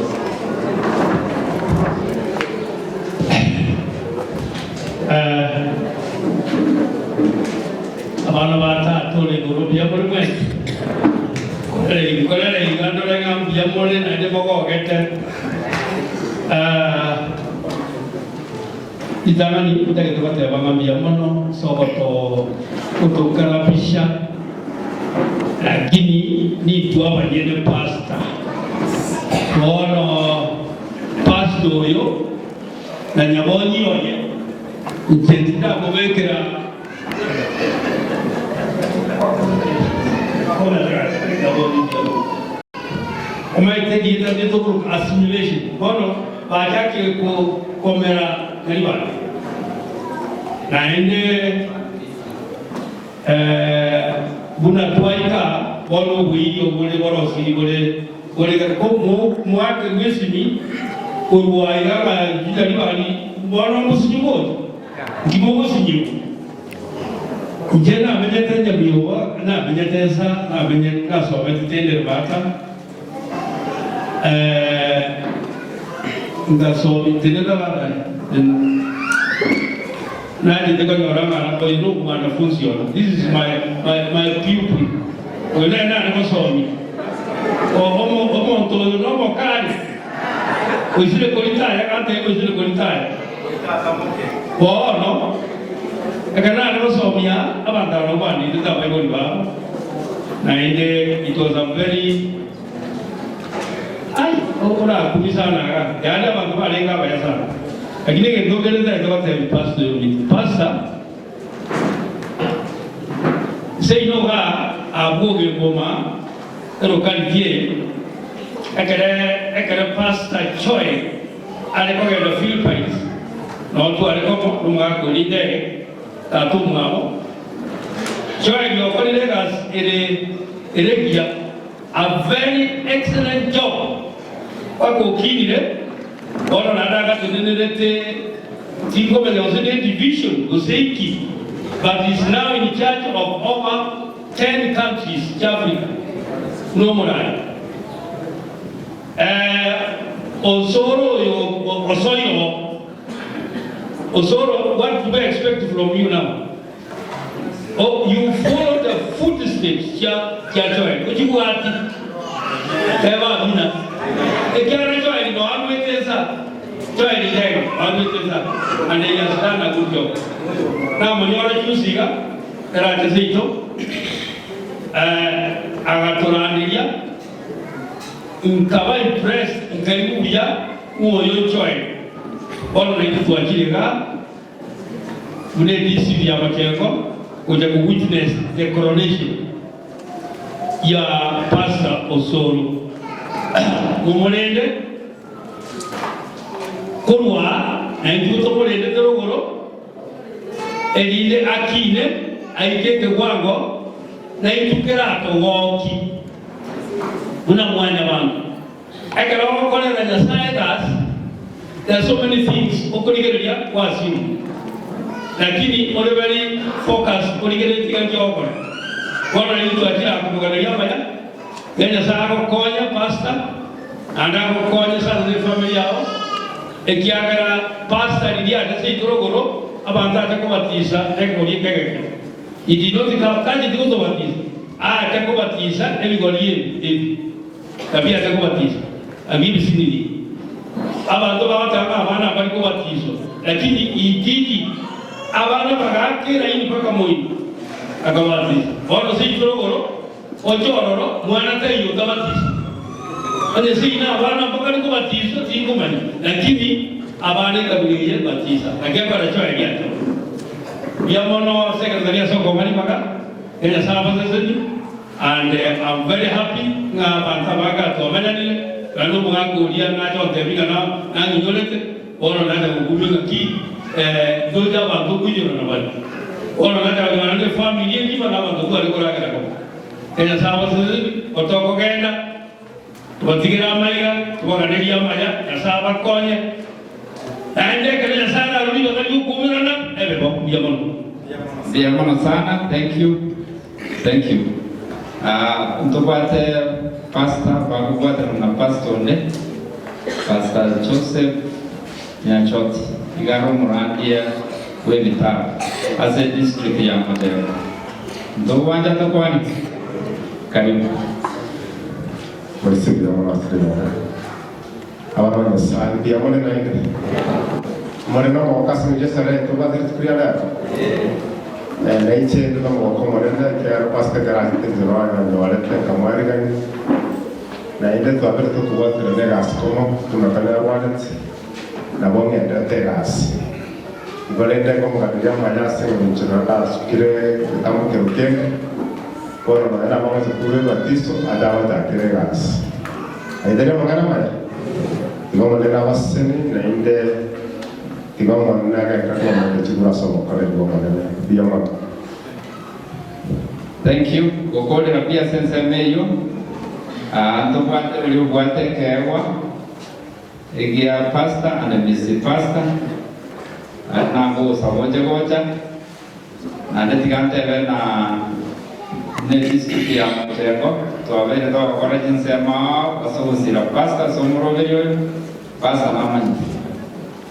Abana ba tata ore igoro mbuya more mwensi? Nkorere nkorere iga ndore ng'a mbuya more naende mogogete. Ritang'ani ntagete goteba ng'a mbuya mono ase ogoto gotokarabisha, lakini. Nintwe abanyene pastor. Bono pastor oyo na nyabonyi oye inche tindamobekera Omanyete erieta rinde tokoroka assimilation. Bono bachakire komera Nyaribari. Naende buna twaika bono oboiri obore borosiri bore bore moakerwe esimi korwa iga ng'a Nyaribari bono mbosinyi gocha. Nki mogosinyigwa? Inche namenyete nyamioba, namenyete ensa, namenyete nasomete tendere bata, ngasomi tenena bana nachete konyora ng'a oyo no omwanafunzi one, this is my, my, my pupil, oyo nere nare gosomia. Omo omonto oyo nomokari, oisire koritaya, gantebia oisire koritaya. Bono, ekero nare gosomia abanto aba nabwo bandindete abaibori babo, naende it was a very ai orakumie sana iga, yaani abanto barenge abaya sana. Lakini egento nkere ntagete gotebia pastor oyo ominto, pastor, seino igaa abwo ogekoma elocality eye, ekere ekere pastor Choi Are kogenda Philippines, nao tware komo nomogaka oria Indege, tata omwabo. Joel okorire egasi ere ere engiya, a very excellent job, mpaka okinire, bono naende agatenenerete tinkomanya gose ne division gose iki, but is now in charge of over 10 countries chia Africa buna omorai. Osoro oyo osoire oo. Osoro what do we expect from you now? Oh, you follow the footsteps chia chia Joel. Ochibwati. Teba amina. Ekiagera Joel no anwete ensa. Joel Ndege anwete ensa. And he has done a good job. Namonyora juzi iga erache seito eh, agatoranderia Nkaba impressed nkaigwa buya ng'a oyo Joel bono naintwe twachire igaa buna edisibi ya Machengo gocha ko witness the coronation ya Pastor Osoro. Momorende korwa aa naintwe tomorendete rogoro erinde akine aike ekegwango naintwe keratogoki. Buna mwanyabanto, ekero ogokorera Nyasae egasi, there are so many things okorigereria gwasima, lakini ore very focused origereretie tiga nki ogokora. Bono naintwe twachire aa komoganeria amaya, tiga Nyasae agokonye pastor, naende agokonye sana ne efamiri yao, ekiagera pastor riria acha seito rogoro, abanto acha kobatisa nekegori ekegeke. He did not come, tacheti gotobatisa, aacha kobatisa ebigori ebi ebi, nabio acha kobatisa, nabio ebisinini. Abanto bagoteba ng'a abana mbari kobatiswa, lakini he did it. Abana bagaaka eraini mpaka moino, akabatisa. Bono seito rogoro, oche ororo, mwana taiyo otabatiswa. Onye seino abana mbakari kobatiswa, tinkomanya, lakini abana ekabira eye batisa. Naki ekora Joel atyo. Mbuya mono secretary ase okong'a ribaga, na Nyasae abasesenie and am very happy ng'a abanto abange atwamenyanire, naende omogaka oria nacha gontebia ng'a nang'inyorete, bono nacha gokumia ng'aki ndoche abanto okoinyorana bare. Bono nacha konyora naende efamiri engima na abanto tware koragera komo. Na Nyasae abasesenie, gotokogenda Tobatigere amaiga, tobaganerie amaya, Nyasae abakonye. Naende ekero Nyasae ararue ribaga ri'okoumerana, ebe bo. Mbuya mono. Mbuya mono sana, thank you, thank you. Ah, ntobwate pastor bagobwaterana na pastor onde, Pastor Joseph Nyachoti, iga are omorandia bw'ebitabu ase district ya Majengo. Ntogwancha tokwane? Karibu. Moise mbuya mono ase ribaga. Abana ba Nyasae, mbuya more naende? More nomogoka ase engencho y'esere tobwate rituko ria rero? Na inche inde nomogoko omonene, ekiagera Pastor ekero achete inche noro anyorete nkamwarigania. Naende twabere tokobwaterana egasi komo buna kanya arwarete, nabo ng'enderete egasi. Igo rende nkomoganeria amaya ase engencho naende asukire egetambokero kende, bono nonya nabo agocha korwa ebatiso ache agochakera egasi. Aye tari amang'ana amaya? Tiga Omonene abasesenie, naende tiga Omonene agenderere kobamanyeria chiguru ase obokoreri bw'Omonene. Mbuya mono. Thank you. Gokorera pi ase ensemo eyio, aa ntobwate oria obwate ekeegwa egia pastor and Miss Pastor, aye nagogosaba oche gocha, naende tiga ntebe na ne district ya Mochengo twabeire togokora chinsemo ao ase ogosira pastor ase omoroberi oyo, pastor namanyete.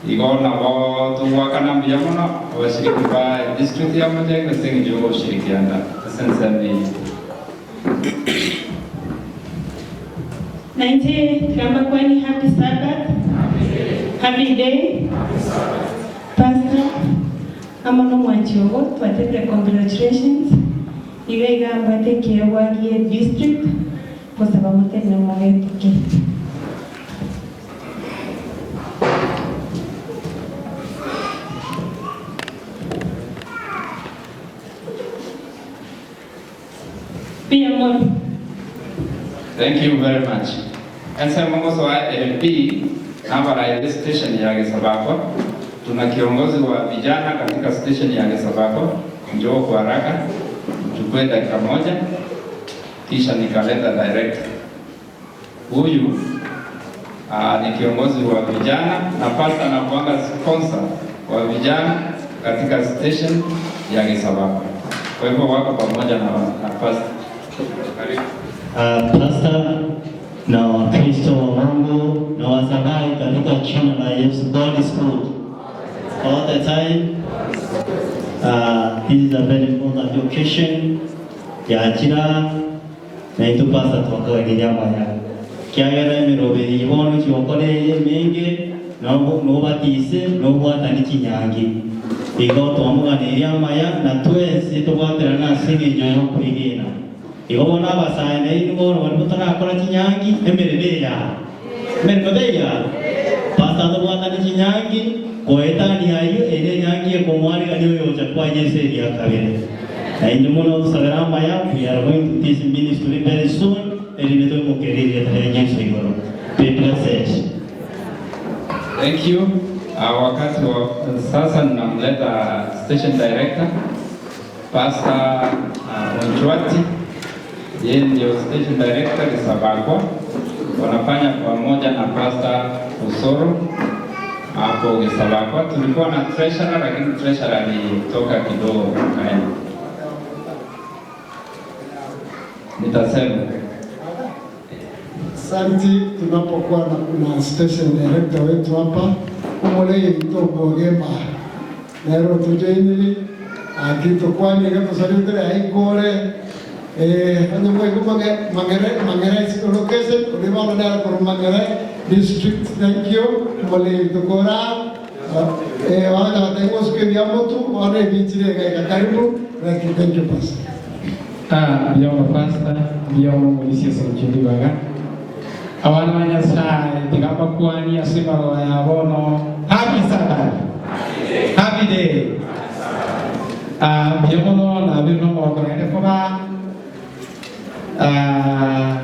Igo nabo togoakana mbuya mono abashiriki ba edistrict ya Mochengo ase engencho y'ogoshirikiana ase ensemo eye. Na inche tiga mbakwanie happy Sabbath, happy day, Pastor amo nomwanchi ogo twatebire congratulations, iga iga mbwate ekeegwa gie district gosaba motenene mogetoke. Mbuya mono. Thank you very much. Ensemo ngosoa ere pi nabarai be station ya Gesabakwa. Tuna kiongozi wa vijana katika station ya Gesabakwa, njoo kwa haraka uchukue dakika moja kisha nikaleta director. Huyu ni kiongozi wa vijana na pastor anakuanga sponsor wa vijana katika station ya Gesabakwa. Kwa hivyo wako pamoja na, na pastor. Karibu. Pastor na Wakristo wa Mungu na wasabai katika jina la Yesu. God is good all the time. This is a very important occasion ya ajira Na intwe Pastor twakageria amaya, ekiagera emeroberi eye bono chiokora eye emenge, na nobatise, na obwatani chinyangi. Igo twamoganeirie amaya, na twensi tobwaterane ase engencho y'okwegena. Igo bono abasae nainwe bono baria motarakora chinyangi, emeremo eye aa. Emeremo teiyo aa. Pastor tobwatane chinyangi, koetania ayio, ere enyangi ekomwarigania oyocha kwa Yeso eria kabere. Na inche mono tosabere amaya, we are going to this ministry very soon, erinde toimokerie erieta ria Yeso igoro. Be blessed. Thank you. Wakati wa sasa ninamleta station director Pastor Onchwati. Yeye ndio station director Kisabakwa, wanafanya pamoja na Pastor Osoro hapo Kisabakwa. Tulikuwa na treasurer lakini treasurer alitoka kidogo kaenda. Nitasema Asanti, tunapokuwa na, na station director wetu hapa umuleye itogogema Nere otojoiniri, gaki tokwanie iga tosaritire aikore, eh, onye mwaigwa mang'e mang'ere mang'ere location, oria bono nere korwa mang'ere district, thank you, omoremi tokora eh, bagocha goteba ng'a osuke ebiya motu, bono ebichire iga iga, karibu, thank you, thank you pastor. Ah, mbuya mono pastor, mbuya mono omorisia ase engencho ribaga. Abana ba Nyasaye tiga mbakwanie ase emaroba ya bono. Happy Sabbath! Happy day! Ah, mbuya mono nabire nomogoko naende koba ah,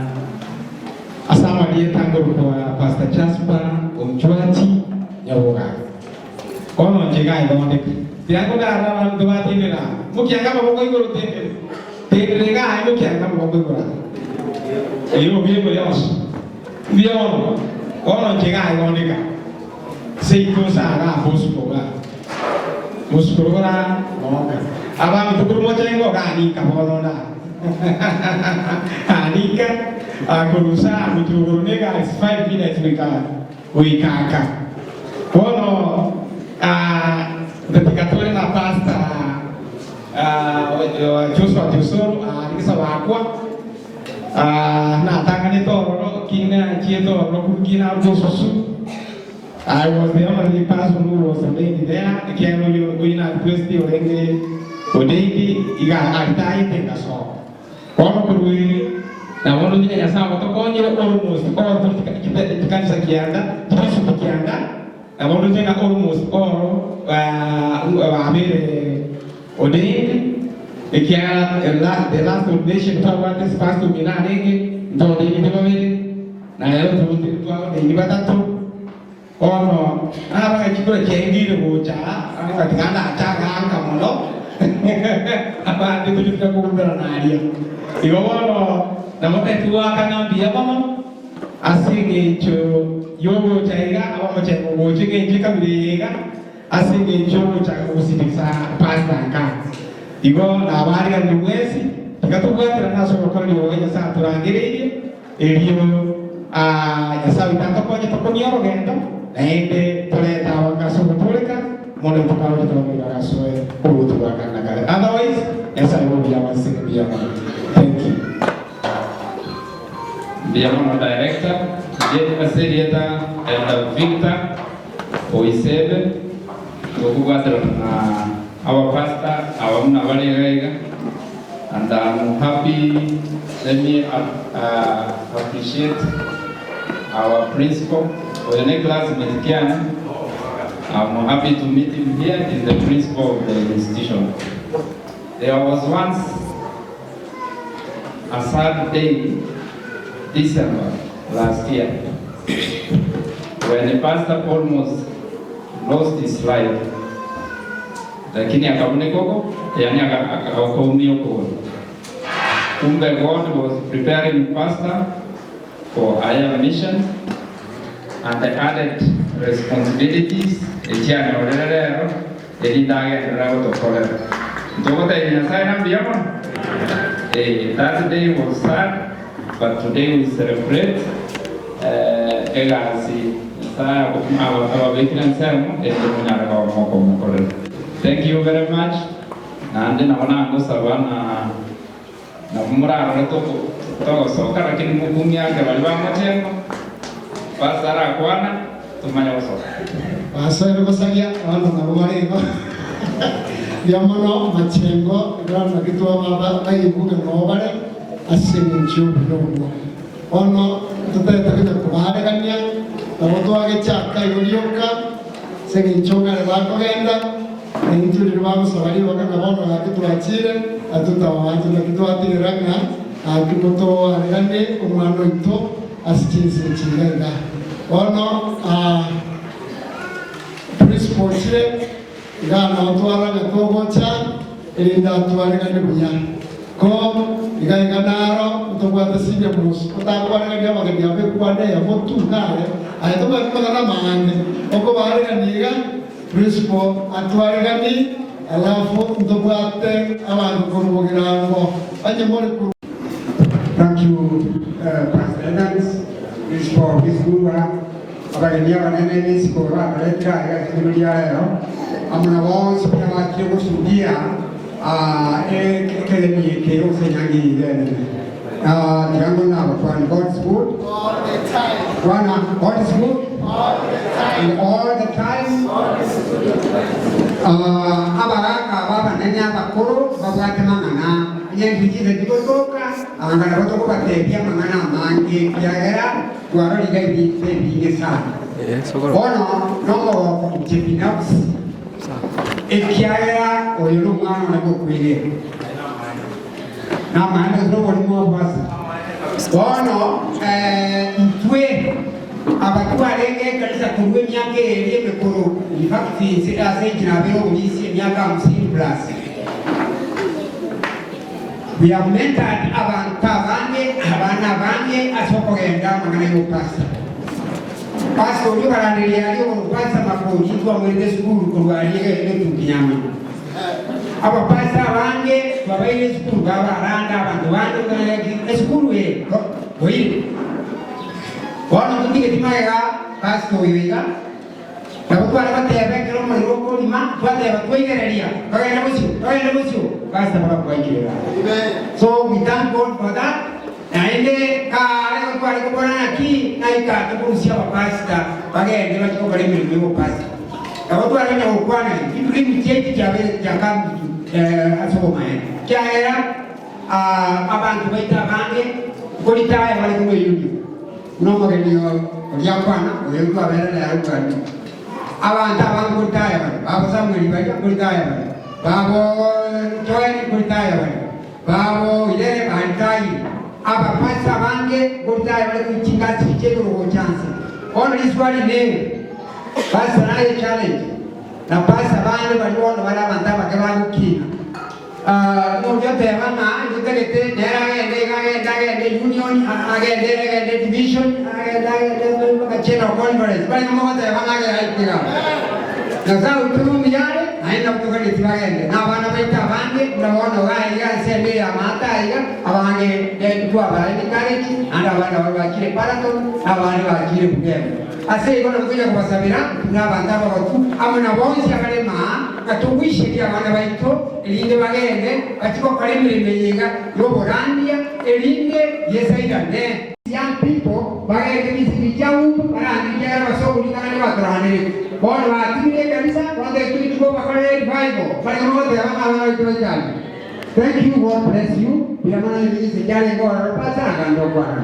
ase amarieta ngorokwa Pastor Jasper Onchwati Nyaboga. Bono inche iga aithondeka. Tiga ngodara abanto batenena aa, mokianga amaboko igoro tenena, tenena iga aye mokianga amaboko igoro aa. Erio obiegwe yonsi. Mbuya mono. Bono inche iga aithondeka. Seito nse igaa bosukuru igaa. Bosukuru bora noka. Abanto korwa mochengo igaa ninka bono nda aa. Ninka korwa nse aa gochia igoro niga is 5 minutes goika Goika aka. Bono aa, tore na Pastor aa, Joshua Josoro aa, rigisaba akwa aa, natang'anete ororo ki nachiete ororo korwa ki narwa osusu. I was the only person who was ordained there, ekiagera oyo oyo na request orenge Odeidi iga aritayete ngasoka. Bono korwa ere nabo ndoche ng'a Nyasae ogotokonyire almost all tore chikanisa kianda, chidistrict kianda, nabo ndoche ng'a almost all babeire ordained, ekiagera the last ordination twabwate ase pastor omino arenge, ntwaordainete babere, na rero twaordaini batato. Bono narora chikura chiaengeire gocha aa, nabo ngatiga ndache agaaka mono, abande tochia tochia koumerana aria. Igo bono namotetie goaka ng'a mbuya mono ase engencho y'ogocha iga, abamochengo gocha engencho ekabira eye iga, ase engencho y'ogocha gosindigisa pastor nka. Igo nabaariganirie mwensi, tiga tobwaterane ase ogokoreri obo Nyasae atorangereirie. Erio Nyasae oito atokonye tokonie orogendo, naende torete abanto ase ogotooreka, mono intwe twaroche tobamori bagasoe oboruoti bwa kare na kare. Otherwise, Nyasae obe obuya abasesenie mbuya mono. Thank you. Mbuya mono director. Inche ase erieta Elder Victor Oisebe, tokobwaterana na our pastor aba buna bare iga iga. And am happy let me appreciate our principal oyo ne classmate kiane am happy to meet him here is the principal of the institution there was once a sad day December last year when the pastor almost lost his life Lakini akabuneka oko, yaani akaumia okogoro. Kumbe God was preparing pastor for higher mission and the added responsibilities echianyorire rero erinde agenderere gotokorera. Ntogotebia Nyasaye na mbuya mono? Eh, that day was sad but today we celebrate egasi Nyasaye ababekire ensemo erinde monyare koba mokomokorera. Thank you very much naende nabo nagosaba na nabo morarore togosoka lakini mokung'ie ake baria ba mochengo pastor arakwana tomanye gosoka. Basoire gosaria abana nabo bare igo mbuya mono machengo ekero naki twababa baigure noo bare ase eng'encho y'obuya obwo. Bono ntotagete konya kobaarigania, nabo twagechaka igo rioka, ase engencho ngare bakogenda, na intwe riria bagosaba ribaga ng'a bono gaki twachire, na totabaancha naki twatigera ng'a gaki motoariganie omwana oito ase chinse echi iga iga. Bono principal ochire igaa nao twara ng'a togocha, erinde atwareganie buya. Ko iga iga naro ntobwate senior most otakwaregania abageni aba ekwana eyemo tu nare aye tobwati magana amange okobaregania iga principal atwaregani alafu ntobwate abanto korwa bogirango onye more korwa Thank you Pastor Evans, Principal of this school, abageni abanene b'isiko batoretire aiga ase rituko ria rero, amo na bonsi baria bachire gosugia ekegeni eke gose enyangi eye iga enene. Tiga ngone nabakwani, God is good. Bwana, God is good. And all the time. Abaraka aba abanene abakoro babwate mang'ana, onye intwe chinsa chigotoka, anga nabo tokobatebia amang'ana amange, ekiagera Twarorire ebinto ebinge sana. Bono nomogoko inche binafsi, ekiagera oyo nomwana one bw'okwegena. Namaene gose noborimo obwase. Bono intwe aba twarenge ekanisa korwa emiaka eria emekoro, in fact inse ase inche nabeire oborisia emiaka hamsini plus. We have mentored abanto abange, abana abange ase okogenda amang'ana y'obopastor. Pastor oria okaranderia aria okorokwa Pastor Makori twamoirete esukuru korwa aria egetutu Nyamira. Abapastor abange twabaire esukuru babaranda abanto bande okonyora ki esukuru eye toire. Bono ntotigeti magega pastor oyo iga. Nabo tware goteba ekero omorero okorima, twateba twaigereria, togende bosio, togende bosio, pastor bagakwaikerera. So we thank God for that. Naende kare igo tware kobora naki naika tokorusia abapastor bagende bachie gokora emeremo y'obopastor. Nabo tware konya gokwana intwe dream chiaito chiabeire chiakambitu. ase obomaene. Ekiagera abanto baito abange nkoritaya bare korwa eyunio, buna omogeni oria akwana, oyo ntwabera nere Uganda. Abanto abange nkoritaya bare, babo Samueli baria nkoritaya bare, babo Joeli nkoritaya bare, babo Irere baritayire. Abapastor abange nkoritaya bare korwa chingasi chia igoro gocha nse. Bono riswali neri, Pastor naye challenge, na pastor bande baria bono bare abanto abake bagokina. Omonto oteba ng'a intotagete nere agende iga agende agende union agende agende division agende agende mpaka general conference barenge mogoteba ng'a agere aike iga. Nyasae oito nomuya are naende nabo toganetie bagende na abana baito abange buna bono iga aiga ensemo eye ya maate aiga abange ntwabaa encourage naende abande nabo bachire Paraton na abande bachire Bugembe. Ase igo nabo tonya kobasabera buna abanto abagotu amo na bonsi abare maa, ng'a togoicherie abana baito, erinde bagende bachie gokora emeremo eye iga y'oborandia, erinde Yeso airane. Young people bagende chisimi chia ng'umbu barandie ekiagera abasongo ring'ana ndibatorandereti. Bono batigire ekanisa, bono tochia kobakorera revival. Barenge bagoteba ng'a abana baito baichande. Thank you God bless you buya mono eminsi ekiarenge ororo pastor akande okwana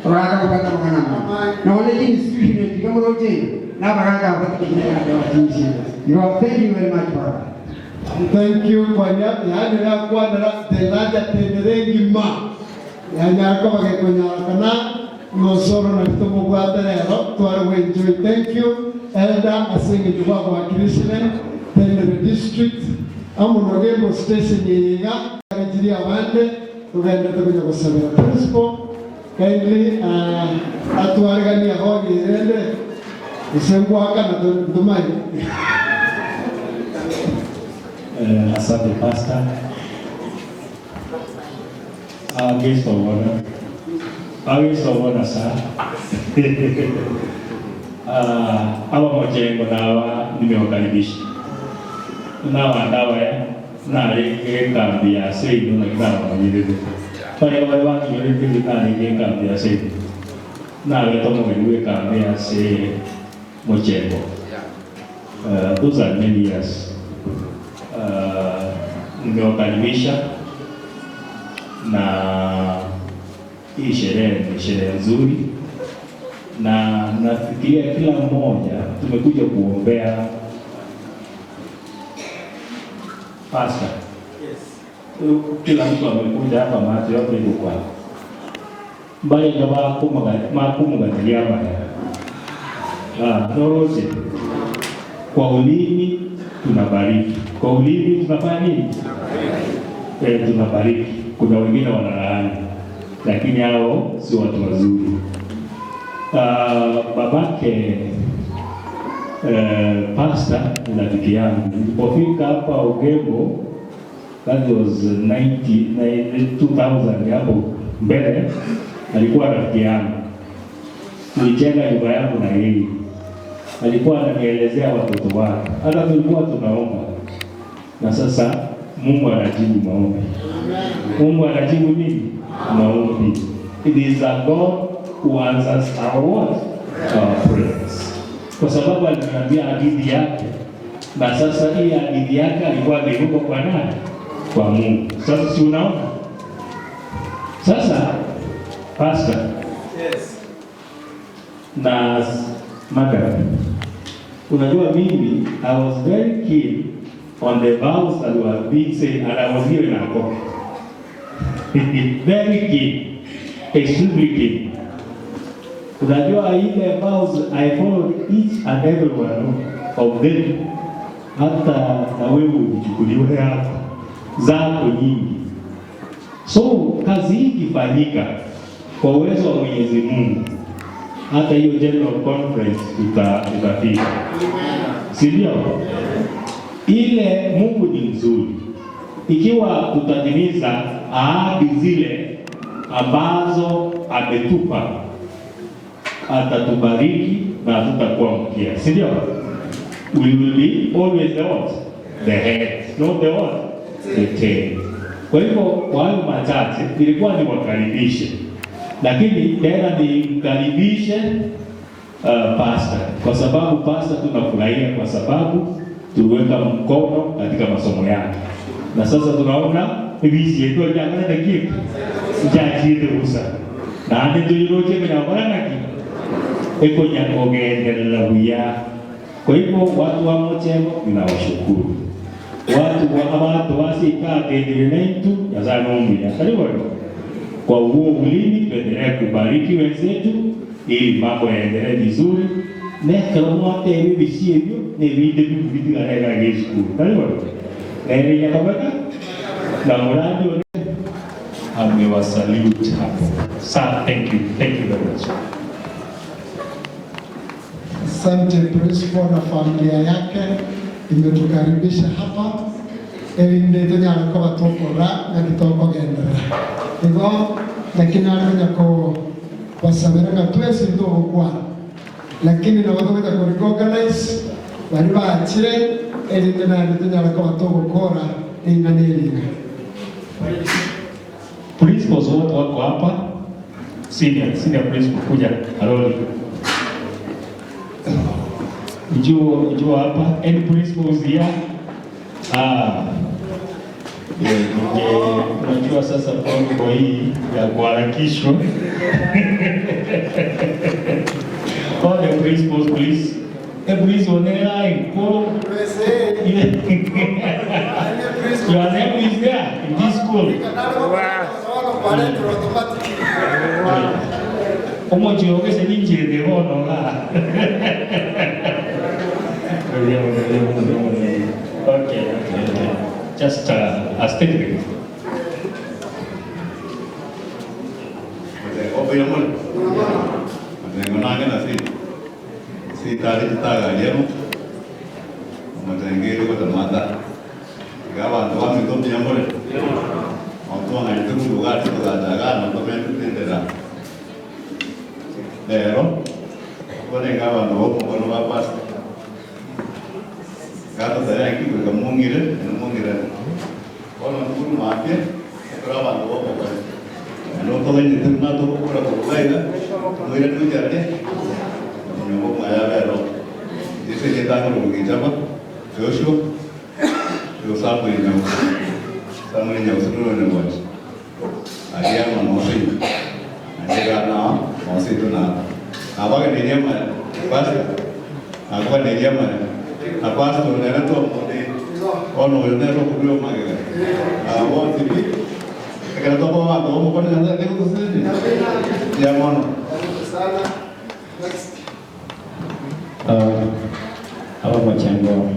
mono abagaka kobwata amang'ana amaya nonye chi institution echi iga moroche iga na abagaka aba batikire ande bachinchire igo thank you very much brother. Thank you kwanya yaani yakwanera the larger tendere engima yanyara koba gekonyara kana ng'osoro nari tomobwate rero tware go enjoy thank you elder ase eng'encho gwagwakirishire tendere district Amo nogembo station eye iga agachiri abande togenderete konya gosabera principal kindly atwareganie ahogi erende gose ngwakana ntomanye. Asante pastor. Our guest of honor. Our guest of honor sir. Abamochengo naba nimewakaribisha nabanto abaya narenge ekambi ya seino naki nabamanyerete baria bare banyorete inche narenge ekambi ya seino nabete omogeni bwe ekambi ase mochengo those are many years nimewakaribisha na Hii sherehe ni sherehe nzuri, na nafikiria kila mmoja tumekuja kuombea pastor. Kila mtu amekuja hapa, macho yote iko kwako mbarenga bakumugatiria amaya noroche kwa ulimi tunabariki, kwa ulimi tunafanya nini? Eh, tunabariki. Kuna wengine wanalaani, lakini hao si watu wazuri. Babake pastor ni rafiki yangu. Nilipofika hapa Ugembo, that was 90, 2000 hapo mbele, alikuwa rafiki yangu. Tulijenga nyumba yangu na yeye, alikuwa ananielezea watoto wake, hata tulikuwa tunaomba, na sasa Mungu anajibu maombi. Mungu anajibu nini? Maombi. It is a God who answers our what? Our prayers. Kwa sababu aliniambia hadithi yake, na sasa hii hadithi yake alikuwa ameiruka kwa nani? Kwa Mungu. Sasa si unaona? Sasa pastor Yes. na madam, unajua mimi I was very keen on the vows that were being said and I was given a copy. Very keen, extremely keen. Unajua ile vows I followed each and every one of them, hata na wewe ujichukuliwe yako zako nyingi. So kazi hii ikifanyika kwa uwezo wa Mwenyezi Mungu, hata hiyo general conference tutafika, si ndio? Ile Mungu ni mzuri, ikiwa tutatimiza ahadi zile ambazo ametupa, atatubariki na hatutakuwa mkia, si ndio? We will be always the what? The head, not the what? The tail. Kwa hivyo kwa hayo machache nilikuwa niwakaribishe, lakini tena nimkaribishe pastor, kwa sababu pastor tunafurahia kwa sababu tuliweka mkono katika masomo yake. Na sasa tunaona ebisi yaito nchakorete ki? Nchachiete bosa. Naende ntoiroche konya gokora ng'aki? Ekonya kogenderera buya. Kwa hivyo watu wa Mochego ninawashukuru. Watu wa abanto ba ase ikatenire naintwe, Nyasaye nomuya, tari boigo? Kwa huo ulimi tuendelee kubariki wenzetu ili mambo yaendelee vizuri, na ekero mwateba ebisio ebio nebinde bikubitigana iga iga esukuru, tari boigo? Nere Nyakobeka na morandi one amewasalute hapo. Sir, thank you, thank you very much. Asante principal na familia yake imetukaribisha hapa erinde tonyare koba tokorora naki tokogenderera. Igo naki nare konya kobasabera ng'a twensi ntogokwana lakini nabo togocha ko recognize baria bachire erinde naende tonyare koba togokora ring'ana eri iga. Principals wote wako hapa. Senior, senior principal kuja Aroli. Njoo, njoo hapa. Any principals here? Ah. Eh, ninge- Unajua sasa protocol hii ya kuharakishwa. All the principals please. Eh, please onera enkoro. Your name is there in this school. Omochie ogese ninchete bono iga. Okay, okay, okay. Just a statement. Obuya more? Matengo nange nase sitari chitagariemo omotengeire gotamata iga abanto baminto mbuya more otwang'anyete koruga ase togacha igaa na tomentete endera rero bono iga abanto ba omokono ba pastor iga totebe naki goika mong'ire naende mong'irane bono intwe mambia ekero abanto ba omokono Naende otoganyete buna togokora korwa iga, tomoirane gochia aria, na monyomba mwaye abe ero. Yeso erieta akorokwa Gichaba, Joshua, oyo Samuel Nyausi, Samuel Nyausi noro Nyagwachi, aria amo na Oseito, naende iga nao na Oseito naro. Nabaganeirie amaya, Pastor, nakoganeirie amaya, na Pastor nere twamotebia, bono oyo nere okorua amagega, aba bonsi pi. Ekero tokoba abanto b'omokoro Nyasae tari gotosesenia? Mbuya mono. Abamochengo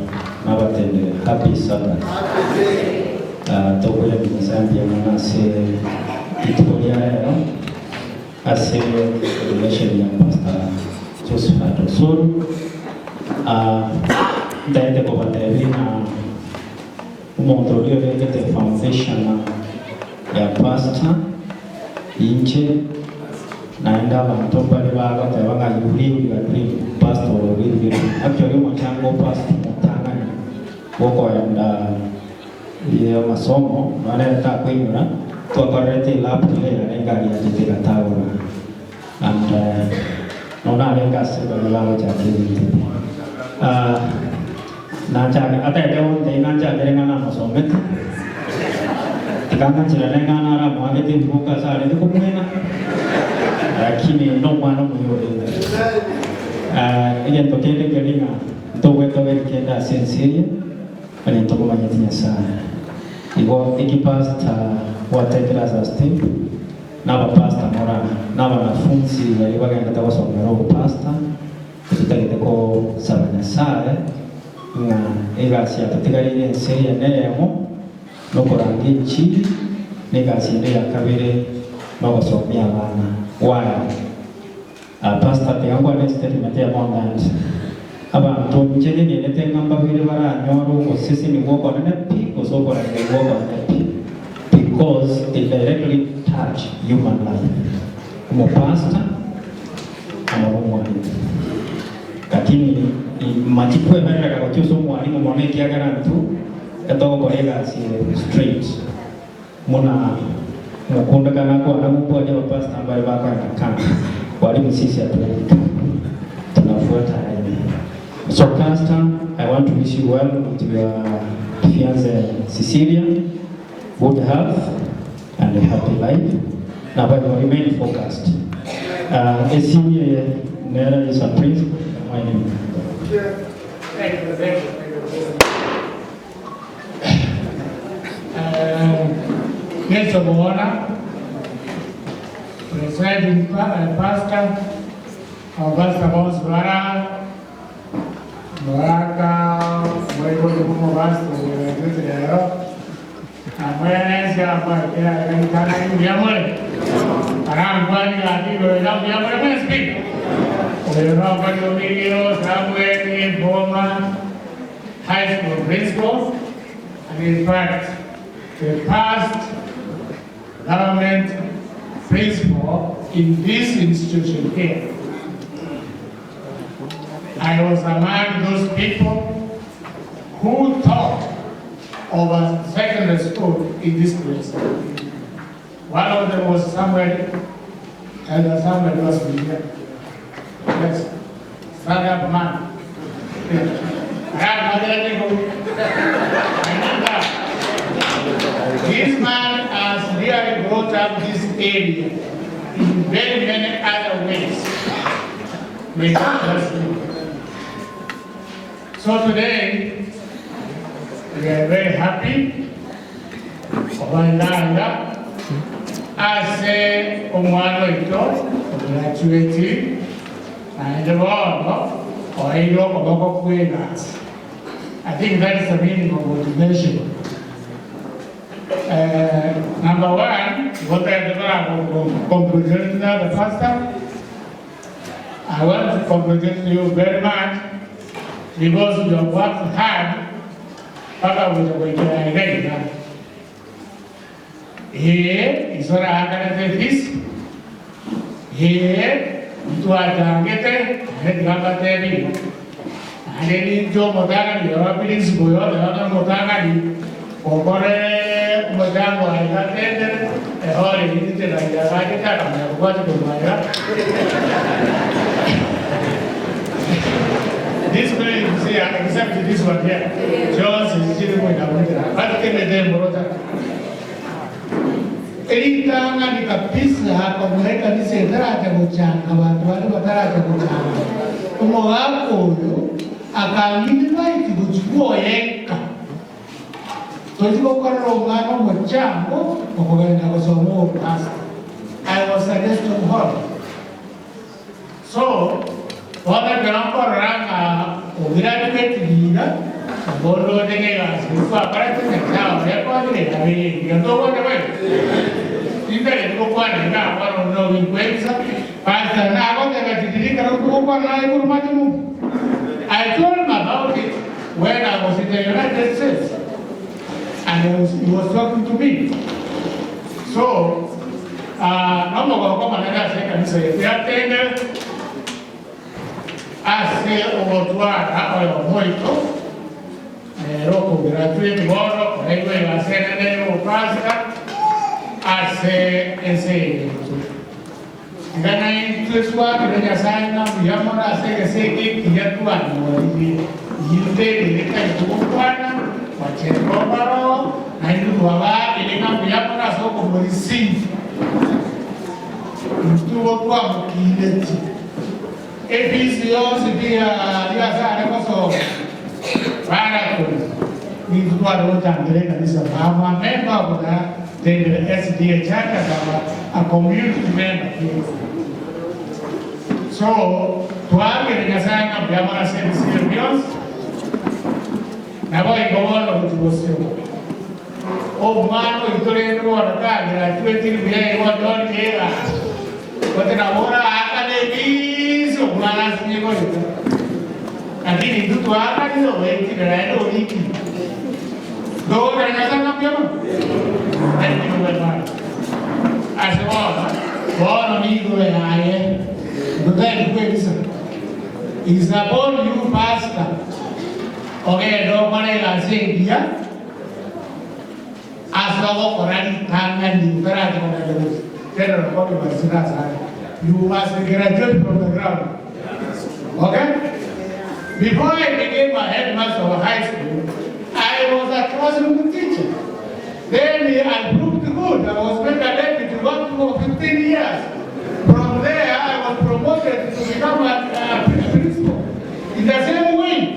nabatebire happy Sabbath. Tokoiraneria Nyasae mbuya mono ase rituko ria rero ase ordination ya Pastor Josephat Osoro. Ntaete kobatebia ng'a Omonto oria obegete foundation ya pastor inche naende abanto mbare bagoteba ng'a you live your dream pastor oyo live your dream actually omochango o pastor omotang'ani bwokoenda amasomo nonya nere takoinyora twakorerete elap ere yarenge aria achete egatagora and nonya narenge ase baria bagochaka ebinto ebi. Nachake, ataete gontebia ng'a nchakere ng'a namosomete, tikang'ancherana ng'a naramoagete ebibuku ase arenge komwena, lakini nomwana omuya orenge. Egento kende keria ng'a ntogwetogeria kende ase ense eye, onye ntomomanyeti Nyasaye. Igo eki pastor gwatekire as a step, na abapastor mora, na abanafunzi baria bagendete gosomera obopastor, Totagete kosaba Nyasae ng'a egasi yatotigareire ense eye neyemo, nokoranga enchiri, na egasi ende ya kabere nogosomia abana. Why? Pastor tiga nkwane estatement eyemo on that. Abanto inche nyegenete ng'a mbabere baranyore ogosesenigwa okonene pi gose okorangerigwa okonene pi because they directly touch human life. Omopastor. Amo nomwalimu. Lakini machie kwemerera gochia ase omwalimu mono ekiagera intwe etogokora egasi ere straight buna mokundekana akwana gokwania abapastor mbare bakoenda kando walimu sisi hatuendi kando tunafuata laini so pastor I want to wish you well with your. Fiance Cecilia, good health and a happy life. Naboigo remain focused. Uh, esimu eye nere is a principal my name. Thank you, thank you, thank you. Yesu Bwana, presiding pastor, Pastor Boss Bara, Baraka, mweko kumo pastor, lero, amwene amwe kana mbiamole. Arangwani atigo ila mbiamole mwe speak. Oyo no Emilio Samuel Boma High School principal, and in fact, the past government principal in this institution here. I was among those people who taught of a secondary school in this place. One of them was Samuel, Elder Samuel was here. Yes, stand up man. Yeah. This man has really brought up this area in very many other ways. May God bless you. So today, we are very happy. Obalanga ase omwana oito ograduate naende bono oeire okoboko kwegasi. I think that is the meaning of motivation. Number one, what I congratulate the pastor. I want to congratulate you very much because you have worked hard. Paka kuja Here is what I can this. Here, twatangete netikambatebi ane ninjo motangani yowa principal yote wana motangani okore muchango aigatendere ehore inche naiyagachechaka kukwati kumaya. This way you see, except this one here. Jones is chiri mwina mwina. But kene morota. Eritang'ani kabisa hakomureka nisentaracha guchanga bantu bari bataracha guchanga omogaka oyo akanginivite guchikuoyeka tochi gokorera omwana omochango okogenda gosoma obupasta. I was arrested hall. So, bono ekero nkorora ng'a ograduate iga, bono ndenge twakorete nyasaye rekodire yabe ntobone we imbere ndikokwana iga bono no binkwetsa pastor nagoteba titirikara ndikokwana naye kuri machimu. I told him about it when I was in the United States, and he was talking to me. So, nomogoko manene ase ekanisa yetu yatende ase ogotwara oyo moito ero kograduate bono koraigwe gasenene opasta ase ense yetu tigana intwe twakire Nyasaye ng'a mbuya mono ase egese eke ekiya twanyorire yinterere kaitugokwana wachenga obaro naintwe twabakire ng'a mbuya mono ase okomoreceive ntugo twamokireti efisi yonsi biasare gosoma barakuri nintu twari gotangire kanisa. I'm a member of the SDA Church as a community member here. So, twagire Nyasaye ng'a mbuya mono ase ebisio bionsi nabo igo bono gochigosio omwana oito rende bono kagraduatire buya igo ndorire kote nabora akane ebisi omwana asinye goita lakini intu twakanire oetire naende oriki ndogokera Nyasaye ng'a mbuya mono. Thank you very much. Ase bono bono nigo yaye ndotari kwebisa is upon you, pastor. Ogenda okore egasi engiya ase ogokora ritang'ani utaracha kogenda gosi general copy basira. You must graduate from the ground, okay? Before I became a headmaster of a high school, I I was a classroom teacher. Then I proved good. I was made a deputy worked for 15 years. From there, I was promoted to become a, a principal. In the same way,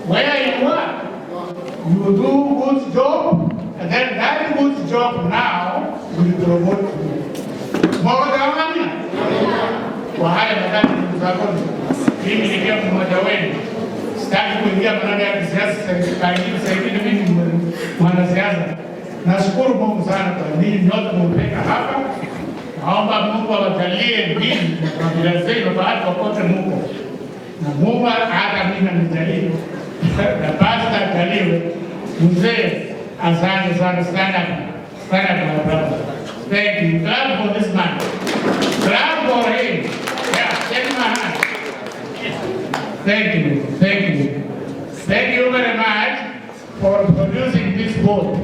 where you work, you do good job, and then that good job now will promote you. Mwaona Kwa haya nadhani ndugu zangu, mimi nikiwa mmoja wenu, sitaki kuingia maneno ya kisiasa serikali, saingine mimi ni mwanasiasa. Nashukuru Mungu sana kwa ninyi nyote mmefika hapa. Naomba Mungu awajalie ninyi na familia zenu mahali popote muko, na Mungu hata mimi anijalie na pasta ajaliwe. Mzee, asante sana. Stand up, stand up my brother. Thank you. Clap for this man. Clap for him. Yeah, shake my hand. Thank you, thank you. Thank you very much for producing this book.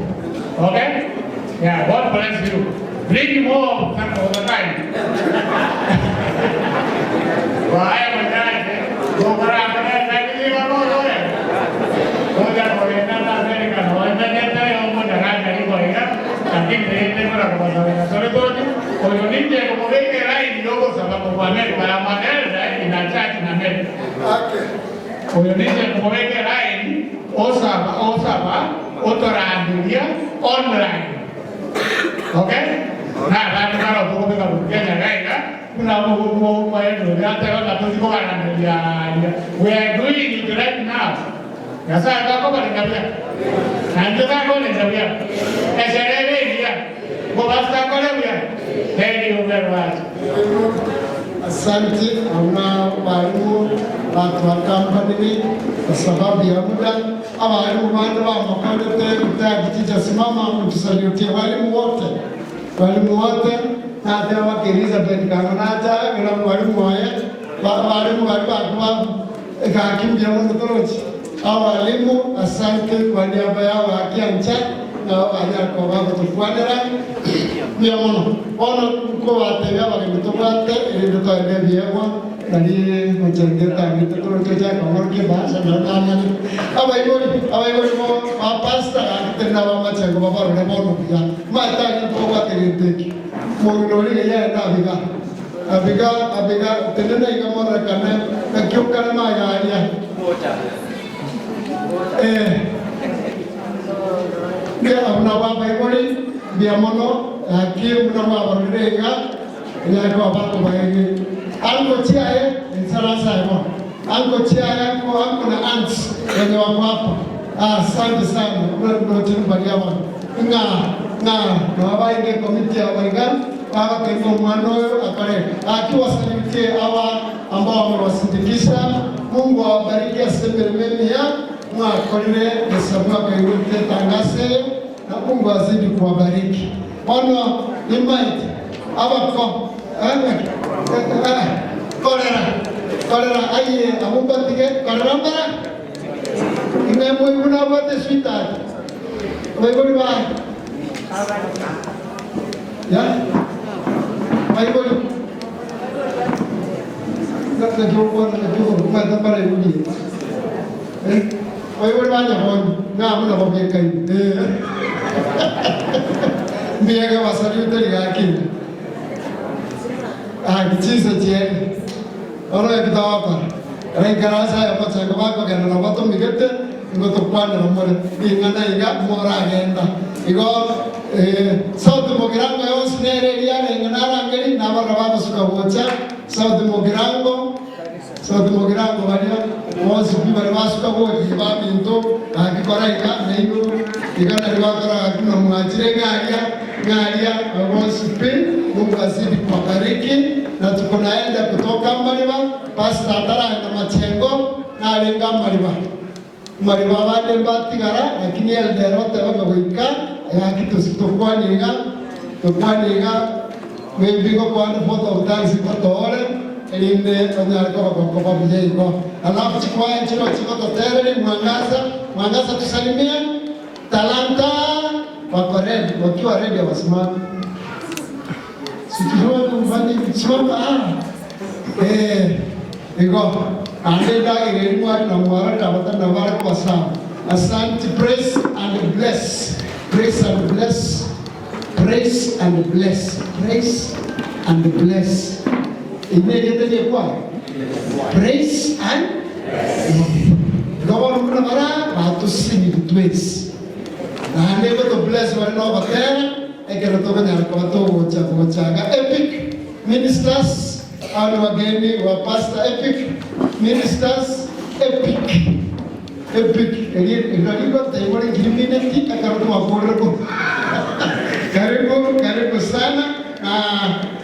Okay? Yeah, God bless you. Bring more of the kind. Kwa haya machache, Oyo nije kumubeke line osaba osaba otorandiria online. Okay? Na bantu baro kubeka Kenya gaiga kuna mu maendo yatero na tuziko barandiria. We are doing it right now. Nyasaye gakobarenga buya. Nanje gakorenga buya. Esherebe buya. Gobasta kore buya. Thank you very much. Asante hauna walimu watu wa kampani kwa sababu ya muda. Abalimu bande bamakonete kutaya simama mtusalutie walimu wote, walimu wote nate wake Elizabeth Kangonacha ila mwalimu waye walimu bali bakuba ekakimbia muno torochi hao walimu, asante kwa niaba yao wakiancha na banyako bagotukwanera mbuya mono bono nkobatebia abageni tobwate erinde twaende ebiegwa nari mochenge tangete toroche chakong'orokia ebahasha natamani abaibori abaibori bo bapasta gakete na bamachengo babarore bono buya matangi tobwate gento eki mong'ina orige yenda abiga abiga abiga tenena iga morekane nakiukane magaria eh Ndia abuna babaibori mbia mono aki muna babarorire iga nyako abako baege anko chiaye insarasa emo anko chiaye anko anko na aunts wenye wako hapa. Asante sana. Mna abantu nga nga na babainge komiti ya baiga bagatenga omwana oyo akore. Akiwasalimie hawa ambao wamewasindikisha. Mungu awabariki asemerememia mwakorire mwaka iwete tangase na Mungu azidi kuwabariki. Ono imaiti abako kolera kolera aye amubatige kolera mbara ime muibuna bwate sweetheart baibuli ba ya baibuli nakiokwana nakiokumata mbara ibuli eh baibuli banyabonye ngamuna babyekai mbiega basaliute ligakini ah kichisa chiene oro ekitawapa raikarasa ya machengo bakogenda na batomigete ngo tukwanera more ing'ana iga moragenda igo South Mugirango yonsi nere eriarenge narangeri nabarra bagosuka gocha South Mugirango South Mugirango baria bonsi pi bari basuka gochi babinto agikora iga nainu iga nari bakora na mwachire ng'aria ng'aria bonsi pi Mungu azidi kuwabariki na tuko kutoka Mariba pastor ataraenda machengo narenga Mariba Mariba bande batigara lakini elderote bagagoika yaki tukwaniga tukwaniga maybe gokwana photo of thanks gotore erinde onyare koba buya igo alafu chikwaya chiro chigototereri mwangaza mwangaza tusalimie talanta wako ready wakiwa ready wasimame sikirwa simama ah eh igo ande ndagire mwari na mwara tabata na bara kwa sawa. Asante praise and bless, praise and bless, praise and bless, praise and bless. Eri nerieta ri'ekwaya? Praise and Igo bono buna bara batosesenirie twensi. Naende goto bless bare nogotera ekero tokonyara koba togocha gochaka Epic Ministers aba nabageni ba Pastor Epic Ministers Epic Epic erio rirorio rigotebiwa rinkirimineti ekero twakorire ko Karibu karibu sana na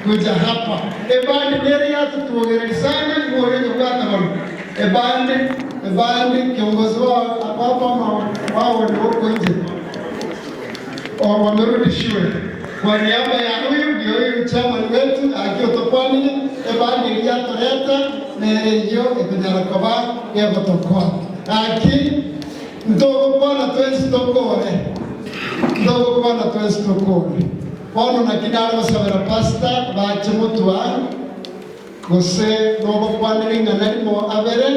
kuja hapa Ebandi nere yatotwogereria sana nigo oria onyobwate bono Ebandi ebandi kiongozi wao ako hapa ama wao ni huko nje O wamerudi shule kwa niaba ya huyu ndio huyu chairman wetu aki otokwanire ebandi eria yatoreta nere eyio ekonyara koba gegotokoa. Gaki ntogokwana twensi tokore, ntogokwana twensi tokore. Bono naki nare gosabera pastor bache motwe aa gose nogokwanera ing'ana rimo abere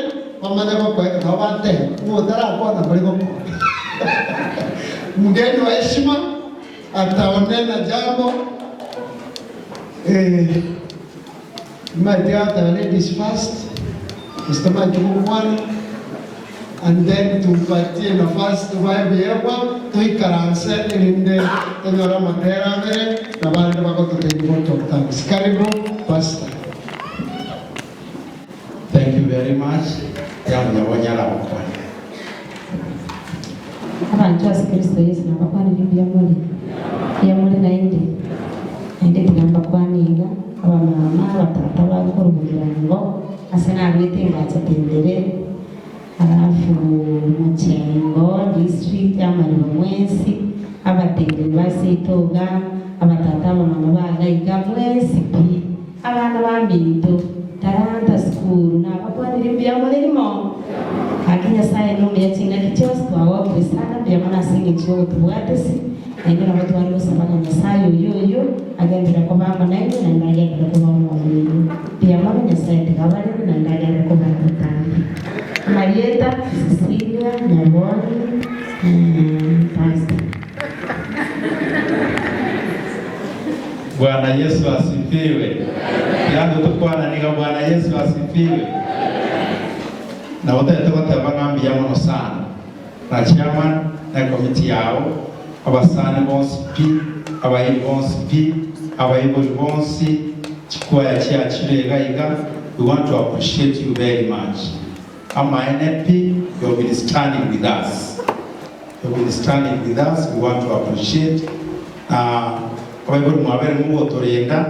bamanye gokoa nabo batebe ng'a otarakwana mbari gokora. Mgeni wa heshima ataonena jambo eh, nimanyete agateba ladies first, gose tamanyeti gokwana and then tumpatie nafasi tobae ebiegwa toikaranse erinde tonyore amatera abere na bande bagototebia vote of thanks. Karibu Pastor. Thank you very much. Yamnyabonyala gokwana. Abanto ase Kristo Yeso nabakwanire mbuya more, mbuya more naende, naende tiga mbakwane iga, abamama, abatata bare korwa bogirango, ase naruete ngacha tendere, alafu mochengo, district, amariba mwensi, abatenderi ba seito iga, abatata abamama baga iga, mwensi pi, abana baminto, Talanta School, nabakwanire mbuya more rimo. Gaki Nyasaye nomuya chingaki chionsi twagokire sana mbuya mono ase eng'encho y'ogotobwatesi, naende nabo tware gosaba ng'a Nyasaye oyio oyio agenderere koba amo nainwe naende agenderere koba omoyo oino. Mbuya mono Nyasaye tiga abarende naende agenderere kobaa botambe. Amarieta, Cecilia Nyabonyi, Pastor. Bwana Yesu asifiwe. Tiga tokwana niga Bwana Yesu asifiwe. Nabo tari togoteba ng'a mbuya mono sana na chairman na ekomiti yao, abasani bonsi pi, abairi bonsi pi, abaibori bonsi, chikwaya chiachire iga iga, we want to appreciate you very much. Amaene pi, you have been standing with us. You have been standing with us, we want to appreciate. Na abaibori mwabere mogotorenda,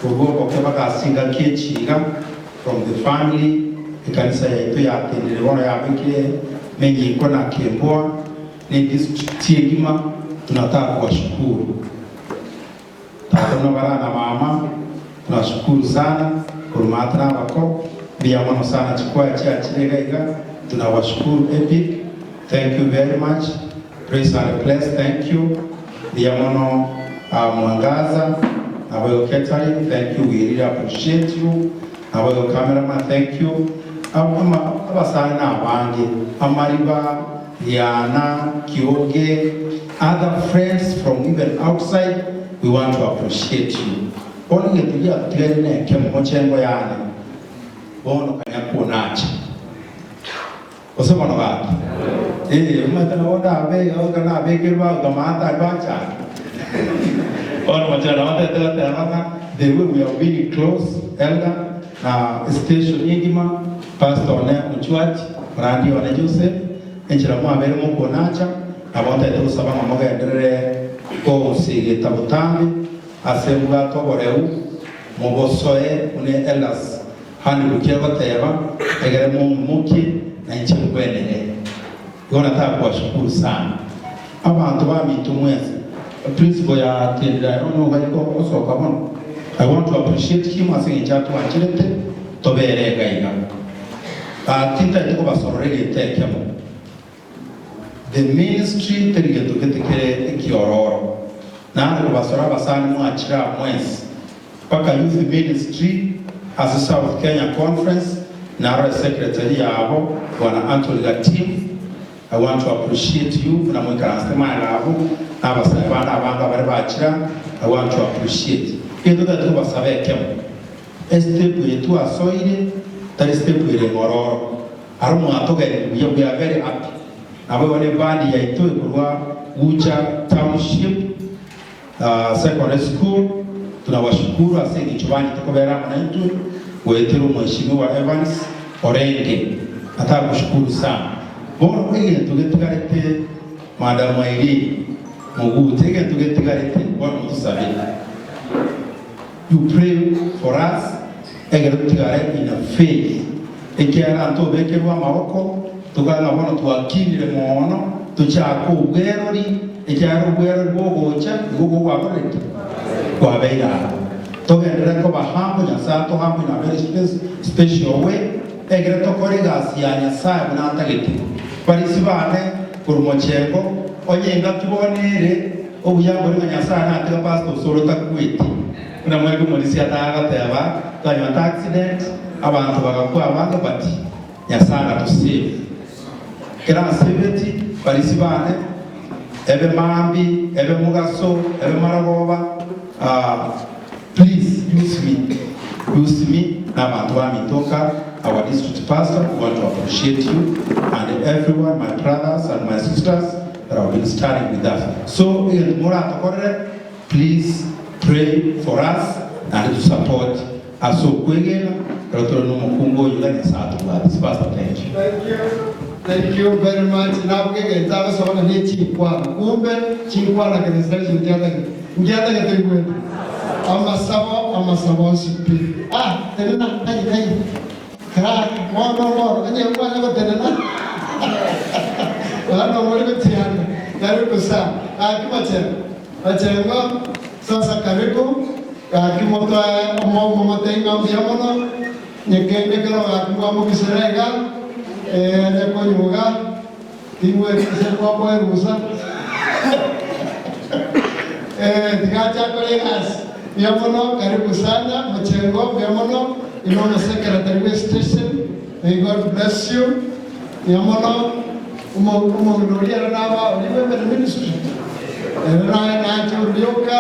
Korwa ogoke bagasinga kechiga from the family ekanisa yaito yatendire bono yabekire menyiko na kemboa ne district engima tunataka kuwashukuru tata buna bara na mama tunashukuru sana korwa maate na abako mbuya mono sana chikwaya chiachire iga iga tunawashukuru epic thank you very much praise and bless thank you mbuya mono Mwangaza, naboigo catering, thank you, we really appreciate you, naboigo cameraman, thank you, ama abasani na abange, Amariba, Riana, Kioge, other friends from even outside, we want to appreciate you. Bono egento giatotigaire nekemo, mochengo yane, bono kanya konacha. Gose bono gaki? Ee, omanyete nabo ndabe iga goika nabekerwe bagoika maate aria banchake. Bono mochenu nabo ntagete goteba ng'a the way we have been close, elder, na estation engima, pastor one Ochuachi, morandi one Joseph, enchera mwabeire mokonacha, nabo ntagete gosaba ng'a mogenderere gosegeta botambe ase mbwate oboreu, mobosoe buna elders Handi gochia goteba, Egere mong'imokie, na inche nkwenere. Igo nataka kuwashukuru sana abanto baminto mwensi. Principal ya Tendera ero nigo gari gosoka bono. I want to appreciate him ase eng'encho atwancherete tobere iga iga. Tintagete kobasorora egento ekemo. The ministry teri gento gete kere ekiororo. Nare kobasora abasani mwachire aa mwensi mpaka youth ministry ase South Kenya Conference naro esecretary yabo bwana Anthony Gatim. I want to appreciate you buna moikaransete magega abwo na abasae bande abange abare bachira, I want to appreciate. Egento totagete kobasaba ekemo, estep eye twasoire tari step ere ng'ororo, aro mwatogenire buya we are very happy. Naboigo ne band yaito ekorwa Gucha Township Secondary School, tunawashukuru ase engencho banchete kobera amo naintwe goetera omweshimiwa Evans Orenge. Nataka kushukuru sana. Bono egento getigarete Madam Irene Moguche, egento getigarete bono motosabe. You pray for us ekero totigare in a faith ekiagera ntobekerwe amaboko tokare ng'a bono twakinire moono tochake obwerori ekiagera obwerori bogocha nigo bogwakorire ki? Bwabeire aro. Togenderere koba humble Nyasaye ato humble in a very special way ekero tokore egasi ya Nyasaye buna atagete. Barisi bane korwa mochengo onye engaki bono ere Obuya mbore ng'a Nyasae natiga pastor osoro takweti, buna mwebwe omorisia atagoteba, twanyora accident, abanto bagakwa abange but Nyasae agato save. Kera asaveti barisi bane, ebe maambi, ebe mogaso, ebe marogoba, ah please use me, use me na abanto baminto nka our district pastor, we want to appreciate you and everyone, my brothers and my sisters. That have been standing with us. So egento moratokorere please pray for us naende to support ase okwegena ekero tore nomokungu oyo iga Nyasae atobwate. Pastor thank you. Thank you. Thank you very much. Nabwo egento agosaba ng'a ne chinkwana. Kumbe chinkwana kere zitari chinto ngiatagete. Ngiatagete oigwete. Amasabo, amasabo onsi pi. Ah, tenena, kai, kai. Kera bono bono onye nkwanya gotenena, bono more gotiana. Karibu sana. Gaki Machengo. Machengo, sasa karibu. Gaki motoe omomote ng'a mbuya mono. Nyekende kero gaki mwamobisera iga, eh, onye konyuga, tingweti gose kwamoe rusa. Eh, tiga ache akore egasi. Mbuya mono, karibu sana Machengo, mbuya mono. Inwe omosekeretari bwe station, may God bless you. Mbuya mono. Omo- Omong'ina oria ere naba oria bw'Women Ministry, ere naye nache orioka,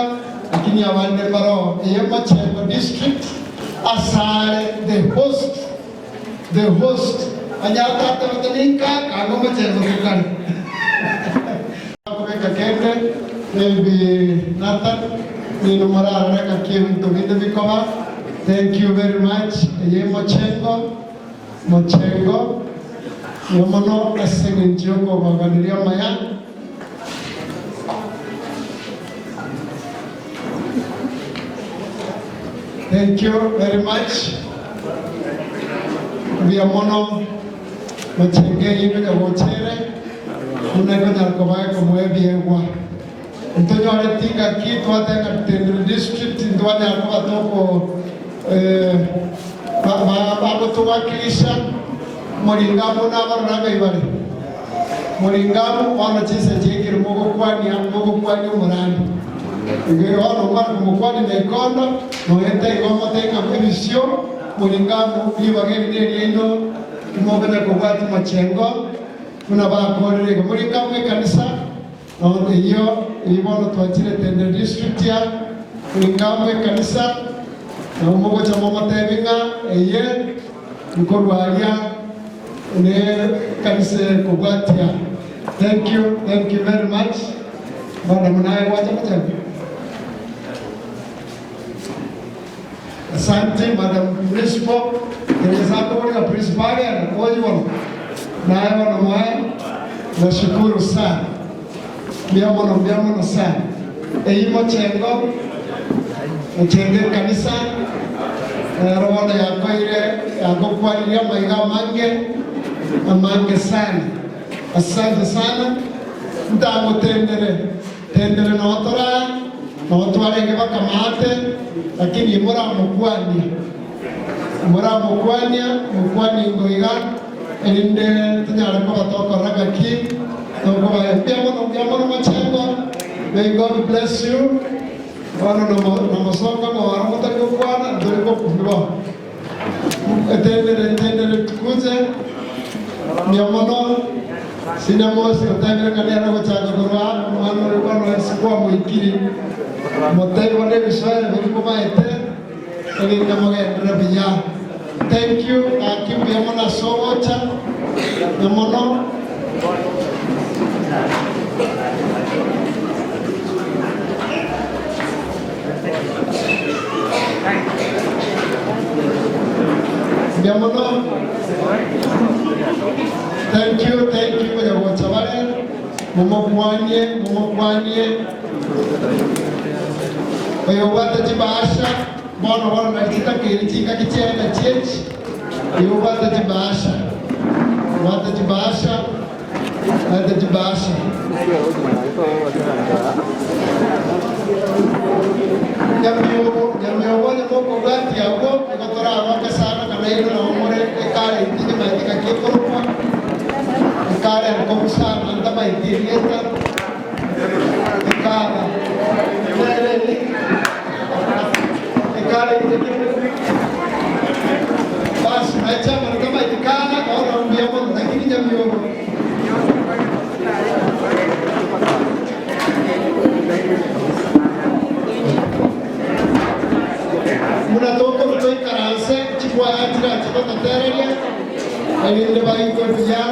lakini abande mbaroo. Eye Machengo district asare the host, the host. Onye atatebete ninka, kanga omochengo tokare. Bakobeka kende, maybe Nathan, ninwe morarore ng'aki ebinto binde bikoba. Thank you very much. Eye mochengo, mochengo, nigo mono ase eng'encho y'okobaganeria amaya. Thank you very much. Mbuya mono mochengo eye ngonya gocha ere, buna ekonyara koba ekomoa ebiegwa. Ntonyoreti ngaki twateba ng'a Tendere district ntwanyara koba toko bagotowakilisha moringamu nabarora ng'ai bare. Moringamu bono chinsa chiaikire mogokwania mogokwania omorandi. Igo bono omwana komokwania naikondo noeta igo omotebi ng'a ebisio moringamu ribaga eri neriaino timokonya kobwatia mochengo buna bakorire igo. Moringamu ekanisa Bono eyio eyio bono twachire Tendere district ya Ringambo ekanisa, nabo mogocha momotebi ng'a eye nkorwa aria ne ekanisa ekobwatia. Thank you, thank you very much. Madam naye gwacha goteba. Asante Madam Principal, Nyasaye akoboreka Principal agenda oyi bono naye bono moe nashukuru sana mbuya mono mbuya mono sana eyi mochengo mochengo ekanisa nero bono yakoire yagokwanirie amaiga amange amange sana asante sana ntagotendere Tendere noo torae, noo twarenge bakamaate, lakini moramokwanie, moramokwania, mokwanie ingo iga, erinde tonyare koba tokorora ng'aki tokoba mbuya mono, mbuya mono mochengo, may God bless you. Bono nomo nomosongo ng'ora motari gokwana, ntori gokundwa bono. Etendere, tendere tukuze, mbuya mono. Sina Mose otebire ng'a nere ogochaka korwa omwana oria bono ase kwamoikiri, motebi bono ebisoero biria mobaete, erinde mogenderere buya. Thank you, gaki mbuya mono ase ogocha, na mono. Mbuya mono. Thank you, thank you konya gocha bare, momokwanie, momokwanie. Oyo obwate chibahasha, bono bono nari chitakeire chingaki chiaye chiachi, oyo obwate chibahasha, obwate chibahasha, obwate chibahasha. Nyamiobo, nyamiobo onye mokobwatia abwo, igo toragoke sana kana inwe nabo more ekare inche nyamaete ng'aki ekorokwa, ekare enkong'u sana ntamaeti erieta, ekara nere eri, ekare inche kende basi nache amana ntamaeti kara, bono mbuya mono, lakini nyamiobo. Buna tokorwa toikaranse, chikwaya chirache gototereria, erinde baigwe buya,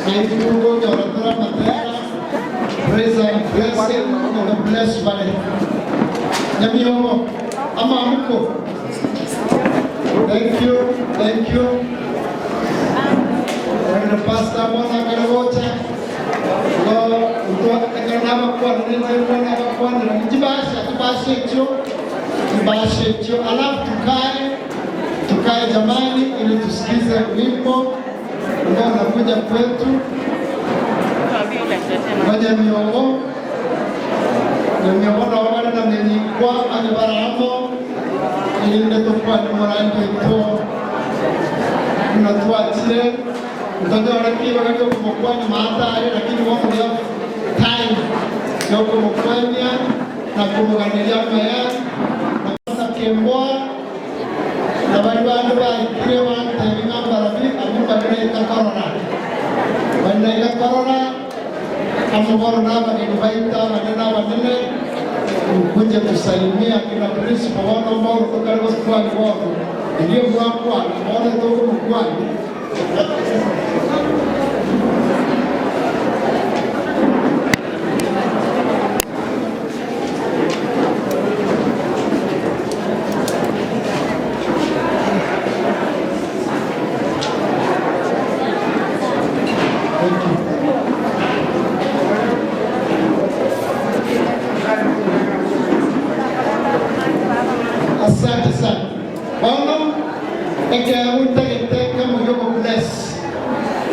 na intwe nkonyora tore amatera, Praise and blessing, and God bless bare. Nyamiobo, amamuko. Thank you, thank you. Reverend Pastor bono akare gocha, igo intwe ekero nabakwanire inche nigo nabakwanera chibasha, chibasha echio, chibasha echio, alafu tukae, tukae jamani, ili tusikize wimbo ambao unakuja kwetu ngoja miongo Nyamiogo nabo bare na menyikwa onye bare amo, erinde tokwane morande oito buna twachire, ntonyore ribaga ri'okomokwania maate aye, lakini bono we have time yokomokwania na komoganeria amaya na kemboa na baria bande baikire bantebie ng'a mbarabi abwo mbari naika korora, mbari naika korora. Amo bono nabageni baito abanene abanene, mkuje tusalimie akina principal bono mbono tokare gosikwania bono, erio mwakwana bono tokomokwania. Asante sana. Bono ekeegwa ntagete nkamoria obo bless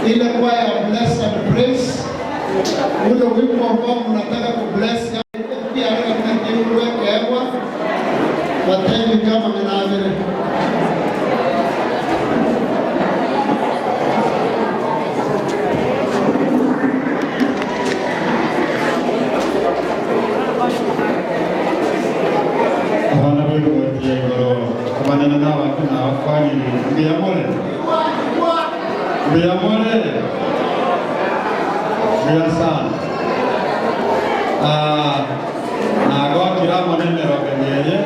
ile kwaya bless and praise ule wimbo ambao mnataka ku bless ekiarega buna keigurwe ekeegwa batebi kamang'ana abere. Abana b'erigoti ya igoro, abanene na abake nabakwanire, mbuya more? Mbuya more? Mbuya sana. Ah, nagokire amo nemeroberi eye,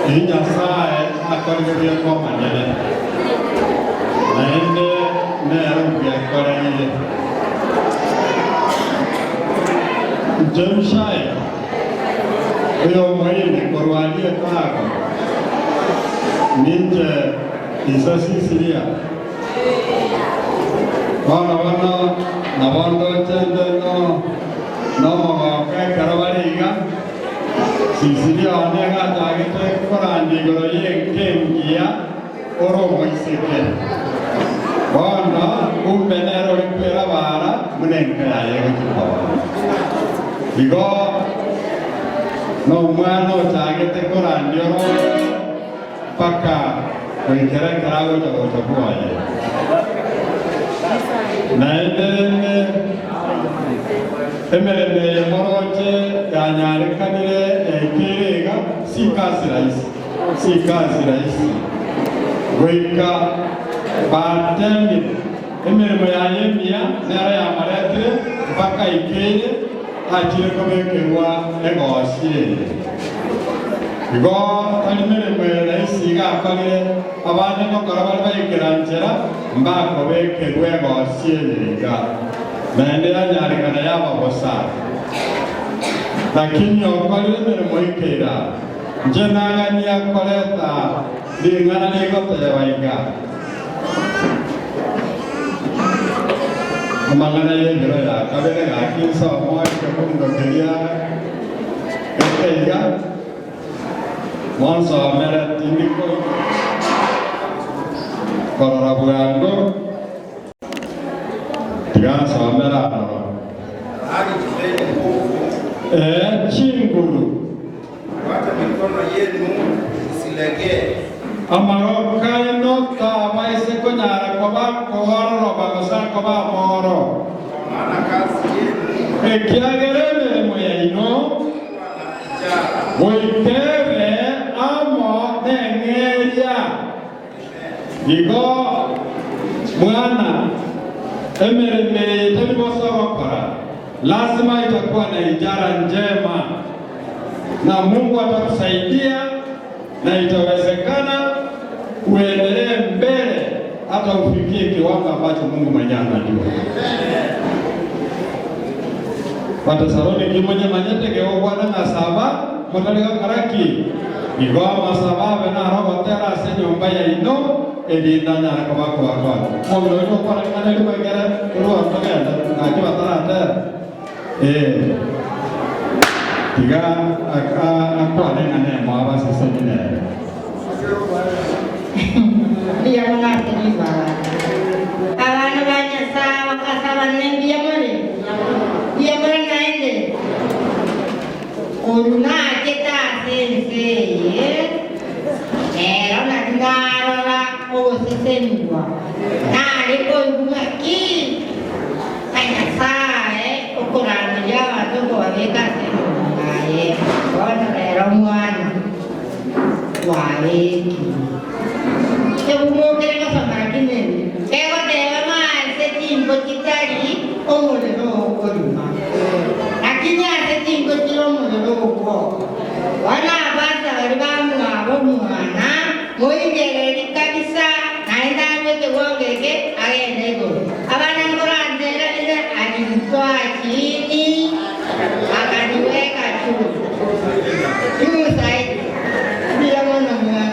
erio Nyasae akorire buya kw'omonyene, naende nere ombwekoreire. Inche Hushai, oyomoine korwa aria Etago, ninche ise Sisiria. Bono bono nabo ndoche inde nomogoko ekero bare iga, Sisiria one gachagete korandia igoro y'enka engiya ore omoiseke. Bono kumbe nere ore kwerabara buna enka yaye egochia koba. Igo nomwana ochagete korandia ore mpaka goikera ekero agocha gocha bwoye. Naende rende emeremo eye moroche yanyarekanire yaikeire iga, si kasi rahisi, si kasi rahisi. Goika batemire. Emeremo yaye emiya nero yamoretire mpaka aikeire, achire kobekerwa egoosi eye. Igo tari meremo ere rahisi iga akorire, abande ngokora bare baikera nchera mbakobekerwa egoosi eye iga, naende yanyarekana yaba bosa. Lakini okorire emeremo ikeira, inche nagania koreta ring'ana rigoteba iga, Amang'ana y'ebiro ya kabere gaki inse omoe ekebundo keria geke iga, monsomere tindi korora bwango, tiga nsomere aroro. Ee, chinguru. Wacha mikono yenu isilegee. Amagoko aino tabaise konyara koba koororoba gose koba amoro, ekiagera emeremo yaino goika ebe amo neng'eria. Igo mwana, emeremo eye tari bosa gokora, lazima itakuwa na ijara njema, na Mungu atakusaidia na itawezekana uendelee mbele hata ufikie kiwango ambacho Mungu mwenyewe anajua. Watesaloniki monyemanyete kegokwana ng'a saba motari gokora ki? Igo amasabo abe naro gotera ase enyomba yaino, erinde anyare koba akobakonya. Omobere oino okwana ring'ana erimo ekere korwa togende, gaki bataratera. Ee, tiga akwane ng'a nemoa abaseseni nere. Mbuya mono ase ribaga. Abana ba Nyasae bagasaba, ne mbuya more? Mbuya more naende? Korwa nachete ase ense eye, rero nari narora ogosesenigwa, nare koigwa ng'aki ng'a Nyasae okorangeria abanto okobabeka ase emeremo yaye. Bono rero mwana kwabekire. Ebumokere gosomera kimeri, kegoteba ng'a ase chinko chitari omorero okorima, lakini ase chinko chire omorero ogwoka. Bono abasa baria bamwabo omwana, moigereri kabisa, naende arue ekegongo eke agende igoro. Abana nkoranchera buna alinitoa chini akaniweka juu. Juu zaidi. Mbuya mono mwana.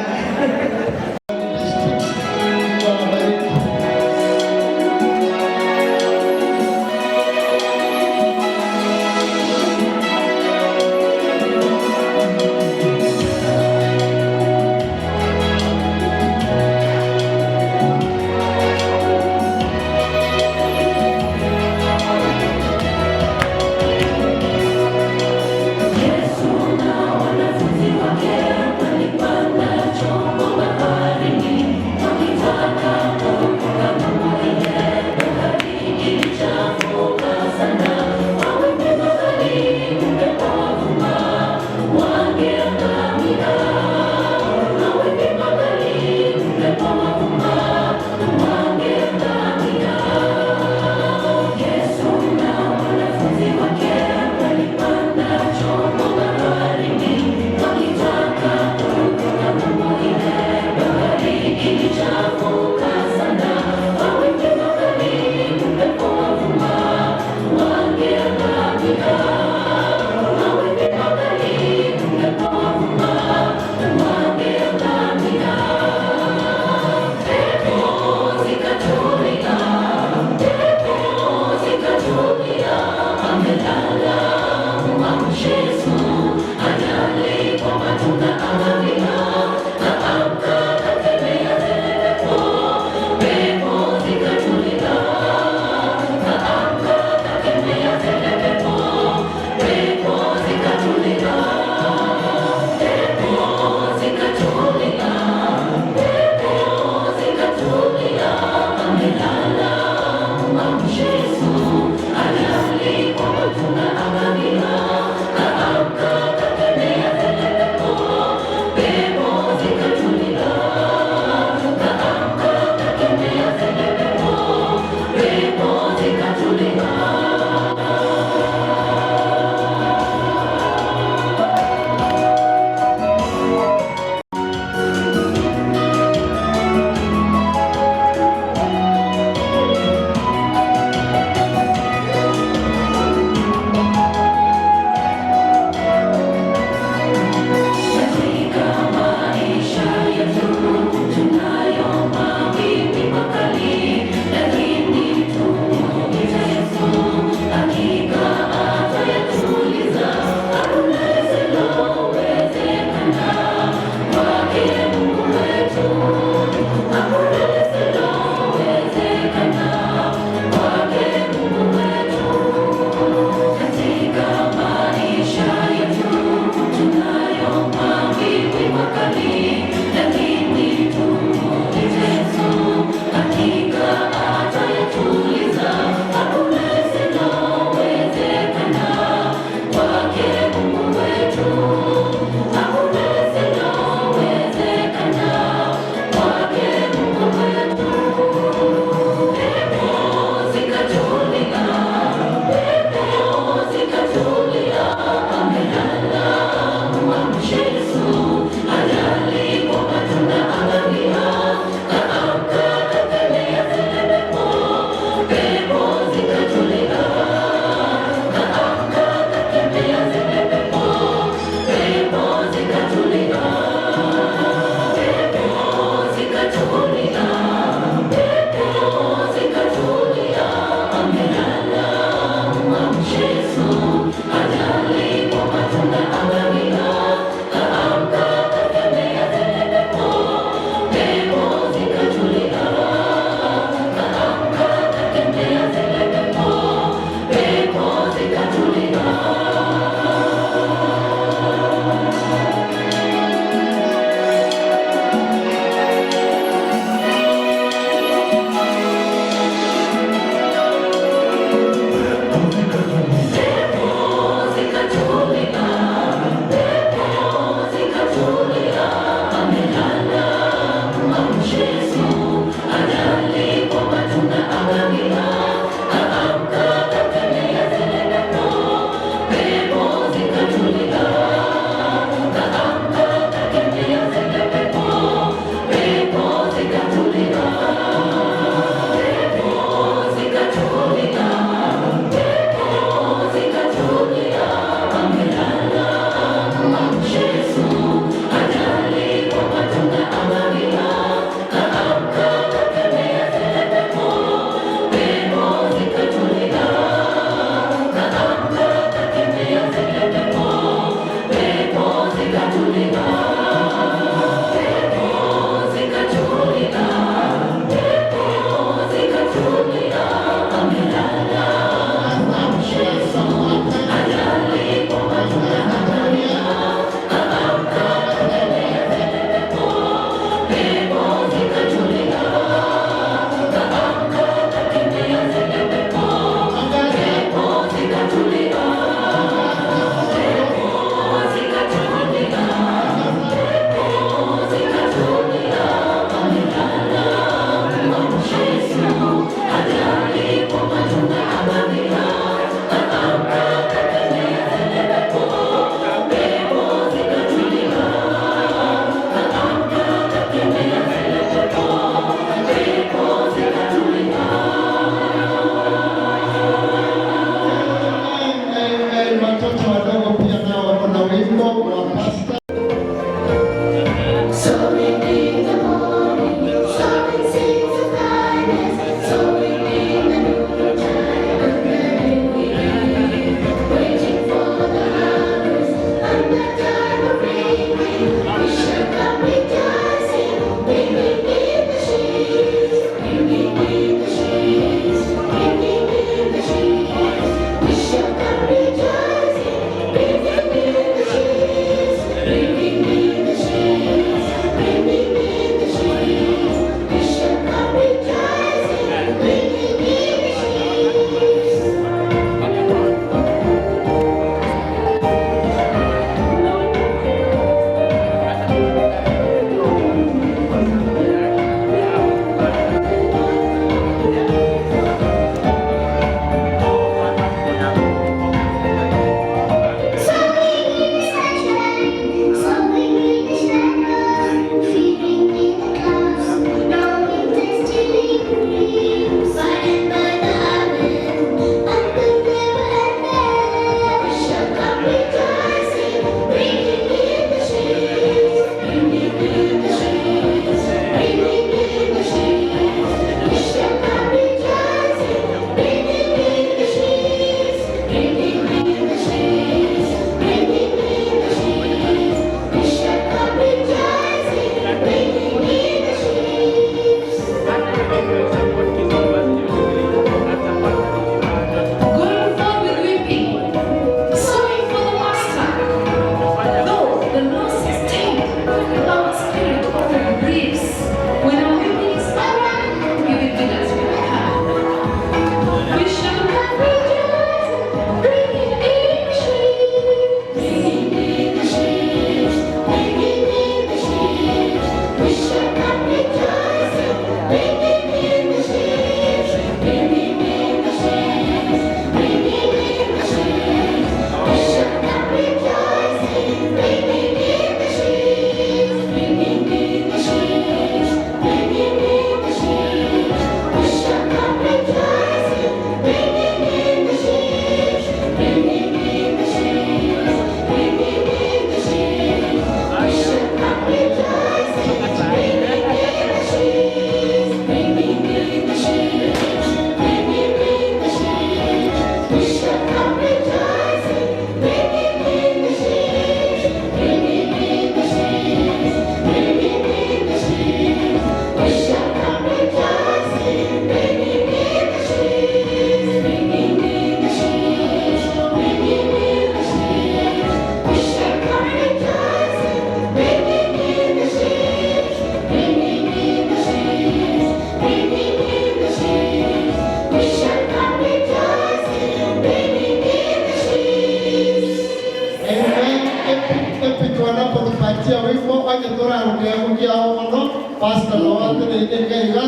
Pastor Lawante naende iga iga.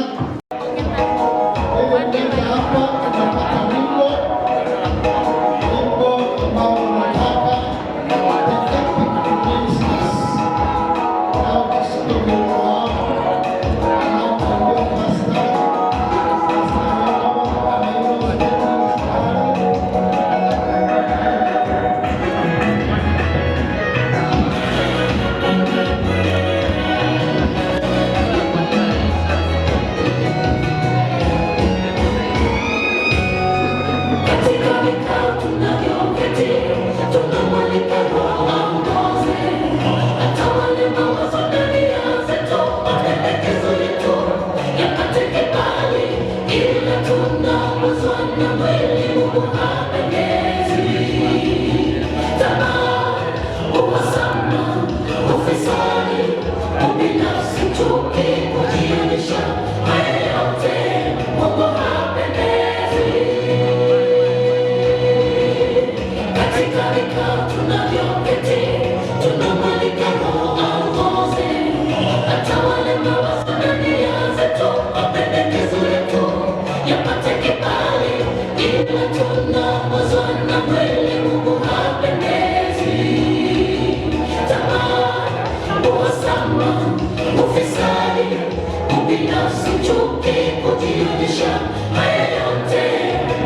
Nenda hapa unapata wimbo, wimbo ambao unataka the epic ministers. Na ukisikia wimbo wao, unapoambia pastor, pastor wao ameimba. Katika vikao tunavyoketi, tunamwalika Roho aongoze, atawale mawazo na nia zetu, mapendekezo yetu yapate kibali, ila tunaongozwa na mwili, Mungu hapendezi. Tamaa, uhasama, ufisadi, ubinafsi, chuki, kujionyesha, haya yote Mungu hapendezi. Katika vikao tunavyoketi, tunamwalika Roho aongoze, atawale mawazo na nia zetu, mapendekezo yetu yapate kibali, ila tunaongozwa na mwili, Mungu hapendezi. Tamaa, uhasama, ufisadi, ubinafsi, chuki, kujionyesha, haya yote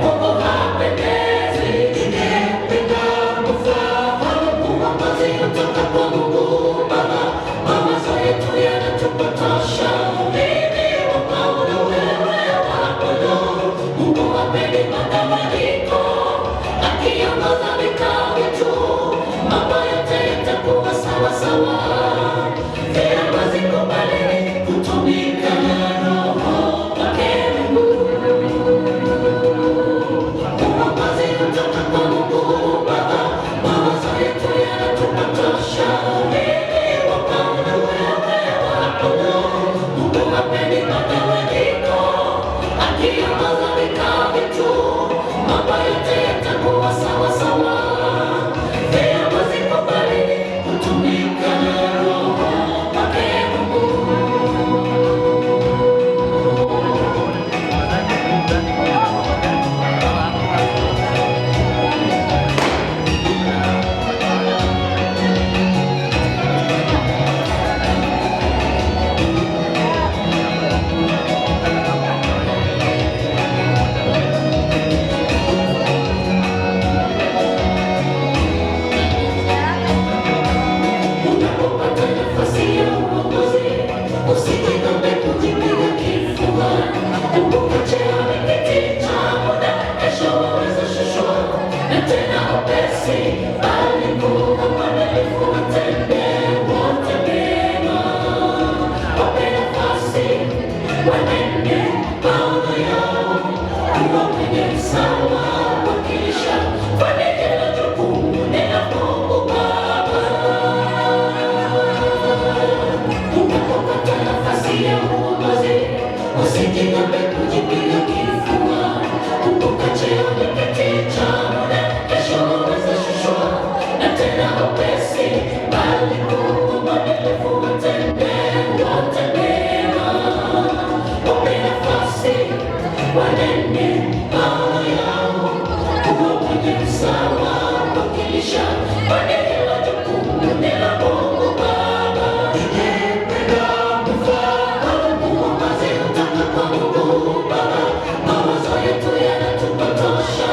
Mungu hapendezi. Ningependa kufahamu uongozi kutoka kwa Mungu Baba, mawazo yetu yanatupotosha. Mimi wa Paulo, wewe wa Apolo, Mungu hapendi magawanyiko, akiongoza vikao vyetu, mambo yote yatakuwa sawa sawa. Viongozi kubali kutumika na Roho wake Mungu. Uongozi kutoka kwa Mungu Baba, mawazo yetu yanatupotosha. Mimi wa Paulo, wewe wa Apolo, Mungu hapendi magawanyiko, akiongoza vikao vyetu, mambo yote yatakuwa sawa sawa. Viongozi kubali kutumika na Roho wake Unapopata nafasi ya uongozi, usijigambe kujipiga kifua. Kumbuka cheo ni kiti cha muda, kesho waweza shushwa na tena upesi, bali kuwa mwaminifu, watende wote mema. Wape nafasi, wanene maono yao, kuwa mwenye usawa, wakilisha kwani hilo jukumu ni la Mungu Baba. Unapopata nafasi ya uongozi, usijigambe kujipiga kifua. Kumbuka cheo ni kiti cha muda, kesho waweza shushwa na tena upesi, bali kuwa mwaminifu, watende wote mema. Wape nafasi, wanene maono yao, kuwa mwenye usawa, wakilisha kwani hilo jukumu ni la Mungu Baba. Ningependa kufahamu uongozi kutoka kwa Mungu Baba, mawazo yetu yanatupotosha.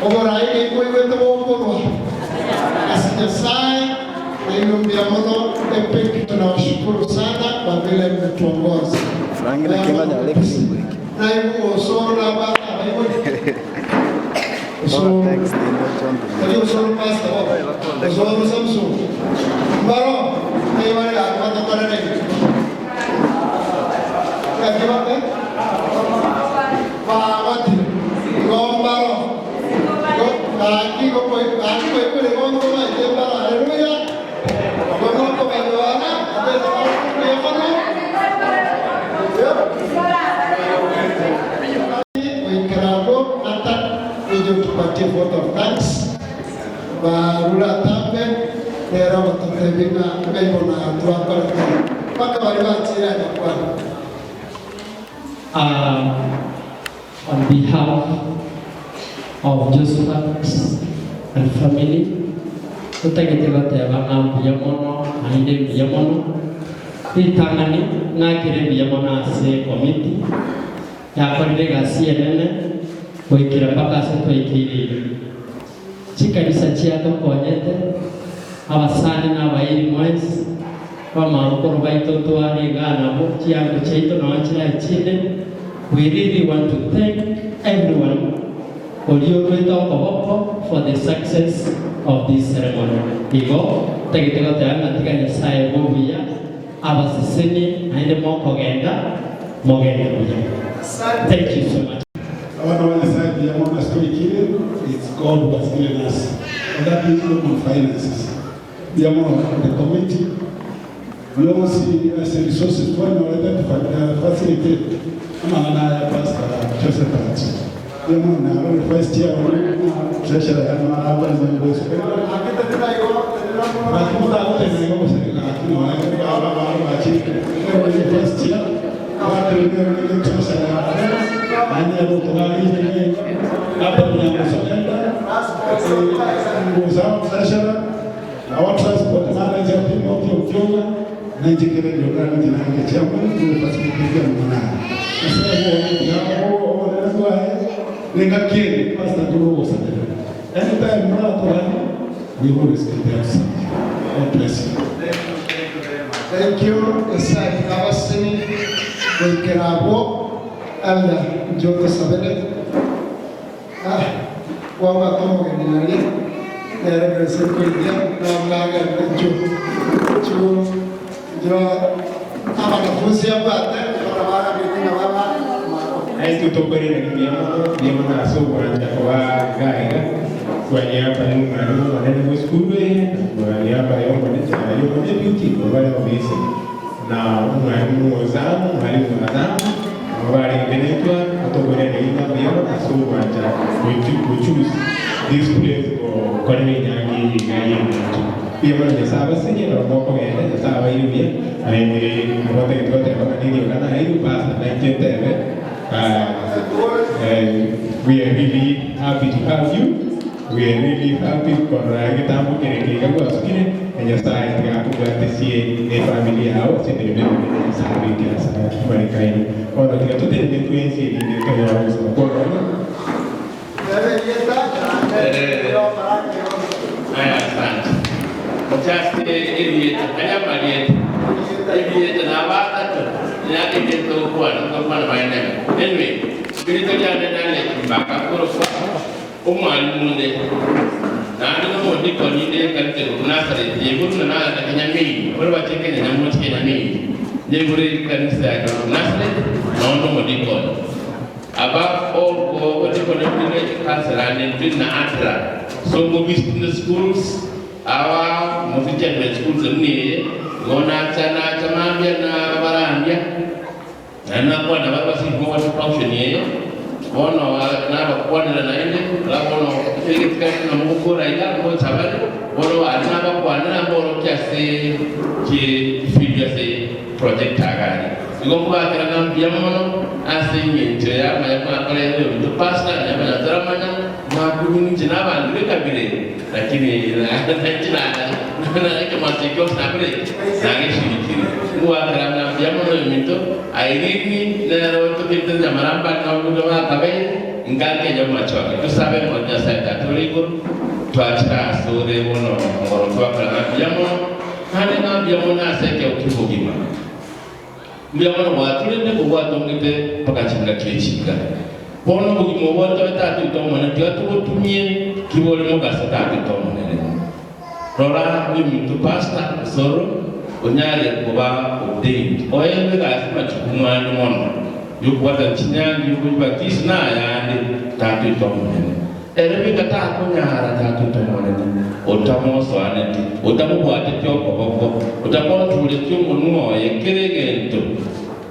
Oborai nkoigwete bokorwa ase Nyasaye na inwe mbuya mono EPIC tunawashukuru sana kwa vile mmetuongoza. Naibu Osoro na abana abaibori Osoro Tari Osoro pastor Osoro Samson Mbaro naibare gaki batokorere Gaki bate Babatire Igo mbaro Igo gaki gaki goikore igo nkomaete mbaro haleluya Igo nokobanyora abene barokuya mono Goikera abwo Nathan nigo tupatie vote of thanks barure atambe nere ogototebia ng'a ng'ai bono aya twakorete mpaka baria bachire agakwana. On behalf of Josephat and family, totagete goteba ng'a mbuya mono naende mbuya mono, ritang'ani ng'akere mbuya mono ase ekomiti yakorire egasi enene goikera mpaka ase twaikeire iga. Chikanisa chiatokonyete, abasani na abairi mwensi, abamagokoro baito tware igaa nabwo, chiango chiaito nao chirae chinde, we really want to thank everyone oria oruete okoboko for the success of this ceremony. Igo ntagete goteba ng'a tiga Nyasaye bw'obuya abasesenie naende mokogenda mogende buya. Thank you so much. Abana ba Nyasaye mbuya mono ase toikire, it's God who has given us and that is not on finances. Mbuya mono the committee yonsi ase resources twanyorete to facilitate amang'ana aya Pastor Josephat. Mbuya mono narore vice chair one na treasurer yane Anytime muratorane, we always be there to serve you. God bless you. Thank you, Nyasaye tiga abaseni goikera abwo. Elder, inche otosabere. Ah, kwabwate omogeni aria, nere Grace nkorigia, nabuna agende inchuo. Inchuo, inchuo abanafunzi abwate, bono bagambete ng'a baba Naintwe tokorera mbuya mono, mbuya mono ase ogwancha koba iga iga, kwa niaba ya omwalimu omonene bwe esukuru eye, na kwa niaba ya omodeputy obare ofisi, na omwalimu o zamu, omwalimu wa zamu, nabo barenge naintwe aa, tokorera ng'a mbuya mono ase ogwancha gochoose this place gokorera enyangi eye iga y'engencho. Mbuya mono Nyasae abasinye, nabo mokogenda, Nyasae abaire buya, naende nabo ntagete goteba ng'a nerioka naeirwe, Pastor, nainche ntebe, we are really happy to have you, we are really happy korora egetambo kere eke iga gwasukire, na Nyasae tiga akobwatesie na efamiri yao ase emeremo emenene Nyasae abeke ase amarekaine. Bono tiga totenene twensi erinde tonyore ogosaba kwa Omonene. Aya, asante. Just erieta, tari amarieta. Erieta nabatato, erieta okwana, tokwana maendeleo. Anyway, erieta riane nare Mbaka korokwa omwalimu nde. Naende nomodikoni nde ekanisa eye Nazareth, yeburu na nagenda Kenyamiri, ore bache Kenya nyamochi Kenyamiri. Nyebure ekanisa ya Nazareth, nondo omodikoni. Aba ogodikoni ndire ekansela ande ndiri na ADRA. So ngo visiting the schools, aba motichani schools emuna eye, igo nacha nacha mambia nabarandia, naende nakwana baria basiri kobwate function eye, bono nabakwanera naende, alafu bono egetikari buna mogokora iga, ngocha bare, bono aria nabakwanera mborokia ase ki field ase projector iga aria. Igo nkobakera ng'a mbuya mono ase engencho y'amaya mwakorete ominto pastor, yamanya toramanya, mwakumia inche nabanto b'ekabira eye, lakini inche ekemanto eke gionsi nakore ki? Nageshirikire. Nkobakera ng'a mbuya mono oyominto Irene nere otokete nyamaramba nobwo bakabeire. Ngakenya omochoke, tosabe mono Nyasae Tata ore igoro, twachire ase ore bono omogoro twakora ng'a mbuya mono, naende ng'a mbuya mono ase ekego ki'obogima. Mbuya mono gwaturende kogwatongete mpaka chingaki echi iga. Bono obogima obo otoe Tata oito Omonene, tiga togotumie ki bore mogaso Tata oito Omonene. Rora oyominto Pastor Osoro onyare koba ordained, oegwe egasi machukumu ande mono yokobwatana chinyangi, yokochibatisi na ayande, Tata oito Omonene. Ere bweka takonyara, Tata oito Omonene, otamosoaneti, otamobwateti okoboko, otakontureti omonwa oye kera egento,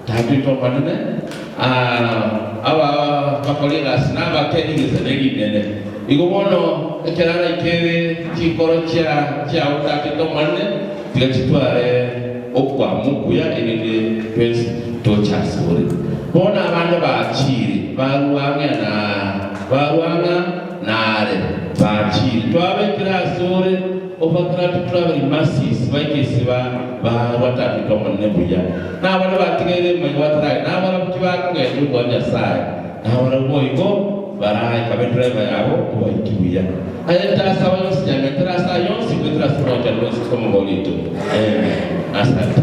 Tata oito Omonene, aba bakore egasi nabake rigesa nerinene. Igo bono ekero araikere chinkoro chiao Tata oito Omonene, tiga chitware okwama okuya, erinde twensi toche asore. Bono abande bachiire, barua ang'e na barua ang'a nare, bachiire. Twabekire asore Overgrant Travelling Mercies baike ase barua Tata oito Omonene buya. Na baria batigaire emaiga batarage, nabarabwo tibakogenda okoa Nyasae, nabarabwo boigo barae kabe driver yabo obaiki buya. Aye tasaba yonsi nyamentera ase aya yonsi goetera ase omwanchani bwa Yeso Kristo omobori oito. Amen. Asante.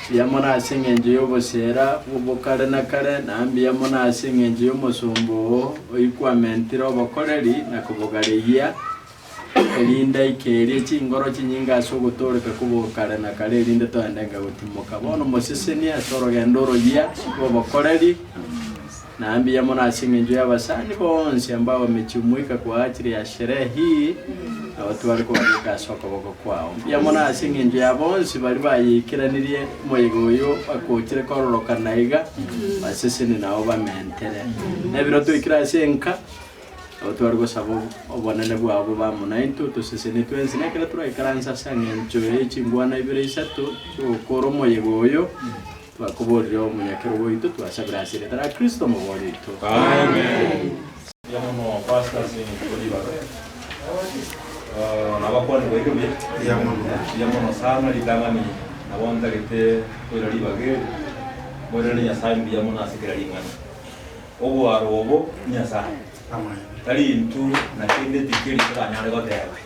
Mbuya mono ase engencho y'oboseera bw'obokare na kare, na mbuya mono ase engencho y'omosomba oo oikwamentire obokoreri na kobogareyia, erinde aikerie chingoro chinyinge ase ogotooreka kw'obokare na kare, erinde toendenga gotimoka. Bono mosesenie ase orogendo oroyia rw'obokoreri, na mbuya mono ase engencho y'abasani bonsi ambao wamejumuika kwa ajili ya sherehe hii, nabo tware kobabeka ase okoboko kwao. Mbuya mono ase engencho ya bonsi baria bayeikeranirie omoyega oyo bakochire kororokana iga, basesenie nabo bamentere. Nebiro toikire ase enka, Nabo tware gosaba obonene bwao bobe amo naintwe, otosesenie twensi, na ekero toraikaranse ase engencho ye chingwana ibere isato chi'ogokora omoyega oyo, twakoborire omonyakerogo oito, twasabire ase erieta ria Kristo omobori oito. Amen. Mbuya mono pastor ase eng'encho ribaga. Ah, nabakwani bwaire buya. Mbuya mono. Mbuya mono sana ritang'ani nabo ntagete koira ribaga eri. Mboirane Nyasaye mbuya mono ase kera ring'ana. Obwaro obo Nyasae, tari intwe na kende tikeri toranyare goteba,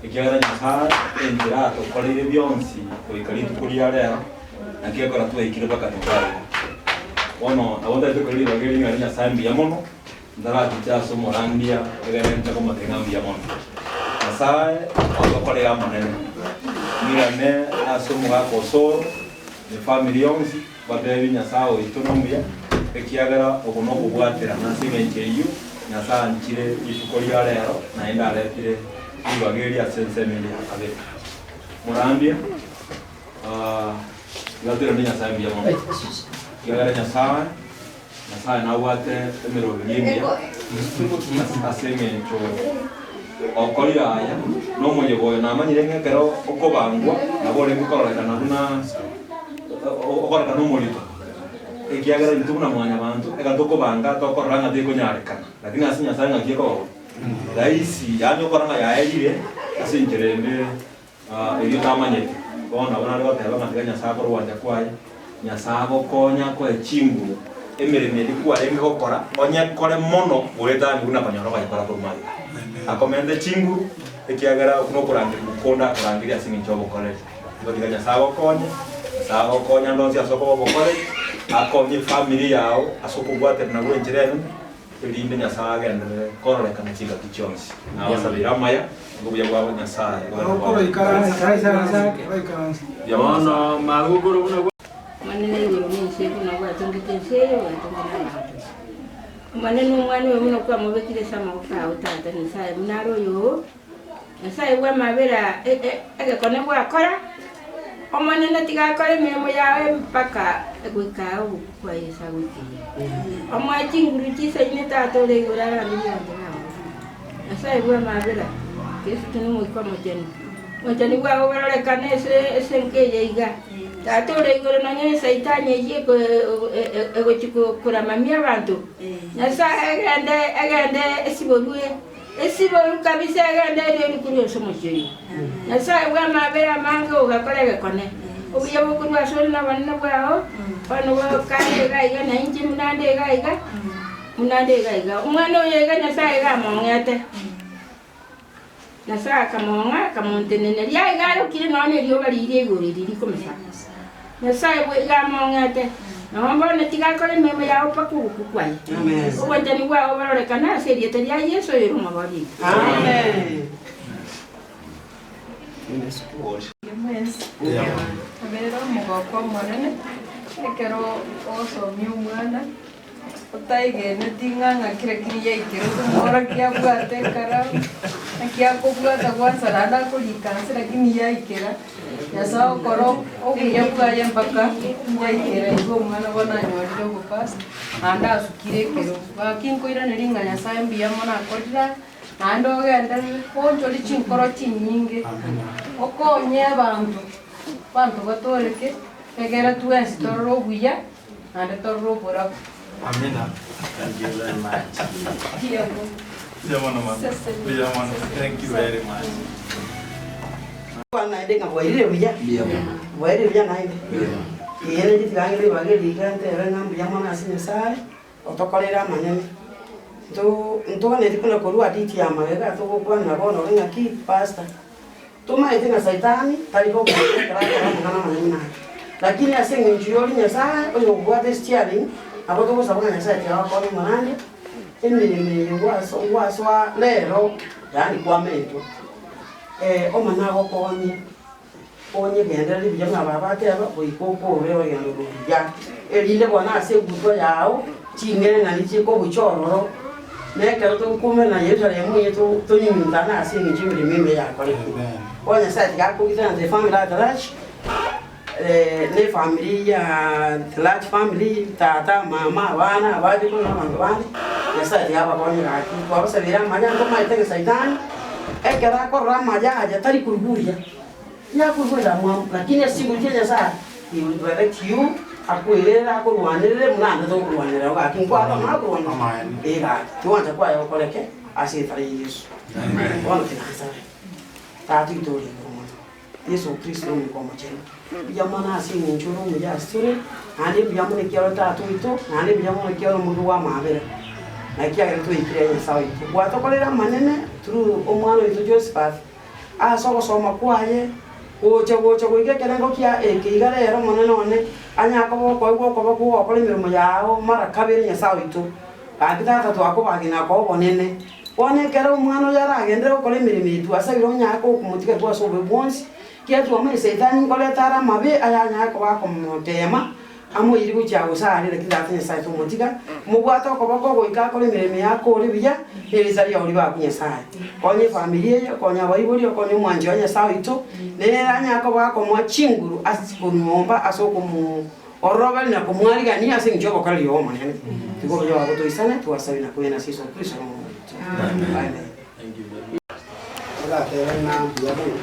ekiagera Nyasae enchera atokoreire bionsi goika rituko ria rero, naki ekero twaikire mpaka nyomba iga. Bono nabo ntagete koira ribaga eri ng'a Nyasae mbuya mono, ntarachicha ase omorandia egere nche komotebia ng'a mbuya mono. Nyasae otokorere amanene, ng'irane ase omogaka Osoro, ne family yonsi. Bateebie Nyasae oito nomuya, ekiagera oko nokobwaterana ase engencho eyio Nyasae anchire rituko ria rero, naende aretire ribaga eri ase ensemo ende ya kabere. Morambia, tiga toiranie Nyasae mbuya mono, ekiagera Nyasae, Nyasae nabwate emeroberio emiya ase engencho okorire aya, na omoyega oyo namanyire ng'a ekero okobangwa nabo orenge kororekana buna okorekana omorito, ekiagera intwe buna mwanyabanto ekero tokobanga tokorora ng'a tekonyarekana, lakini ase Nyasae ng'aki ekoba bo? Rahisi, yaani okora ng'a yaerire. Ase enchera ende erio otamanyeti. Bono nabo nare goteba ng'a tiga Nyasae akore ogwancha kwaye, Nyasae agokonye akoe chinguru, emeremo eria kwarenge gokora onyekore mono goetania buna konyora okoyekora korwa magega. Akomente chinguru, ekiagera okwo nokorangerigwa konde akorangeria ase eng'encho y'obokoreri. Igo tiga Nyasae agokonye, Nyasae agokonye ande onsi ase okoba obokoreri, akonye efamiri yao ase okobwaterana gwenchera enene, Erinde Nyasae agenderere kororekana chingaki chionsi. Nabasabeire amaya, nigo obuya bwabo Nyasae bogende Bono magokoro buna gwa. Omonene igoro na ense buna gwatongete ense eye, ogatonga na abanto. Omonene omwana oyo buna kwamobekire ase amaboko ao Tata Nyasae buna are oyo oo, Nyasae bw'amabera egekone gwakora, Omonene tiga akore emeremo yao mpaka goika obokuku bwa Yeso agoikeire. Omoe chinguru chisaine Tata ore igoro aranderie abanto bao. Nyasae bw'amabera, Kristo na Omoika Omochenu, obwanchani bwabo bororekane ase ase enka eye iga. Tata ore igoro nonya ne Saitani eyio egochia koramamia abanto, Nyasae egende egende esiborwe. Esiboru kabisa egende erio rikuru ase omochie oyio. Nyasae bw'amabera amange ogakora egekone. Obuya bokorwa asore na obonene bwao, bono bokare iga iga na inche buna nde iga iga, buna nde iga iga. Omwana oyo iga Nyasae iga among'ete. Nyasae akamong'a akamonteneneria aiga arokire nonya na erioba riria igoro eri rikomesaka. Nyasae bwe iga among'ete, nabo bono tiga akore emeremo yao mpaka ogokwa kwaye. Obwanchani bwao bororekane ase erieta ria Yeso oyore omobori oito. Abere omogoko omonene ekero ogosomia omwana. Otaigeneti ng'a ng'aki lakini yaikire okomworokia abwate ekaramu, naki akobwata kwanza naende akorika nse lakini yaikera, Nyasae okora obuya bwaye mpaka yaikera igo omwana bono anyorire obopasta, naende asukire ekerogo. Gaki nkoiraneria ng'a Nyasae mbuya mono akorire aya, naende ogenderere oonchore chinkoro chinyinge, okonye abanto, abanto batoreke, egere twensi torore obuya. Naende torore oborabu. Amina. Thank you very much. Mbuya mono mama. Mbuya mono. Thank you very much. Naende ng'a bwairire buya, bwairire buya naende. Ee nainche tiga ng'ende ribaga eri iga ntebe ng'a mbuya mono ase Nyasaye, otokoreire amanene. Nto ntoganeti buna korwa aditi ya magega togokwanera bono ore ng'aki pastor. Tomaete ng'a Saitani tari kogwata ekero akora amang'ana amanene naro. Lakini ase eng'encho y'oria Nyasae oyokobwata esitiaring, nabo togosaba ng'a Nyasae tiga agokonye omorande, emeremo eye gwaso gwasoa rero, yaani kwamentwa. Omana agokonye, onyegendererie buya buna baba ateba, goika okore orogendo roria, erinde bono ase egutwa yao, ching'enang'ani chikobucha ororo, na ekero tokoumera Yerusalemu onye tonyunyuntane ase engencho y'emeremo emiya yakorekire. Bono Nyasae tiga akogitera the family at large, ne efamiri ya the large family, tata, mama, abana, abachokoro na abanto bande, Nyasae tiga abakonye gaki. Twabasabeire amaya ntomaete ng'a saitani, ekero akorora amaya aya tari koruguria. Tiakorua endamwamu, lakini ase chinguru chia Nyasae, he will direct you, akoirere akorwanerere buna ande tokorwanerera gaki nkwaba akorwana ee gaki tigwancha kwaye gokoreke ase etara ya Yeso. Bono tiga nsabe. Tata oito ore igoro mono, Yeso Kristo Omoika Omochenu, mbuya mono ase eng'encho ore omuya ase tore, naende mbuya mono ekiagera ore Tata oito, naende mbuya mono ekiagera ore omonto bw'amaabera, na ekiagera twaikire aye Nyasae oito. Gwatokorire amanene through omwana oito Josephat, Ase ogosoma kwaye, gocha gocha goika ekerengo kia eke iga rero Omonene one anyare koba okoegwa okoba kw'ogokora emeremo yao mara kabere Nyasae oito. Gaki tata twakobagina koa obonene. Bono ekero omwana oyo aragenderere gokora emeremo eye twasabire onyare komotiga korwa ase obobe bwonsi, ekiagera twamanyire Saitani nkoreta are amabe ayanyare koba akomoteema Amoirie gochia gose aare, lakini tata Nyasae tomotiga. Mobwate okoboko goika akore emeremo eye akore buya, nerisa riao ribe akwo Nyasae. Konya efamiri eye, konya abaibori, okonye omwanchi oye Nyasae oito, nere anyare koba akomoa chinguru ase konyomba ase okomoororoberia na komwarigania ase engencho y'obokoreri obo Omonene. Tiga obuya bwabo toisane, twasabire na kwegena ase Yeso Kristo Omonene oito. Amen. Oratebe ng'a mbuya mono,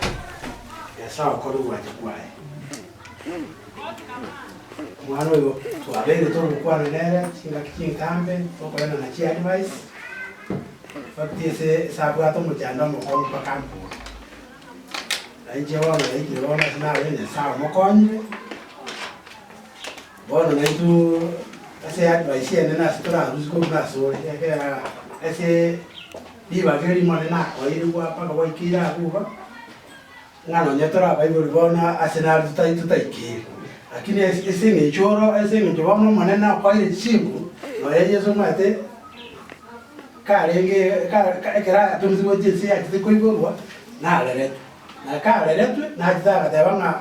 Nyasae okore ogwancha kwaye. Omwana oyo twabeire togokwana nere chingaki chintambe, tokoenana chiadvice, in fact ase ase abwate omochando omokong'u mpaka ankure. Na inche bono naikire bono ase narenge Nyasae omokonyire, bono naintwe ase advice enene ase torarusie korwa asore ekiagera ase ribaga eri Omonene nakoeire gwa mpaka gwaikeire abwo iga, ng'a nonye tore abaibori bono ase nare totai totaikeire. Lakini ase ase eng'encho oro ase eng'encho bono Omonene akoeire chinguru, nonya Yeso omanyete karenge ka ka ekero atomisigwe gochia ense yachete koiborwa, nareretwe. Na kareretwe, nachete agateba ng'a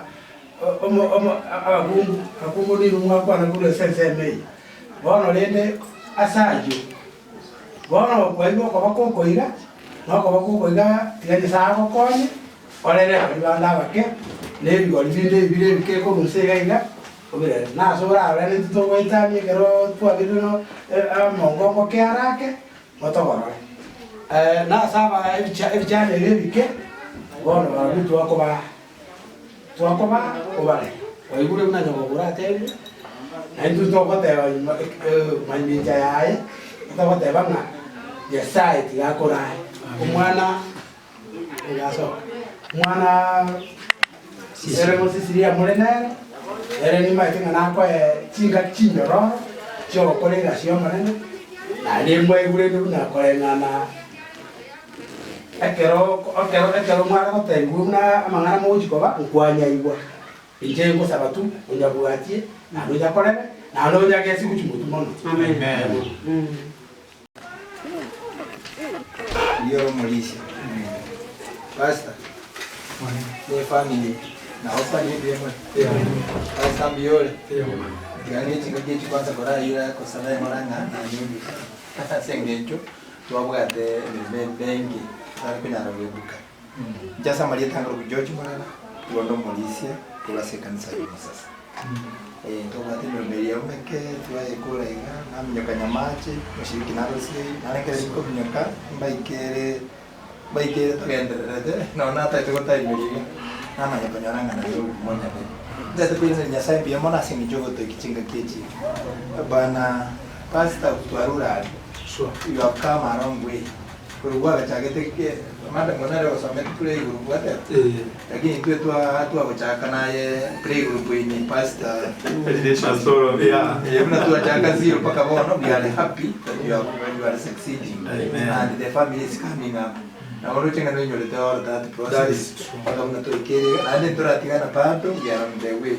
omo omo abakungu, abakungu nigo mwakwana korwa ase ensemo eye. Bono rende ase ayio, bono kwaigwa okoboko oko iga, na okoboko oko iga tiga Nyasae agokonye, orere baria bande abake, na ebigori binde ebire ebike korwa inse iga iga, obirere. Na ase orarore nintwe togoetania ekero twabirire no amongongo kiare ake, motogorore. Na ase aba ebicha ebichani ebi ebike, bono barabwo twakobaa, twakobaa obare. Kwaigure buna nyokogoro atebire, na intwe togoteba nyuma mamincha yaye, togoteba ng'a Nyasaye tiga akorae. Omwana Egasoka omwana ere gosisiria more nere, ere nimaete ng'a nakoe chingaki chinyororo chi'ogokora egasi y'Omonene, naende mwaigure inde buna koreng'ana ekero ekero ekero mware gotebigwa buna amang'ana mogochia koba, nkwanyaigwa. Inche ngosaba tu, onyabwatie, naende onyakorere, naende onyagesi gochia motwe mono. Amen. Oyio ore omorisia. Pastor, ne efamily nabo kwane mbuya more? Pastor mbuya ore? Tiga ng'e chingaki echi kwanza korayire kosaba eng'ora ng'a nanyurire ase eng'encho twabwate emeremo emenge totari konyara goebuka. Inche ase amarieta nkorokwa George Morara, igo nde omorisia korwa ase ekanisa ya Omusasa. Tobwate emeremo eria emeke twayekora iga, naminyoka Nyamache, omoshiriki narosirie, naende ekero rikominyoka mbaikere mbaikere togendererete nonya natagete gotaimeria iga, namanya konyora ng'a naye omonyene. Ntagete koiraneria Nyasaye mbuya mono ase eng'encho yogotoikia chingaki echi. Bwana Pastor twarure aria, you have come a long way. Korwa gwagachagete ke madam nare ogosomete play group gwateba lakini intwe twa twagochaka naye play group ini pastor Pastor, yeah. Eh, buna twachaka zero mpaka bono we are happy that you are, you are succeeding Amen. and the family is coming up nabo roche ng'a noinyorete all that That process is true. mpaka buna toikere iga naende ntoratigana bado we are on the way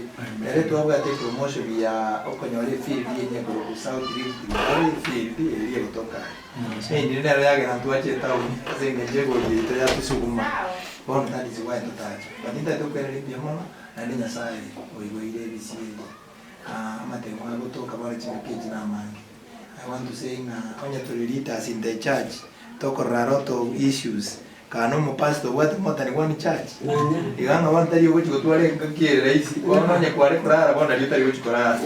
ere twabwate epromotion ya okonyora efield enye korwa South Rift Valley field eria egotoka aye Eye nero yagera ntwache etaoni ase engencho egori yaito yatusuguma, bono that is why totacha. But ntagete gokwereria mbuya mono naende Nyasaye oigoire ebisieri amatemo agotoka bono chingaki echi namange. I want to say ng'a onye tore leaders in the church tokorora a lot of issues kaa na omopastor obwate more than one church iga ng'a bono tari ogochi gotwara engaki ere rahisi bono onye kware korara bono nario otari gochi korara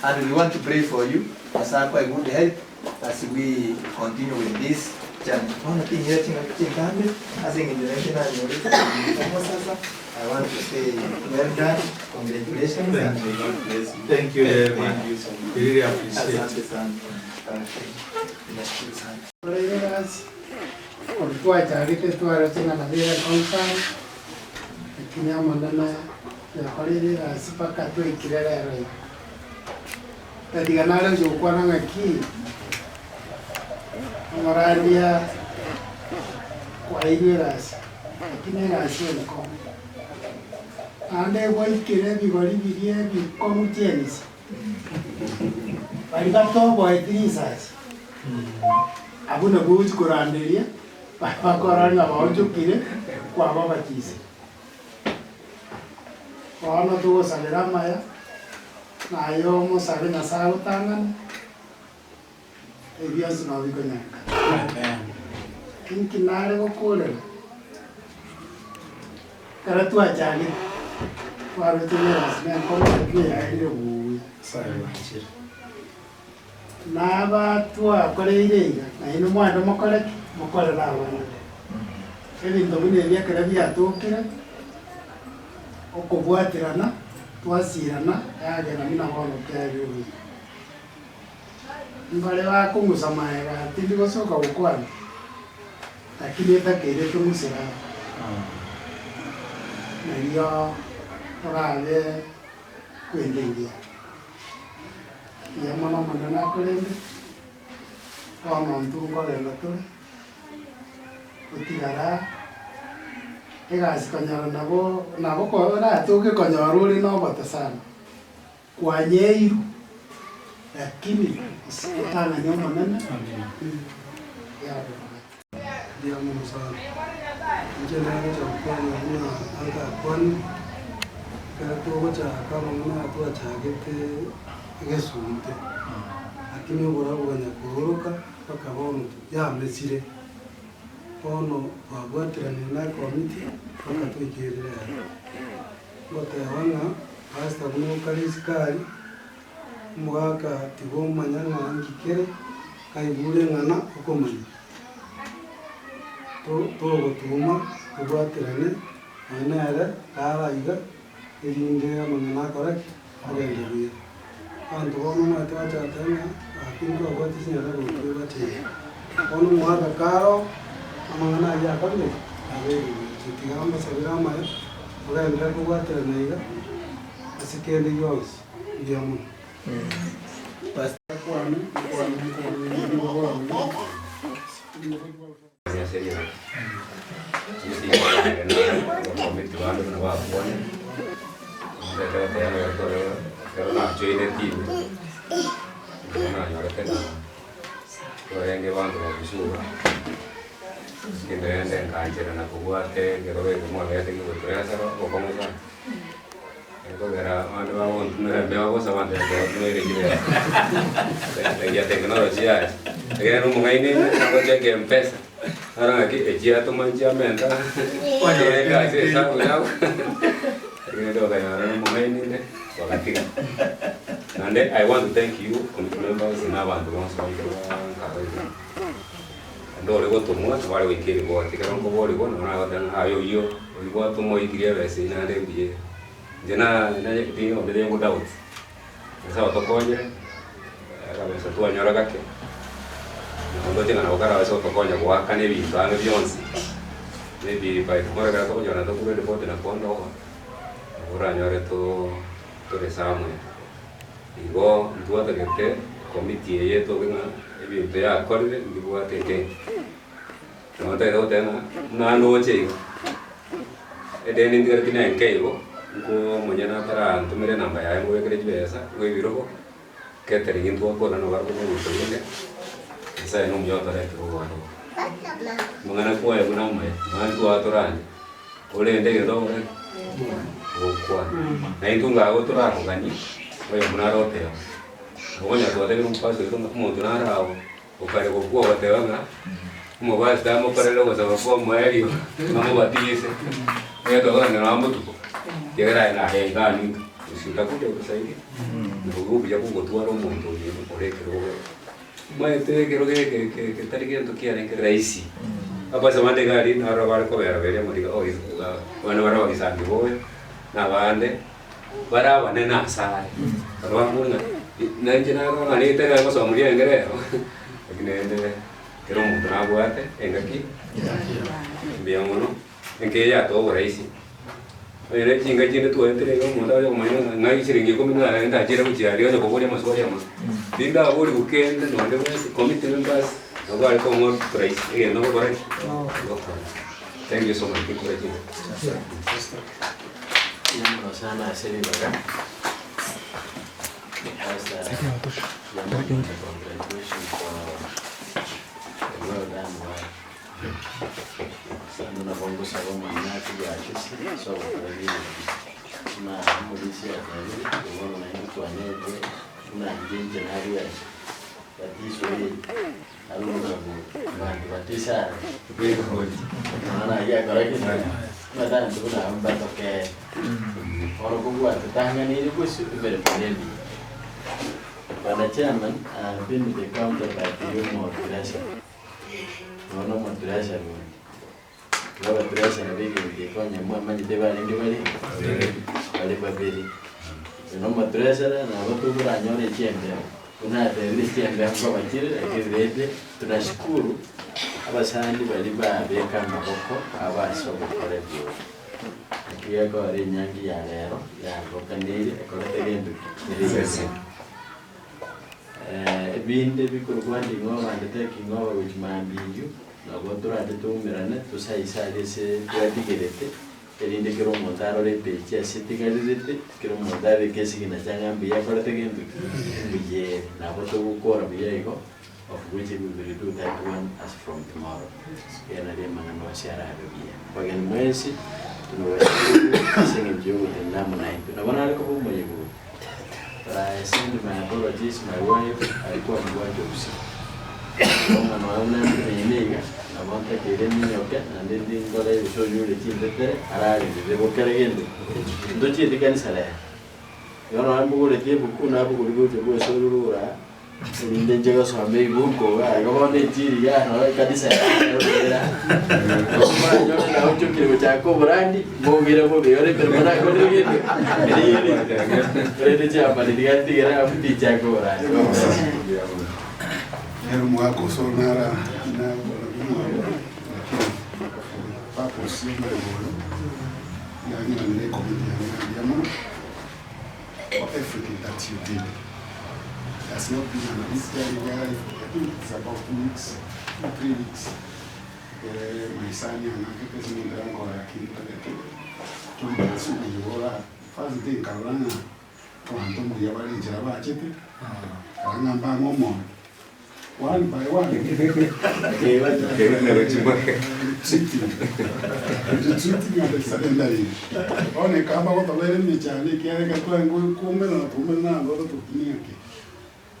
and we want to pray for you Nyasaye akoe good health. As we continue with this journey, bono tinyira chingaki chintambe ase eng'encho nainche nanyorete omosasa, I want to say well done, congratulations and may God bless you. Thank you very much. We really appreciate. Asante sana. Nashukuru sana. Korende gasi, korwa twachagete twaroche ng'a nabo ere concern, lakini amang'ana yakoreire egasi mpaka twaikire rero iga. Tatiga nare gochia gokwana ng'aki, omorandia kwaeirwe egasi, lakini egasi enkong'u. Naende gwaikire ebigori biria ebikong'u chiense, baria batoboeti risasi, abwo nabwo ogochia koranderia, bakorora ng'a baonchokire, kwababatisire. Bono togosabera amaya, na aye omosabe Nyasae agotang'ane, ebi bionsi nabo bikonyarekana. Inki nare gokorera? Ekero twachagete, twaroche ng'a egasi nenkong'u lakini yaerire buya. Naba twakoreire iga, nainwe mwende mokore ki? Mokorere abande. Ebinto buna ebi ekero biatokire, okobwaterana, twasirana, yagera buna bono kerire buya. Mbare bakong'usa magega tindi gosoka gokwana, lakini etakeire tong'usere aba. Nario orabe kwenda engiya. Mbuya mono Omonene akorende, bono intwe nkorenda tore, gotigara egasi konyora nabo nabo oratoke konyora ore na obote sana, kwanyeirwe lakini otang'ani Omonene yabora. Mbuya mono sana. Inche nagocha gokwana buna antakwane, ekero togochaka amang'ana aya twachagete egesunte, lakini oborabu bwanya kooroka mpaka bono yamesire. Bono twabwatiranire na ekomiti mpaka toikerire ere. Ngoteba ng'a pastor buna okare isiko aria, omogaka tiga omanya ng'a nki kere, kaigure ng'ana okomanya. Togotuma tobwaterane nonya nere kare aiga, erinde amang'ana akore ki? Agende buya. Abanto bono omanyete bacha goteba ng'a gaki ntwabwate chinyara gotwa ebache iga. Bono omogaka kare oo, amang'ana ayio akorire ki? Abeire buya. Inche tiga mbasabere amaya, togenderere kobwaterana iga, ase kende gionsi, mbuya mono. Ekogera abande bagontumera embeo bosa abanto batumere chibesa. Eria technology yaye. Ekero na omong'aini nagocheki mpesa, naro ng'aki echiatoma nchiamenta, ere ase esabu yabo, egende okanyora na omong'aini inde, bagatiga. Naende I want to thank you committee members na abanto bonsi baito ba nka iga. Naende ore gotomwa nabo are goika eripoti, ekero nkoborigwa nabo nagoteba ng'a aye oyio oyio gwatomwa oikirie ebesa eyio naende mbuya ere. Inche na naye onde nigo doubt, Nyasaye otokonyire, akabesa twanyora gake, nabo ndoche ng'a nabo karabase gotokonya goakana ebinto ang'e bionsi, maybe by tomorrow ekero tokonyora tokorwa eripoti na kondoa, nabo oranyore too tore somewhere. Igo ntwatagete committee eye etoke ng'a ebinto yakorire mbibwate edeni. Nabo ntagete goteba ng'a buna ndoche iga, edeni ntigareti na enke igo, nko omonyene atarantomera enamba yaye mobekere chibesa, igo ebirogo, catering ntwakora nabo barabwo ebinto binde, Nyasaye nomuya otoretire obware obo. Amang'ana kwaye buna amaya, nonya ntwatorande. Korende egento ogokora ki? Ogokwana. Na intwe ngago torakoganie, oyomo nare oteba. Okonyora twatebire omopastor oito ng'a omonto nare agwo, okare gokwa ogoteba ng'a, omopastor amokorere ogosaba kwa omoerio, amobatise, ekero twakoranera nonye botuko, ekiagera aye narenge aria inka, gose utakuja kutusaidia, nabwo obuya bwa ogotwara omonto oyio ore ekerogo. Omanyete ekero ge getari gento kiarenge rahisi, abase bande iga aria naro bare kobera beria amariga o abande bare abagisangi bobe, na abande bare abanene ase are. Ekero bakobora ng'a nainche narora ng'a reta ekero gosoma riaenge rero, lakini rende kera omonto nabwate engaki mbuya mono, enka eye yatoa oborahisi. Onye ne chinka chinde twaetire iga omonto agocha komanya ng'a ng'ai chiringi ikomi naye ndachire gochia aria onya koboria amaswali amange. Tindaboria kende nonde bwensi committee members nabo bare kong'a rahisi egento ngokora ki? Ngokora. Thank you so much tinkora chinsa. Mbuya mono sana ase ribaga. Pastor, mbuya mono na congratulations for the well done work. Naende nabo ngosaba Omonene atobwatisi ase ogokora riina riria. Buna omorisia atebire, bono naintwe twanyorire buna inche inche naruete batiso eye, abe omosago abanto batiso are. Amang'ana ayio akora ki? Abatanto buna abwo mbatokee. Bono kobua totang'aneire bosio emeremo ere emiya. Bwana Chairman, I have been the counterpart y'omotressor. Bono omoturasani onde, igo abaturasani b'egento eke onye mwamanyete barenge bare bare babere. Oyo na omoturasani nabo tokoranyore chimbeo, buna atebire chimbeo nkoba chire lakini rende tunashukuru abasani baria babeka amaboko abo ase ogokora ebioro. Iga ekogera enyangi ya rero yarokaneire ekorete gento ki? Esese. Ebinde bikorokwa nding'o abande teking'o abagochi mambia eywo, nabo torache toumerane tosaise aria ase twatigerete, erinde kera omonto arore epeji ase etigarerete, kera omonto abeke esignature ng'a mbuya akorete gento ki? Mbuya ere. Nabo togokora buya igo, of which we will do that one as from tomorrow. Iga nario amang'ana onsi arabe buya. Abageni mwensi, tunawashukuru ase eng'encho ya ogotenena amo naintwe. Nabo nare koba omoyega oyo, but I send my apologies, my wife alikuwa mgonjwa usiku. Bono nonya buna nteneine iga, nabo ntakeire ninyoke naende ndi ndore gose oyio ore chintetere ararerire bokere gento ki. Ntochieti kanisa rero. Igo nonya mbogoretie ebuku nabogori gocha bwose ororo aa. Erinde inche gosoma ebuku iga, igo bono enchiri iga noro ekanisa yaye Omanyore nawe ochokire gochaka oborandi, mbogire bobe ore emeremo nakorire gento, erinde korende chiamani tiga ntigere abwo tinchaka oborandi. God bless you. Nero omwaka ose nara nabora lakini purpose y'omoremo oyo yang'iranire ekomiti yane mbuya mono for everything that you did. It has not been an easy journey. I think it's about 2 weeks, 2, 3 weeks. My son ang'akete simu ndĩrankora lakini tagete 2 months first day nkarora ng'a abanto mbuya bare enchera bachete kara ng'a mbang'e omoyo one by one retreating and surrendering bono ekamba gotobera emechando ekiagera twaengo kuumerana tuumerana ando oro totumia ki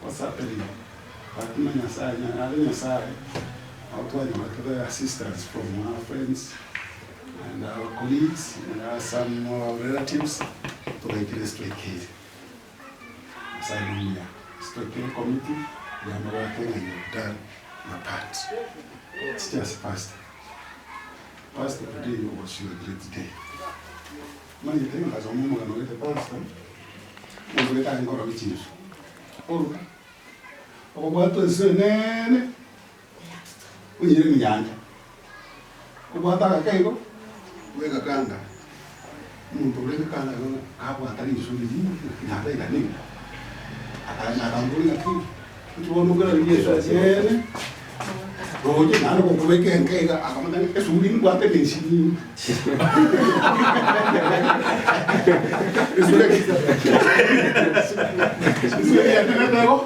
what's happening but na Nyasaye are Nyasaye aho twanyorete the assistance from our friends and our colleagues and our some of our relatives tugaikire twekire Nyasaye nomuya twekire committee yamabake ng'a you've done your part. It's just pastor. Pastor, today was your great day. Manyete nkasoma omogano gete pastor omonto gete arenge koroba echinsu oruga okobwata ensu enene onyire eminyanja obwate agake igo bwegakanga omonto ore egekanga igo kabwata rinsu riria nyabeira ningo akambori ng'aki inki bono okeraria ensu enene roche naende gokobeka enke iga akamanya ng'a esuguri mbwate nesinini esuguri yatenete igo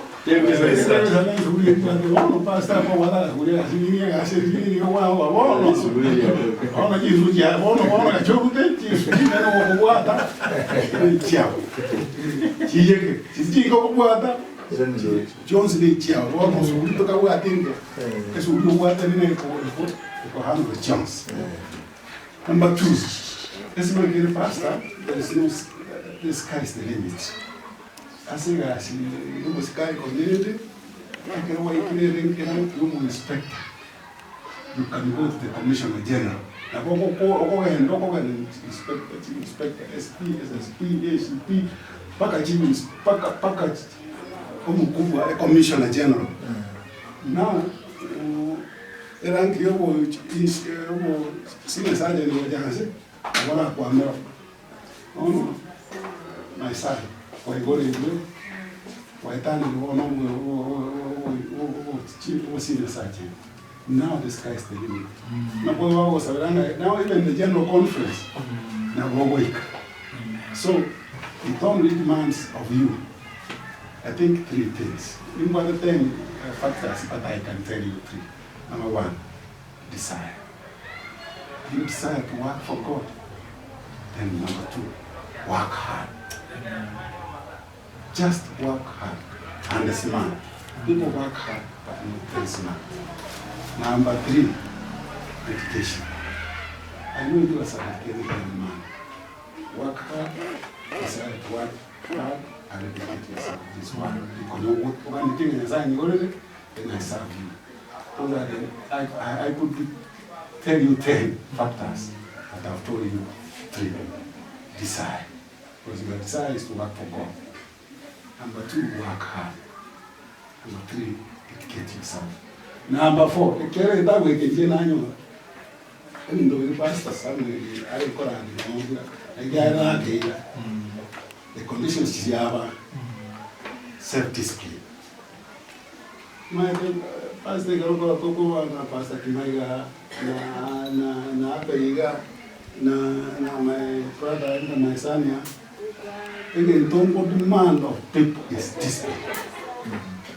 bono pastor akobwata agasuguri agasinini agasinini igo bono bono chinsu chia bono bono gachorute chinsu chinene gokobwata chiao chiyeke chichike okobwata chionsi ne chiao bono esuguri tokabwate enke esuguri obwate nene ekohandle chionsi. Number two, esimangire pastor, there is no, the sky is the limit. Ase egasi yomosikari konyerende ekero waikire erank yomo inspector, you can go to the commissioner general. Nabo okogenda okogenda inspector, chief inspector, SP, SSP, ACP, mpaka chief, mpaka omokubwa, commissioner general. Now, erank yobo yobo senior sergeant gocha nabo arakwamera bono my son kwaigorerwe waetanire bono obo senior sergeant. Now the sky is the limit. Nabo bagosabera ng'a now even the general conference nabo ogoika. So it only demands of you, I think, three things. Nimbwate 10 factors, but I can tell you three. Number one, desire. You desire to work for God. Then number two, work hard. Just work hard and smart. People work hard but not very smart. Number three, dedication. I know you are a dedicated man. Work hard, desire to work hard, and dedicate yourself to this work. Because then I serve you. Those are the, I could tell you 10 factors, but I've told you three. Desire. Because your desire is to work for God. Number two, work hard. Number three, dedicate yourself. Number four, ekero etagweketie nanyora. Ebinto biri Pastor Samuel are korandi nonye ekiagera the conditions chiaba self discipline. Maete Pastor ekero okora tokoba na Pastor Kimaiga na na na apa iga na na my brother and my son ya egento nko demand of people is discipline.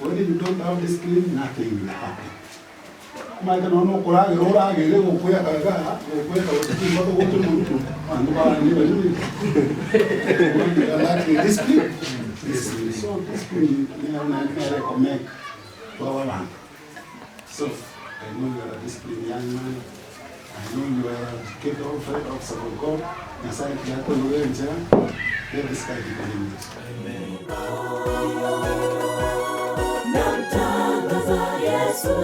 When you don't have discipline, nothing will happen. Omanyete nonya na okoragera oragere gokweka igaa, gokweka gose chimbato gocha omonto, abanto barenge baria lacking discipline, discipline. So discipline nero nere ekomake twaba abanto. So I know you are a disciplined young man, I know you are a capable officer of God, Nyasaye tiga akoigwere enchera, let this guy be named. Namtangaza Yesu,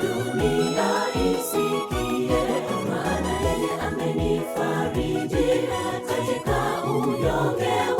dunia isikie, maana yeye amenifariji katika unyonge.